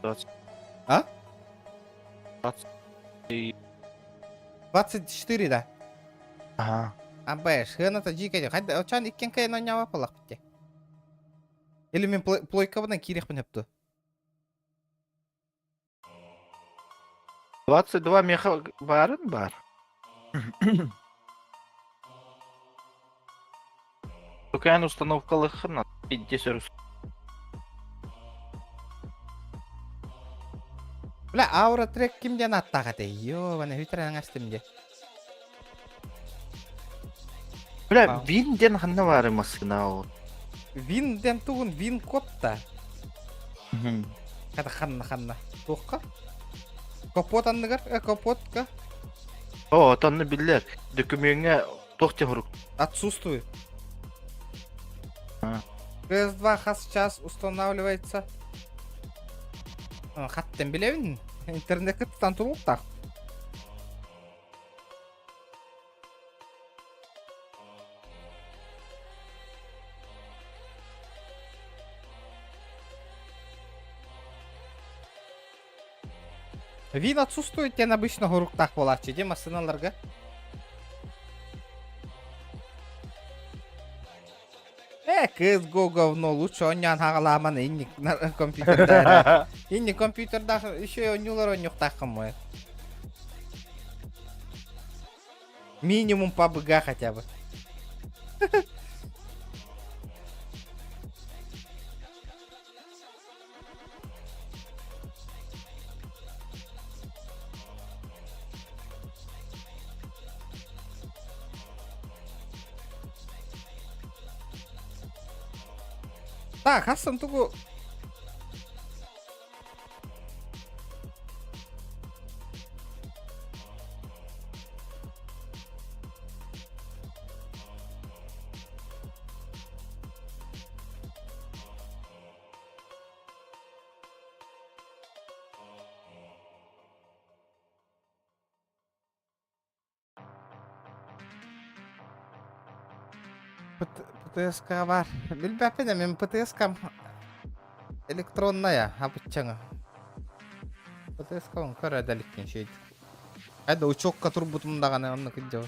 20. А? 20. 24 да. Ага. АБ, сыаната дьиикэ хайда очон иккен кайын оонньообаппалахпыт дии. Или мин плойкабынан киириэхпин сөптө. 22 меха баарын бар. Тукаан установкалыххын пиздец өрүс. Бля, аура трек ким диэн ааттаах этэй? Ёбана, бүтэрэн астым дии. Бля, вин диэн ханна баары массыына ол? Вин диэн тугун вин код та. Хата ханна ханна. Туохха? Капот анныгар, капотка О, отонну биллэр. Дөкүмүөҥҥэ туох диэн сурук? Отсутствует. А. PS2 хас час устанавливается. Хаттан билэбин. Интернеккэ тутан туруохтаах. Вин отсутствует диэн обычно хоруктаах буолааччы дии массыыналарга. Э, CSGO говно, лучше оонньоон хаҕалааман инник компьютерда Инник компьютердаах еще оонньуулар оонньуохтааххын мой. Минимум PUBG хотя бы. Так, хассан тугу ПТСК баар. Билбэппин мин ПТСК-м электронная апыччаҥа. ПТСК-м көрө да иликпин шейд. Хайда учёкка турбутум даҕаны онно кырдьаба.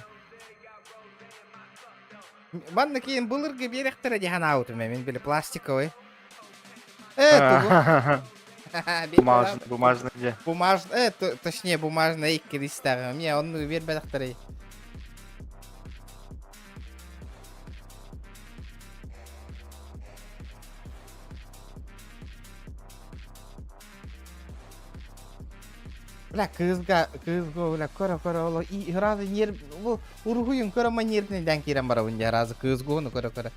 Манна киин былыргы биэрэхтэрэ дии санаабытым мин били пластиковый. Э, тугу? Бумажный, бумажный дьэ. Бумажный, э, точнее, бумажный икки листаҕым. Мне онну биэрбэтэхтэрэй. Бля, кыызга, кыызга, бля, көрө-көрө, ол и разы нерв, ол уруһуйун көрө манердинэн киирэн барабын дьэ, разы кыызгуону көрө-көрө.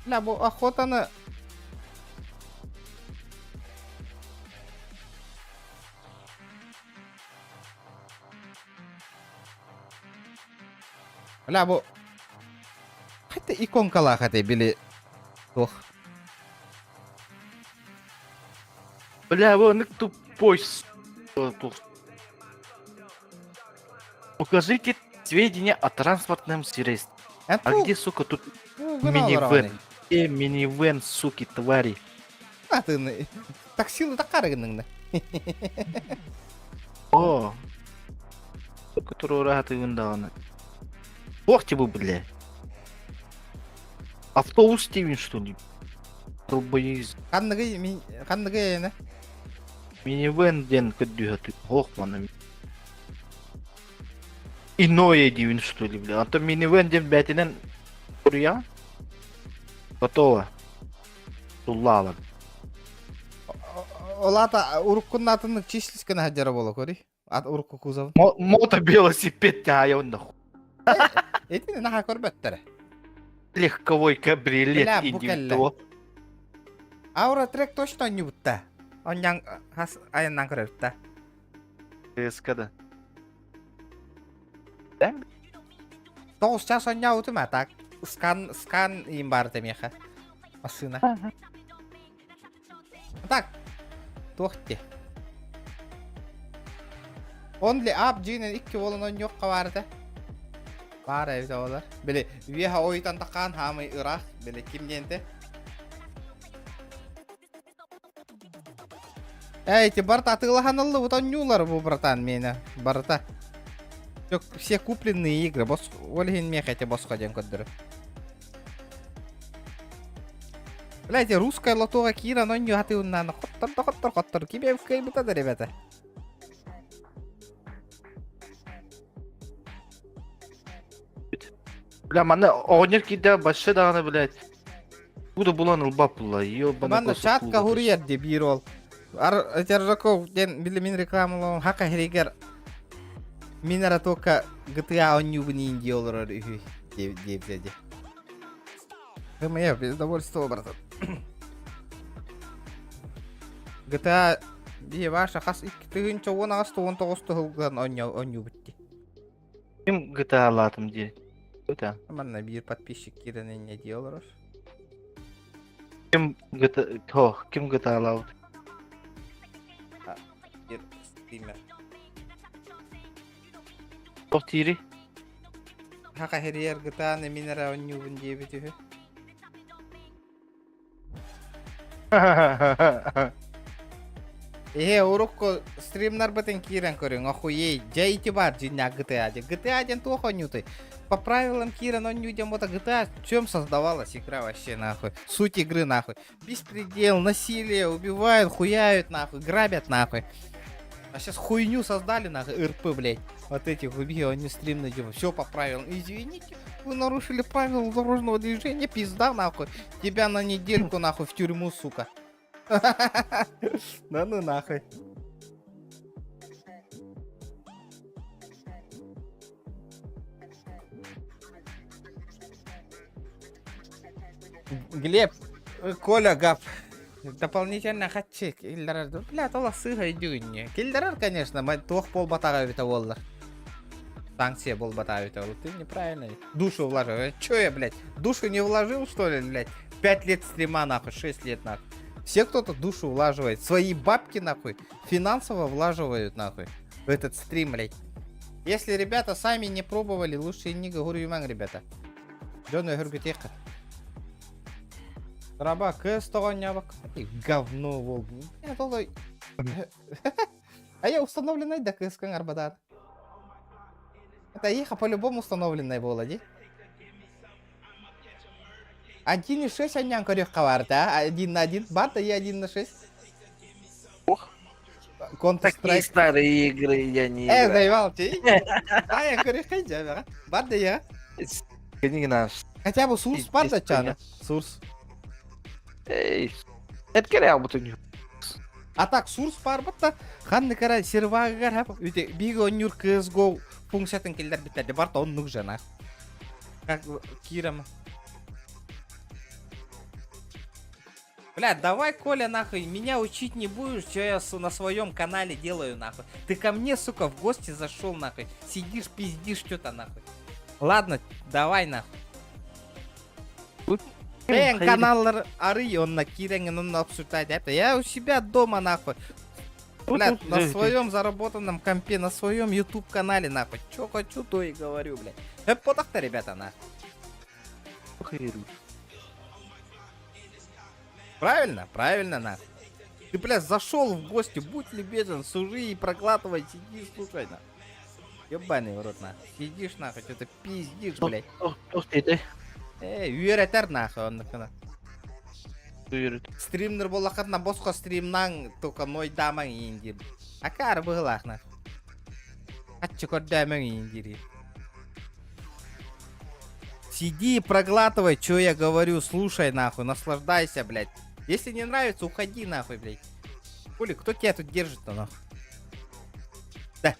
Бля, бу охотаны Бля, бу Хата иконкалаах этэй били туох Бля, бу ынык тупой с- туох. Покажите сведения о транспортном средстве. А где, сука, тут минивэн? Где минивэн, суки, твари? Атын таксилы таккарыгыныңны. О, Которого ты даҕаны. Туох тибу, бля? Автобус тивин, что ли? Долбоеб. Ханныгы мин ханныгы эйэнэ? Минивэн диэн көрдүүһэ Ох, маны. Иное диибин, что ли, бля. А то минивэн диэн бээтинэн суруйаҕын. Готово. Туллаалар. Ол аата уруккуннаатыннык числись гына сылдьара буола көрүй. Ат урукку кузов. Мото велосипед тяайон нахуй. Итини наха көрбөттөрө. Легковой кабриолет Бля, бу иди кэллэ. то. Аура трек точно онньубутта. Онньаҥ хас айаннан көрөбүттэ. СК да. Тоҕус час онньаабытым а так. Скан скан им баар миэхэ. Массыына. Так. Туох ти. Only up дьиинэн икки буолан онньуохха баар этэ. Баар эбит оҕолор. Били үөһэ ойутан такаан хаамай ыраах. Били ким диэнте. Эй, эти барыта атыылаһан ыллыбыт онньуулар бу братан миэнэ. Барыта. Все купленные игры. Бос... Ол иһин миэхэ эти босхо диэн көрдөрөр. Блядь, русская лотоға киирэн онньуу хатыылнааны хоттор да хоттор хоттор ким кыайбыта да ребята. Бля, манна оҕонньор киирдэ бачча даҕаны, блядь. Буду булан ылбап булла. Ёбана Манна чатка хуруйар де биир ол. Ар Тержаков диэн били мин рекламалаам хака хиригер мин эрэ только GTA оонньуубун иин дии олорор үһү диэбитэ дии. МФ без довольства, братан. GTA дии ваша хас 2018 19 тыһылган оонньуубут дии. Ким GTA-лаатым дии? Это. Манна биир подписчик киирэн инньэ дии олорор. Ким GTA... Тох, ким GTA-лаабыт? Биир стример. Тох тиири? Хака хэрийэр GTA-ны мин эрэ оонньуубун диэбит үһү. Эһэ урукку стримнарбытын киирэн көрүҥ, охуей, дьэ ити баар дьиҥнээх GTA диэн. GTA диэн туох оонньуутай? По правилам киирэн оонньуу диэн буолта GTA чем создавалась игра вообще нахуй? Суть игры нахуй. Беспредел, насилие, убивают, хуяют нахуй, грабят нахуй. А сейчас хуйню создали нахуй, РП, блядь. Вот этих убил, они стрим найдем. Все по правилам. Извините, вы нарушили правила дорожного движения, пизда нахуй. Тебя на недельку нахуй в тюрьму, сука. Да ну нахуй. Глеб, Коля Гап. Дополнительно хаччы киллэрэр. Бля, тола сыыһа өйдүүннү. Киллэрэр, конечно, туох буолбатаҕа эбитэ буоллар. Санкция буолбатаҕа эбитэ буоллар. Ты неправильно. Душу вложил. Чё я, блядь, душу не вложил, что ли, блядь? 5 лет стрима, нахуй, 6 лет, нахуй. Все кто-то душу влаживает. Свои бабки, нахуй, финансово влаживают, нахуй, в этот стрим, блядь. Если ребята сами не пробовали, лучше не говорю ребята. Дьон өһүргүтиэххэ. Раба кыыс тоҕонньообок. Говно бол. А я установленный да кыыскаҥ арбадаат. Это их по-любому установленный буола дии. 1,6 анньан көрүөххэ баар да? Один на один. Бар да я один на шесть. Ох. Counter Такие Strike. старые игры я не Э, играю. заебал ты. А, я көрүөххэ дьэ, Бар да я. Книги наш. Хотя бы Сурс бар да Пиздец, чана. Сурс. Эй, это бутуню. А так Сурс бар батта ханны кара сервагар хап үте биги оннюр CSGO функциятын келдер биттерде бар та оннук жана. Как Кирам. Бля, давай, Коля, нахуй, меня учить не будешь, что я на своем канале делаю, нахуй. Ты ко мне, сука, в гости зашел, нахуй. Сидишь, пиздишь что-то, нахуй. Ладно, давай, нахуй. Бэйэн каналлар арый, онно киирэҥҥин онно обсуждать это. Я у себя дома, нахуй. Бля, на своем заработанном компе, на своем YouTube канале, нахуй. Чё хочу, то и говорю, блядь. Э, ребята, нахуй. Правильно? Правильно, нахуй. Ты, бля, зашел в гости, будь любезен, сужи и проглатывай, сиди, слушай, нахуй. Ебаный в рот, нахуй. Сидишь, нахуй, что-то пиздишь, блядь. Э, үөрэтэр, нахуй, оннукуна. Стримнер буоллаххытына босхо стримнаҥ только нойдаамаҥ иин диир. Акаары быһыылаах нахуй. Хаччы көрдөөмөҥ иин диир. Сиди и проглатывай, что я говорю, слушай нахуй, наслаждайся, блядь. Если не нравится, уходи нахуй, блядь. Хули, кто тебя тут держит-то нахуй? Да.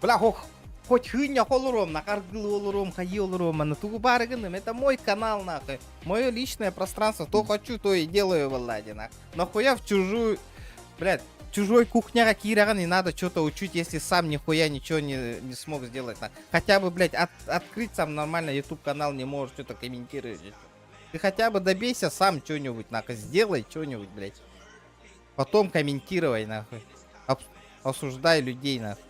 Бля, хох, хоть хыня холором, на аргылы олором, хайы олором, на тугу барыгыным, это мой канал, нахуй. Мое личное пространство, то хочу, то и делаю, валлади, нахуй. Нахуя в чужую, блядь, чужой кухняга киирага не надо что-то учить, если сам нихуя ничего не смог сделать. Нахуй. Хотя бы, блядь, открыть сам нормально YouTube канал не можешь, что-то комментируешь. Ты хотя бы добейся сам что-нибудь, нахуй, сделай что-нибудь, блядь. Потом комментировай, нахуй. Осуждай людей, нахуй.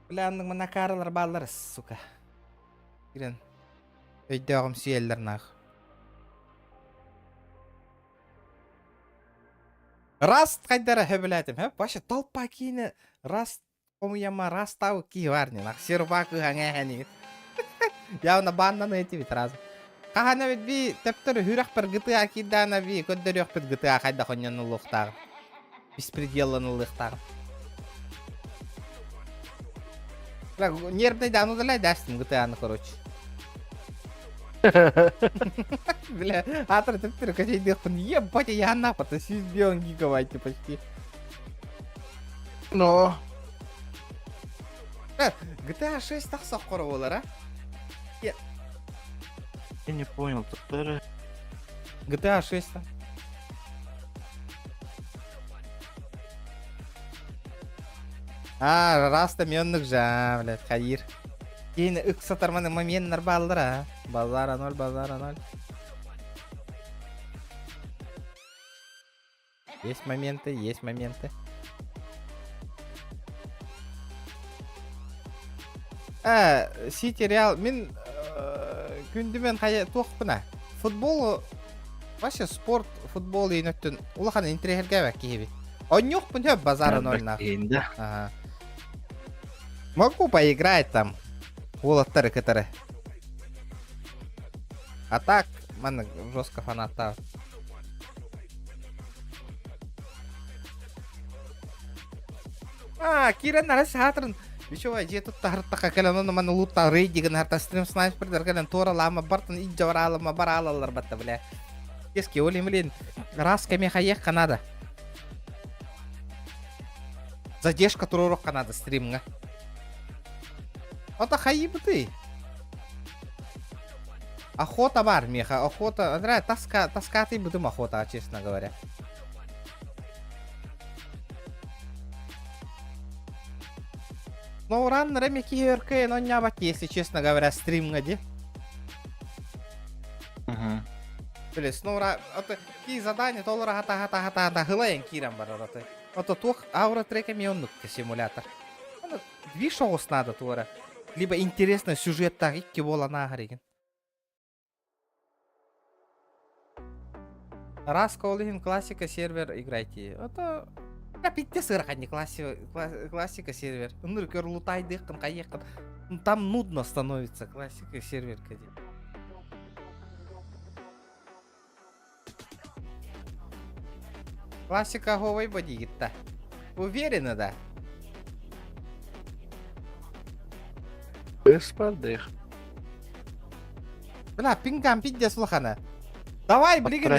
Бля, манакаралар бааллар, сука. Кирен. Өйдөөҕүм сиэллэр нах. Rust хайдара хөбүлээтим, хөп? Вообще толпа киинэ Rust хомуйама Rust кии бар нах. Сервак ыһаҥа Явно баннаны этибит раз. Хаһан эбит би төптөр хүрэх GTA киирдэҕинэ би көрдөрүөхпүт GTA хайдах онньонулуохтааҕын. Беспределланылыахтааҕын. Бля, нервный да, ну далай дастым GTA-ны, короче. Бля, атыр төптөр качайдыахпын. Ебать, я нахуй, 1 гигабайт почти. Но. GTA 6 тахса хоро буолар, а? Я не понял, который... GTA 6 А, раста меннук жа, блядь, хайыр. Кейин ыксатар маны моменнар бааллар, а. Базара ноль, базара ноль. Есть моменты, есть моменты. А, Сити Реал, мин күндүмен хайа туохпуна. Футбол, вообще спорт, футбол иин өттүн улахан интэриэһиргээбэт киһибит. Онньуохпун сөп базара ноль нах. Ага. Могу поиграть там. Уолаттары кытары. А так, манна жестко фаната. А, киирэн ара саатырын. Еще дьиэ туттаһартаха кэлэн онно манна лутта рейдигин харта стрим снайпердер кэлэн туора лаама бартын иддьэ бараалама бараалалар батта бля. Кески оли блин, раз кэми хайыахха надо. Задержка туруорукка надо стримҥа. Ото хайыбытый. Охота бар меха, охота, тоска, тоскатый бытым охота, честно говоря. SnowRunner эми киһи өркөйөн онньаабат если честно говоря, стримҥа ди. Били SnowRun, ото ки задание толора хата хата хата хата хылайын киирэн барар ото. Ото туох аура трек эми оннук симулятор. Аны движ оҕус надо туора. Либо интересно сюжеттаах икки буолан ааһар игин. Раз ол иһин классика сервер играйте. Это Капитте сыраханни классика сервер. Ыныр көр лутайдыххын хайыаххын. Там нудно становится классика сервер кади. Классика говой бодигитта. Уверена, да? Беспардых. Бля, пингам пиздец улахана. Давай, билигин...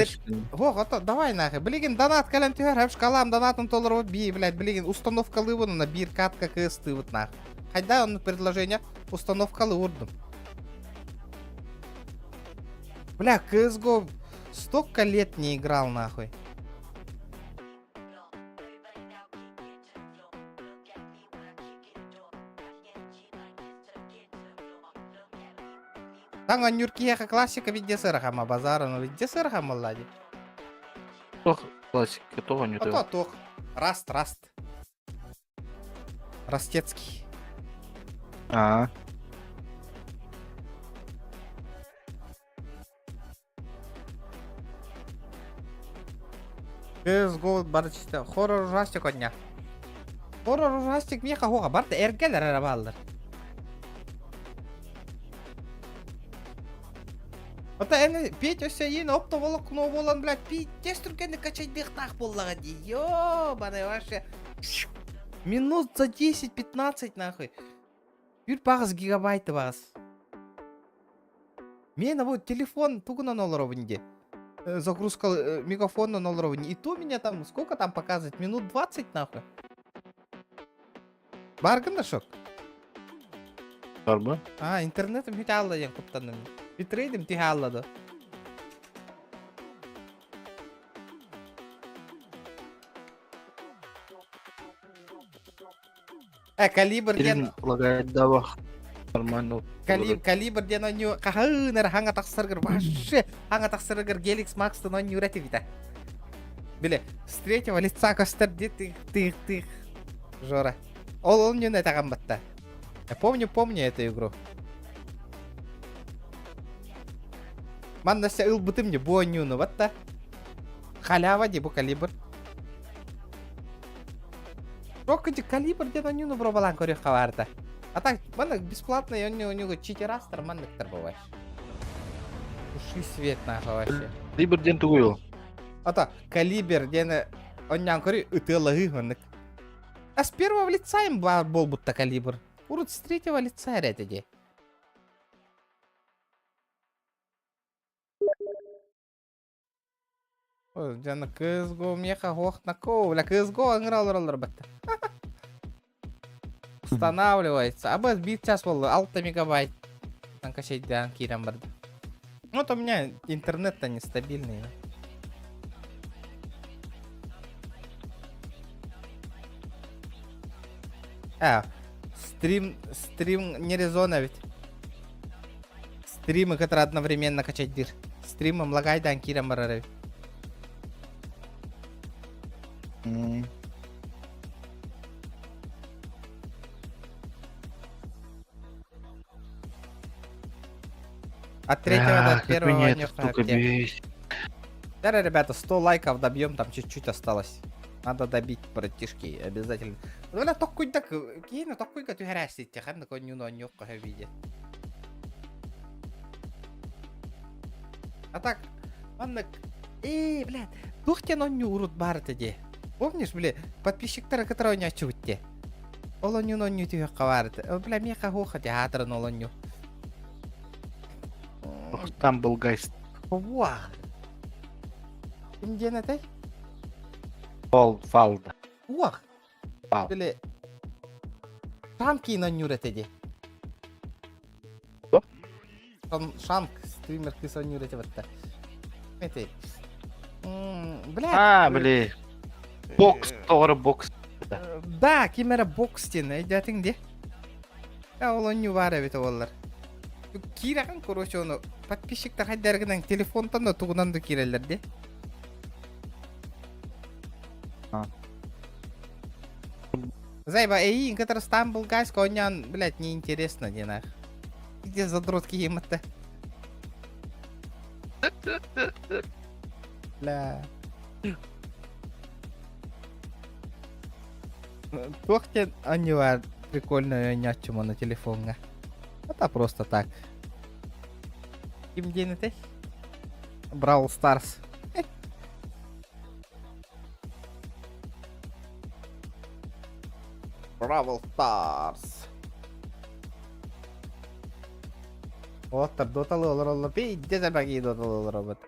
Во, готов, давай нахуй. Билигин донат кэлэн түһэр, хэп шкалам донатын толору би, блядь, билигин установкалыыбын на биир катка кыстыыбыт нахуй. Хайда он предложение установкалы урдум. Бля, CSGO столько лет не играл нахуй. Таҥ онньуур киһиэхэ классика видде сырахама базараны видде сырахамалла дии. Туох классика туох оонньуута? Ото туох. Раст, раст. Растецкий. Аа. CSGO бары чисто хоррор ужастик одня. Хоррор ужастик миэхэ хоға барда эргэлэр эрэ бааллар. Ото эн Петя өссө иин оптоволокно буолан, блядь, пиздец түргэнник качайдыахтаах буоллаҕа дии. Ёбаный вообще. Минут за 10-15 нахуй. Үр баҕас гигабайты баҕас. Мен вот телефон тугунан олоробун ди. Загрузка мегафоннан олоробун. И то меня там, сколько там показывает? Минут 20 нахуй. Баргын да шок? Барбы. А, интернетим хоть алла диэн куттанным. Битрейдим тиһэ алла да. Э, калибр диэн... Лагайдабах. Нормально. Калибр, калибр диэн онньу хаһыын эрэ хаҥа тахсаргар вообще хаҥа тахсаргар Геликс Макстан онньуура этибитэ. Биле, с третьего лица көстөр ди тых тых тых. Жора. Ол ол ньүн этэҕэн батта. Я помню, помню эту игру. Манна се ылбытым не бу онньууну батта. Халява ди бу калибр. Роккати калибр диэн онньууну бробалаан көрүөххэ баарда. А так, манна бесплатно онньуу читерастар манныктар бывает. Уши свет нахуй вообще. Калибр диэн тугуй ол? Ата калибр диэн онньаан көрү ытыалаһыы маннык. А с первого лица им буолбутта калибр. Урут с третьего лица эрэ этэ дии. Дьоно кызго меха хохнако, бля кызго ыҥыра олороллор батта. Устанавливается. А биир час буолла, 6 мегабайт. Качайдаан киирэн барда. Вот у меня интернет-то нестабильный. А, стрим, стрим не резона ведь. Стримы, которые одновременно качать дыр. Стримом лагайдан киирэн барар эбит. От третьего до Как первого меня эта нюхаю штука аптек. бесит. Да, ребята, 100 лайков добьем, там чуть-чуть осталось. Надо добить, братишки, обязательно. Бля, токкуйда киһини токкуйга түһэрээситте ханнык онньууну онньуохха сөбүй А так, маннык, ээ, блядь, туох диэн онньуу урут баар этэ дии. Помнишь, бля, подписчиктары кытары оонньооччубут дии. Ол онньууну онньуу түһүөххэ баар этэ. Бля, миэхэ суох этэ аатыран ол онньуу. Там был гайст. Уах. Ким диэн этэй? Фал, фалда. Уах. Фал. Били Шанкин онньуур этэ дии. Что? Шанк стример кыыс онньуур этэ батта. Этэй. Блядь. А, били. Бокс, тоҕоро бокс. Да, ким эрэ бокс диэн өйдөөтүҥ дии. Я ол онньу баар эбит уоллар. Киирэҕин короче ону подписчиктар хайдаргынан телефонтан да тугунан да киирэллэр дии. Зайба, эйиин кытары Стамбул Гайс оонньоон, блядь, неинтересно диэн ах. Где задрот киһиммытта? Бля. Туох диэн оонньуу прикольно оонньооччу на телефоҥҥа. Это просто так. Ким диэн этэй? Brawl Stars. Brawl Stars. Уолаттар доталы олороллор. Пиздец элбэх доталы олоробут.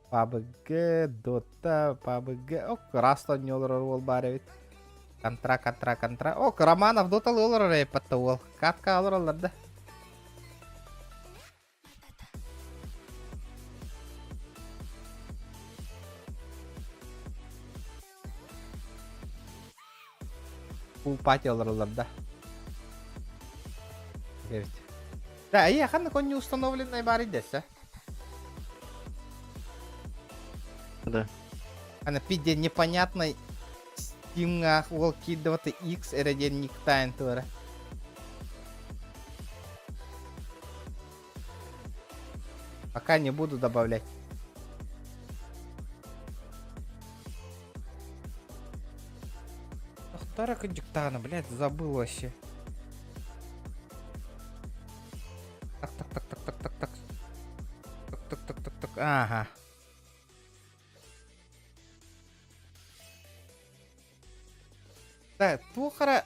PUBG, Dota, PUBG. Ок, Раст оонньуу олорор уол баар эбит. Контра, контра, контра. Ок, Романов Доталы олорор эппатта уол. Катка олороллор да. Full party олороллор да. Эбит. Да, и ханна конь установленный бар дэсэ. Да. Ана пиде непонятный стимҥа уол киирдибата X эрэ диэн никтайн туора. Пока не буду добавлять. Ахтара Кадюктана, блядь, забыл вообще. Так, так, так, так, так, так, так. Так, так, так, так, так. Ага. Да, туох эрэ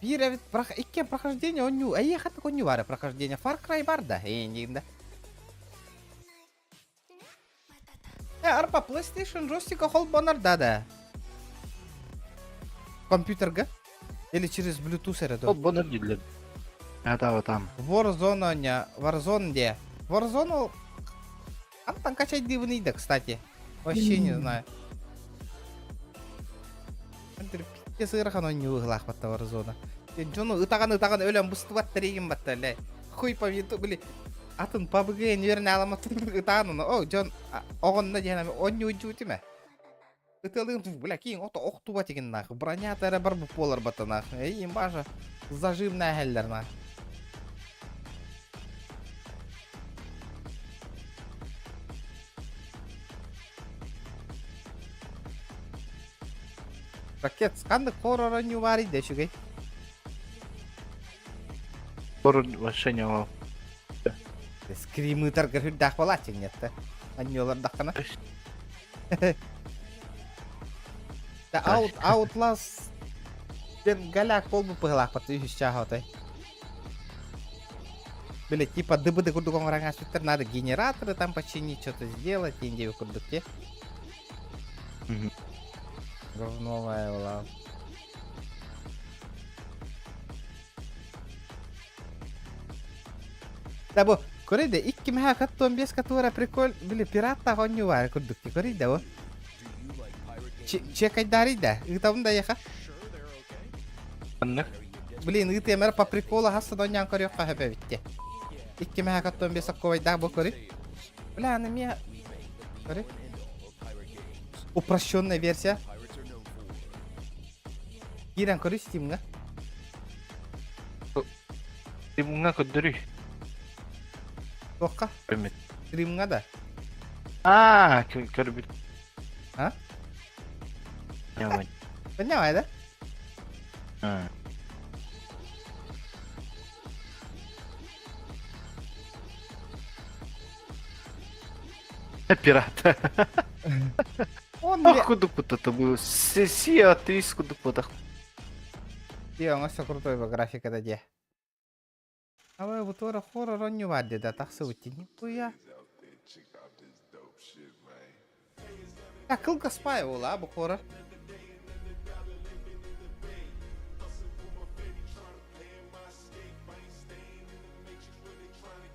биир эбит икки прохождение оонньуу эйиэхэ да оонньуу баара прохождение Far Cry бар да эйиҥ да Э, арба PlayStation джойстика холбонор да да компьютерга или через Bluetooth эрэ дуо Холбонор дииллэр. Атаба там. Warzone оонньоо Warzone диэ Warzone ол Хантан качайдыыбыный да, кстати. Вообще не знаю. Пиздец ыарахан оонньуу ыһылаахпатта Warzone. Дьону ытаҕан-ытаҕан өлөн быстыбат тэрийгин батта лэ. Хуй по виду, били атын PUBG нүөрэн аламат ытаан ону. О, дьон оҕонно диэн оонньуу дьуутиме. Ытыалыын бля киин ото охтубат игин нах. Бронята эрэ бар буолар батанах. Эй, имбажа зажимная хеллер нах. Ракет ханнык хоррор оонньуу баар да үчүгэй? Хоррор вообще не ол. Скрим ыытаргар үрдээх буолааччыҥ нетте. Анньуолардаххына. Да Out, Outlast диэн голяк буолбут быһыылаахпыт үһүс чааһа отой. Били типа дыбыды курдук оҥорон ааспыттар, надо генераторы там починить, что-то сделать, диэн курдук те. Говновая была. Да бу көрүй да икки мэһэ каттон бес которая приколь били пираттаах оонньуу баар курдук ти көрүй да бу чекайдарый да ыытабын да яха Аннык. Блин, ыытыам эрэ по приколу хасса да оонньоон көрүөххэ сөп эбит Икки мэһэ каттон бес окковайдаах бу көрүй. Бля, аны мия көрүй. Упрощенная версия. Киирэн көрүй Steam'ҥа. Стримҥа көрдөрүй. Туохха? Көрмөт. Стримҥа да? Аа, көрбүт. А? Нямай. Поняла, да? А. Пират. Он Ах, кудук это был. Сия, ты кудук Дии, оҥосто крутой графиката дии. Абай бу туора хоррор оонньуу баар дии да тахсыбыт дии. Нихуя. Так, кылгас пай буолла бу хоррор.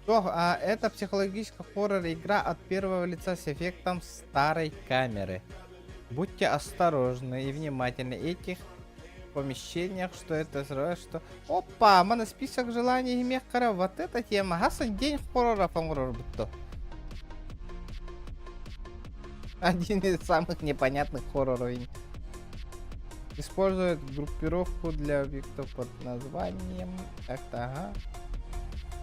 Что, а, это психологическая хоррор игра от первого лица с эффектом старой камеры. Будьте осторожны и внимательны. Этих помещениях, что это, что... Опа, мана список желаний мехкара, вот эта тема. Хасан день хоррора оҥорор будто. Один из самых непонятных хорроров. Используют группировку для объектов под названием... Как-то, ага.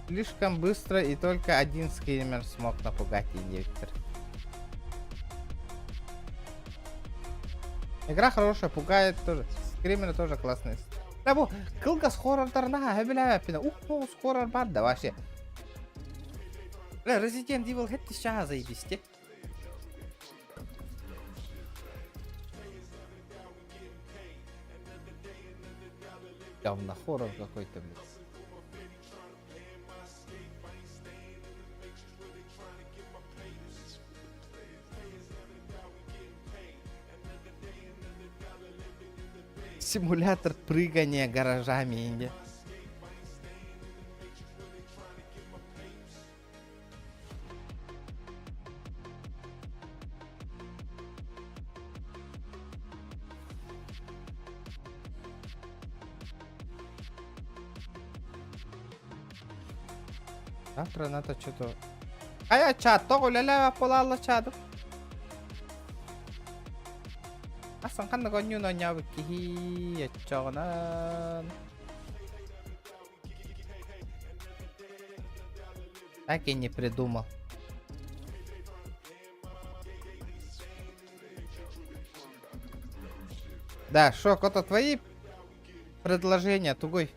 Слишком быстро и только один скример смог напугать инъектор. Игра хорошая, пугает тоже. Скримеры тоже классные. Да бу кылгас хоррордарына сөбүлээбэппин. Ух, хоррор бар да вообще. Бля, Resident Evil хэт ща заебись те. Явно хоррор какой-то, блядь. Симулятор прыгания гаражами инде. Завтра надо что-то... Хайа чат, тоҕо үлэлээбэт буолаалла чаадым. Асан ханнык оонньууну оонньообут киһи оччоҕунан... Так и не придумал. Да, Шок, это твои предложения, тугой.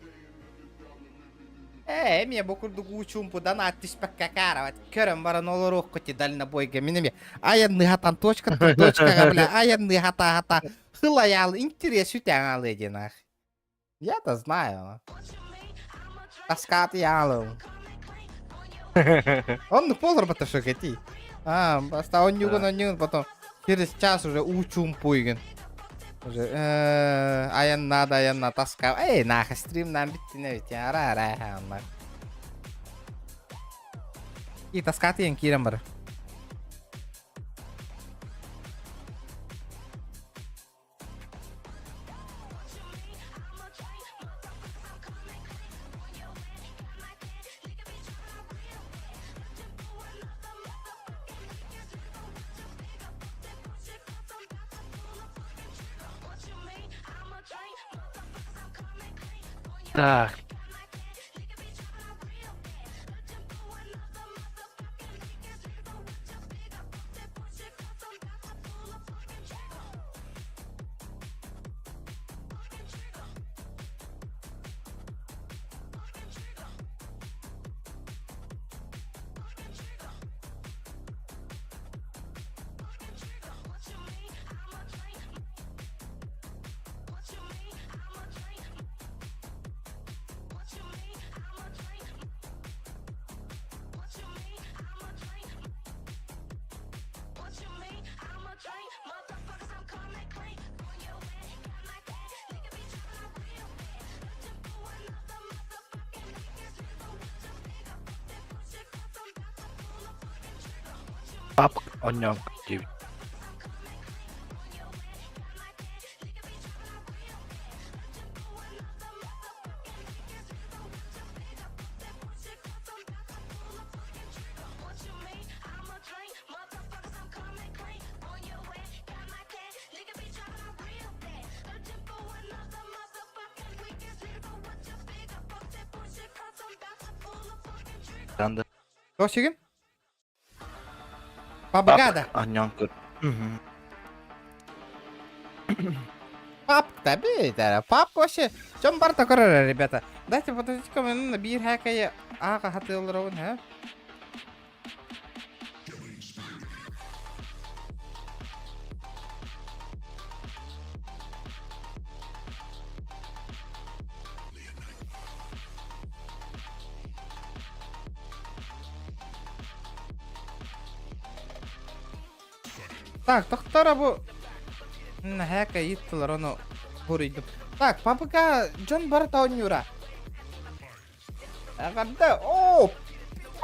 Ээ, эмиэ бу курдук уу чуумпудан аат түспэккэ каарават. Көрөн баран олоруоххут дальнобойга мин эмиэ айанныы хатан точкаттан точкаҕа бля айанныы хата хата хылайаал интерес үтэҥ аалыа диэн аах. Я-то знаю. Таскаатыйаалым. Оннук буолар что кэтий. А, баста онньугун онньугун потом через час уже уу чуумпуйгун. Уже айаннаа айаннаа таска. Эй, нахуй стримнаан бүттүнэ бит ара ара хаалла. И таскаатыйан киирэн бар. Так. Пап оонньоон диэбит. Анда Досигин? Пабгада. Оонньоон көр. Пап, да бей, пап вообще. Чем барта көрөр, ребята? Дайте подождите-ка, мен биир хакая ага хатылырабын, ха? Так, тохтора бу Хэка иттылар ону буруйдум. Так, папыка дьон барыта оонньуура. Эҕэрдэ! Оо!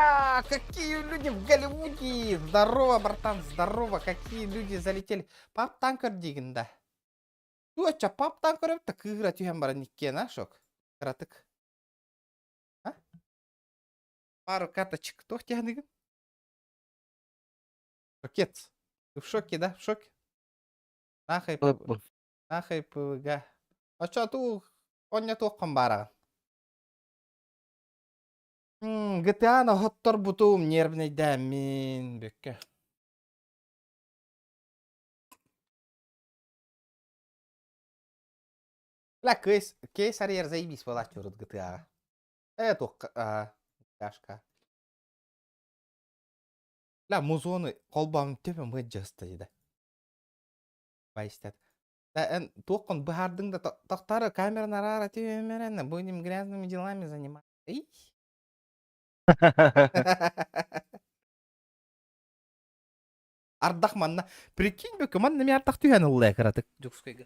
А, какие люди в Голливуде! Здорово, братан, здорово! Какие люди залетели! Пап танкер диигин да. Туоча, пап танкер эбит да кыыһыра түһэн баран иккиэн а, шок. Кыратык. А? Пару карточек. Туох диэхиныгын? Шокец. Ты в шоке, да? В шоке? Нахай, нахай ПВГ. Оччо туу онньо туоххун баараҕын? GTA-ны оһотторбутум, нервнэйдээммин бүккэ. Бля, кейс, кейс арыйар заебись буолааччы урут GTA-ҕа. Э, туохха, аа, Дашка. Бля, музону холбоон төбөм ыдьыста да. Байстат. Да, эн туоххун быһаардыҥ да тохтоору камераны араара түһүмэрэн будем грязными делами заниматься. Ий. Ардах манна. Прикинь, бүкү манна ми ардах түһэн ылла кыратык Дьокуускайга.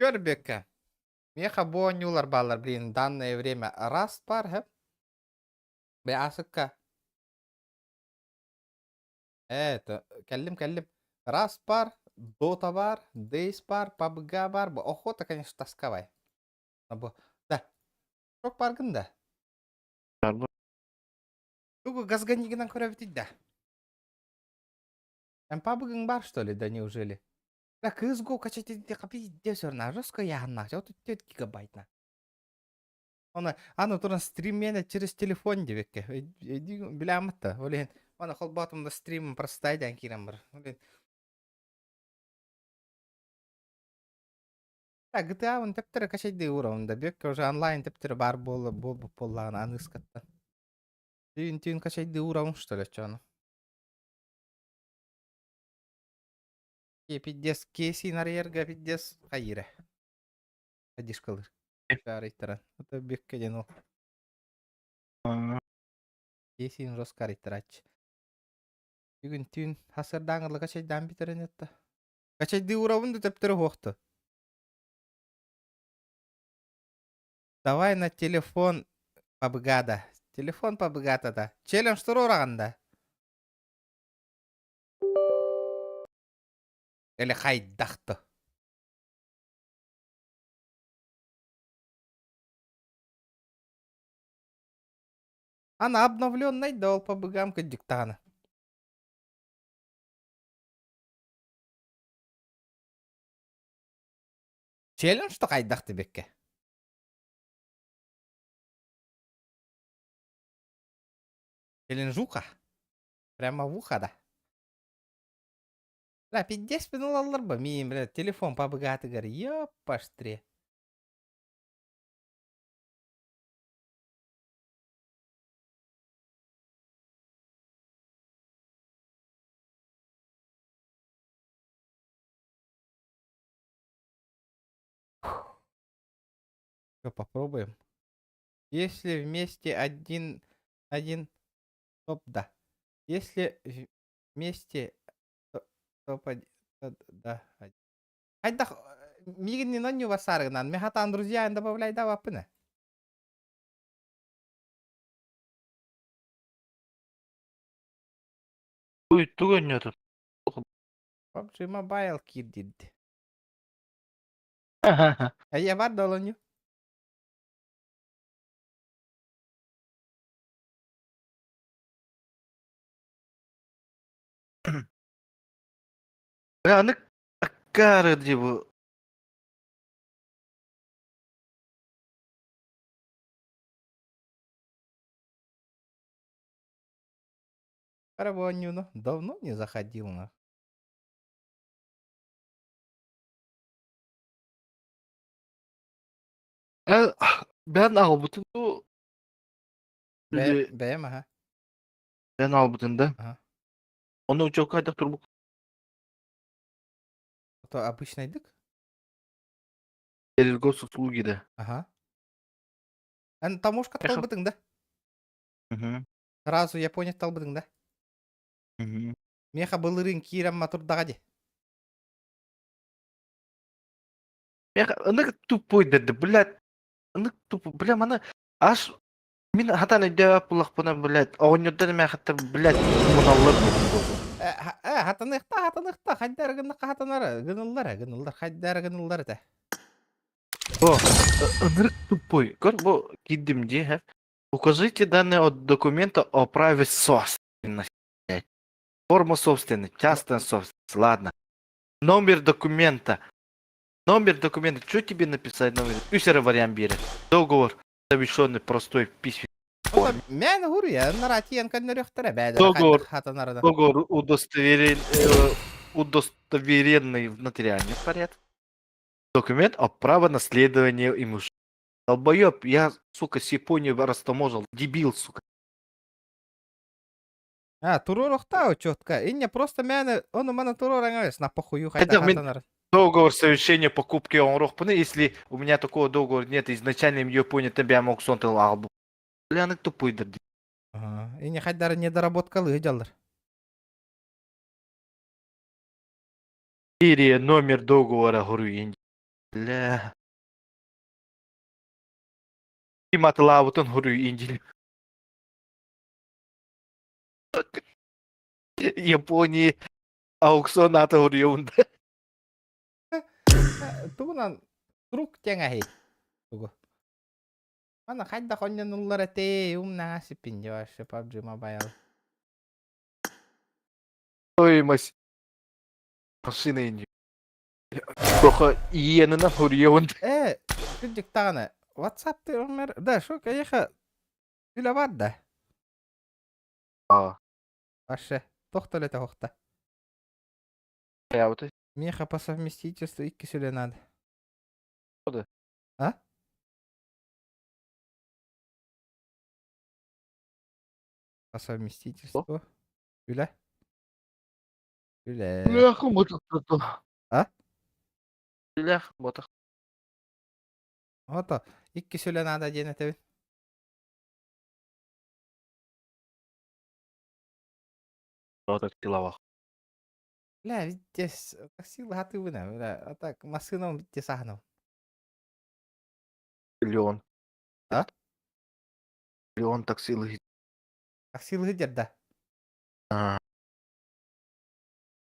Көрбүккэ. Миэхэ бу оонньуулар бааллар, блин, данное время раз пар, хэп. Бэ асыкка. Это, кэллим, кэллим. Раз пар, Дота бар, Days бар, PUBG бар. Бу охота, конечно, тасковай. Бу, да. Шок баргын да. Тугу газганигынан көрөбүтүй да. Эн PUBG-ың бар, что ли, да неужели? Да, CSGO качать етте пиздец на жестко яғынна, 34 гигабайтна. Оны, аны туран стриммена через телефон дебекке. Билямытта. Олен, оны холбатымда стрим простай дән кирен бар. Олен. Да, GTA он тептері качайды уровында. Бекке уже онлайн тептері бар болы бол боллағын аныскаттан. Түйін түйін качайды уровын, что ли, чоны. Пиздец, кейси нарьерга пиздец хайыра. Адишкалыр. Арыйтаран. Это бекке ден ол. Кейсин жестко арыйтарач. Бүгүн түүн хасырдаңырлы качайдан битерен етті. Качайды уровын да тептері хоқты. Давай на телефон пабгада. Телефон пабгата да. Челлендж турураганда. Или хайдахты. Ана обновленный дал по богам диктана. Челлендж то хайдахты бекке. Челленджуха. Прямо в ухо, да. Бля, пиздец пиналалар ба. Миин, бля, телефон пабыгатыгар. Ёпаштре. Что, попробуем? Если вместе один, один, топ, да. Если вместе топ один, да, один. Хайдах, мигин не нонью васарыгынан, мехатан друзья добавляй да вапына. Уй, тугу нету. PUBG Mobile кирдид. А я бар долоню. Бля, аны аккары ди бу. Карабонюну давно не заходил на. Бэн аҕалбытын дуу? Бэйэм аха. Бэн аҕалбытын да? Аха. Ону учуокка хайдах турбук? То обычнайдык? Госуслуги да. Ага. Эн таможка талбытыҥ да? Сразу Япония талбытыҥ да? Миэхэ былырыын киирэн матурдаҕа дии. Миэхэ ынык тупой деді, блядь. Ынык тупой, бля, маны аж мин хатан өйдөбөт булахпына, блядь, оҕонньордор эмээхиттэр, блядь, муналлар Хатаныахта, хатаныахта, хайдары гыннахха хатанара, гыныллар, гыныллар, хайдары гыныллар этэ. О, ынырык тупой. Көр, бу киирдим дии, Укажите данные от документа о праве собственности. Форма собственности, частная собственность. Ладно. Номер документа. Номер документа. Что тебе написать номер? Үс эрэ вариант биэрэр. Договор завершенный простой письменный. Мэн хуруйа, наратиен көннөрүөхтэрэ бэйдэрэ Договор. хатанарына. Договор удостоверен, удостоверенный в нотариальном порядке. Документ о право наследования имущества. Долбоеб, я, сука, с Японию растаможил. Дебил, сука. А, туруорохтаа четко. Инне просто мээнэ ону маны туруораҥа на похую Хотя хайда мин хатанар. договор совершения покупки оҥоруохпуна, если у меня такого договора нет, изначально Япония тебя мог сон албу. Бля, тупой дыр. Ага. Инне хайдары недоработкалы дьаллар. Серия, номер договора, говорю, Бля. Ким атылаабытын говорю, Индия. Японии аукцион ата говорю, Тугунан турук тэҥэһий. Тугу. Ана хайдах онньонуллар этэ, умнаҕа сиппин вообще PUBG Mobile. Стоимость машины Индии. Тоха иенына хурион. Кырдьык даҕаны WhatsApp ты да, шо, кайыха үлэ бар да. А. Вообще, тохтол этэ хохта. Я вот Меха по совместительству икки сүлэ надо. Да. А? По совместительству. Үлэ. Үлэ. Бляха, ботах. А? Бляха, ботах. Ото, икки сүлэ надо диэн этэбин. Ботах киловах. Бля, видите, такси латыбына, бля, а так массыынам видите саһаным. Миллион. А? Миллион такси лыгит. Такси лыгыдер да. А.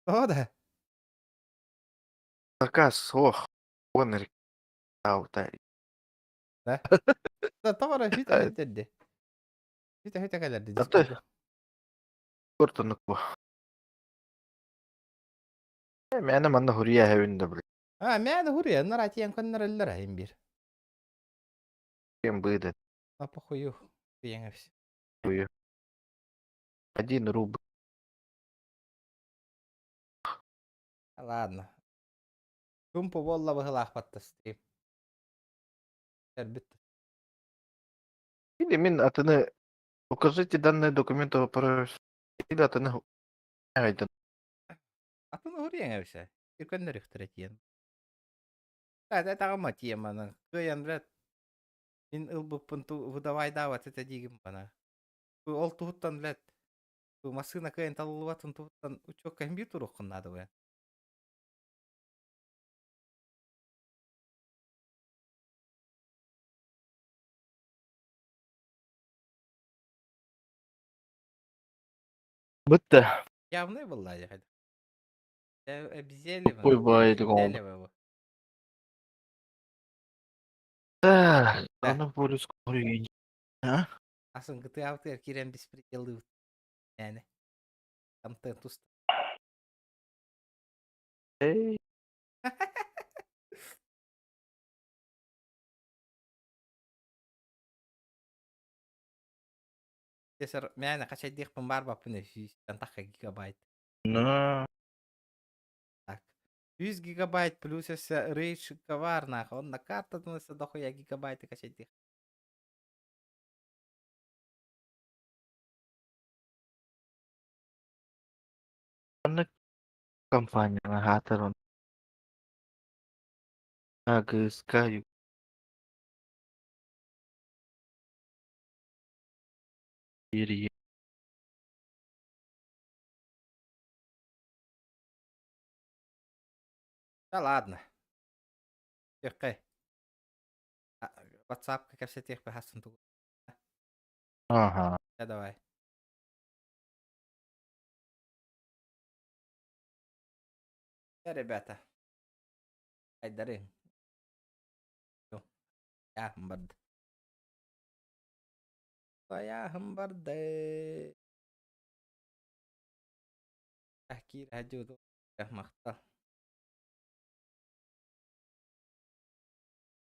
О, да. Заказ, ох. Онер. Аута. Да? Да, товара хүтэ хүтэрди. Хүтэ хүтэ кэлэрди. Аты. Кортонук бу. Мээнэ манна хуруйа хэвин да бля. А, мээнэ хуруйа, наратиен көннөрөллөр айын бир. Кем быды. На похую. Пиеңэвс. Один рубль. Ладно. Чумпу буолла быһылаахпатта стрим. Эрбит. Или мин атыны укажите данные документы о Или атыны айдан. Атын уруйаҥ эбисэ. Көннөрүхтэрэ тиэн. Да, таҕыма тиэманы. Кыайан, блядь, мин ылбыппын ту выдавайдаабат этэ диигин бана. Ол туһуттан, блядь, массыына кыайан талыллыбатын туһуттан учуокка иһин биир туруоххун наада бу. Бытта. Явный буолла дьэ. Обезьяли Тупой баайдык оҥордо. его. Так, Да. аны полюс көрүйін. А? Асын гытыабытыгар киирэн беспределлыыбыт. Мээнэ. Контент уста. Эй. Тесер мээнэ хачайдыахпын баарбаппын сүүстэн тахха гигабайт. Ну, Так. 100 гигабайт плюс өссө рейдж коварнах. Онно картатын өссө дохуя гигабайты качайдыах. Маннык компания хаатар он Агыска Юрий. Да ладно. Тихай. WhatsApp кэпсэтиэхпэ хасын тугу. Ага. Да давай. Да, ребята. Айдары. Я барды. Айахым барды. Киир хадьуду. Махтал.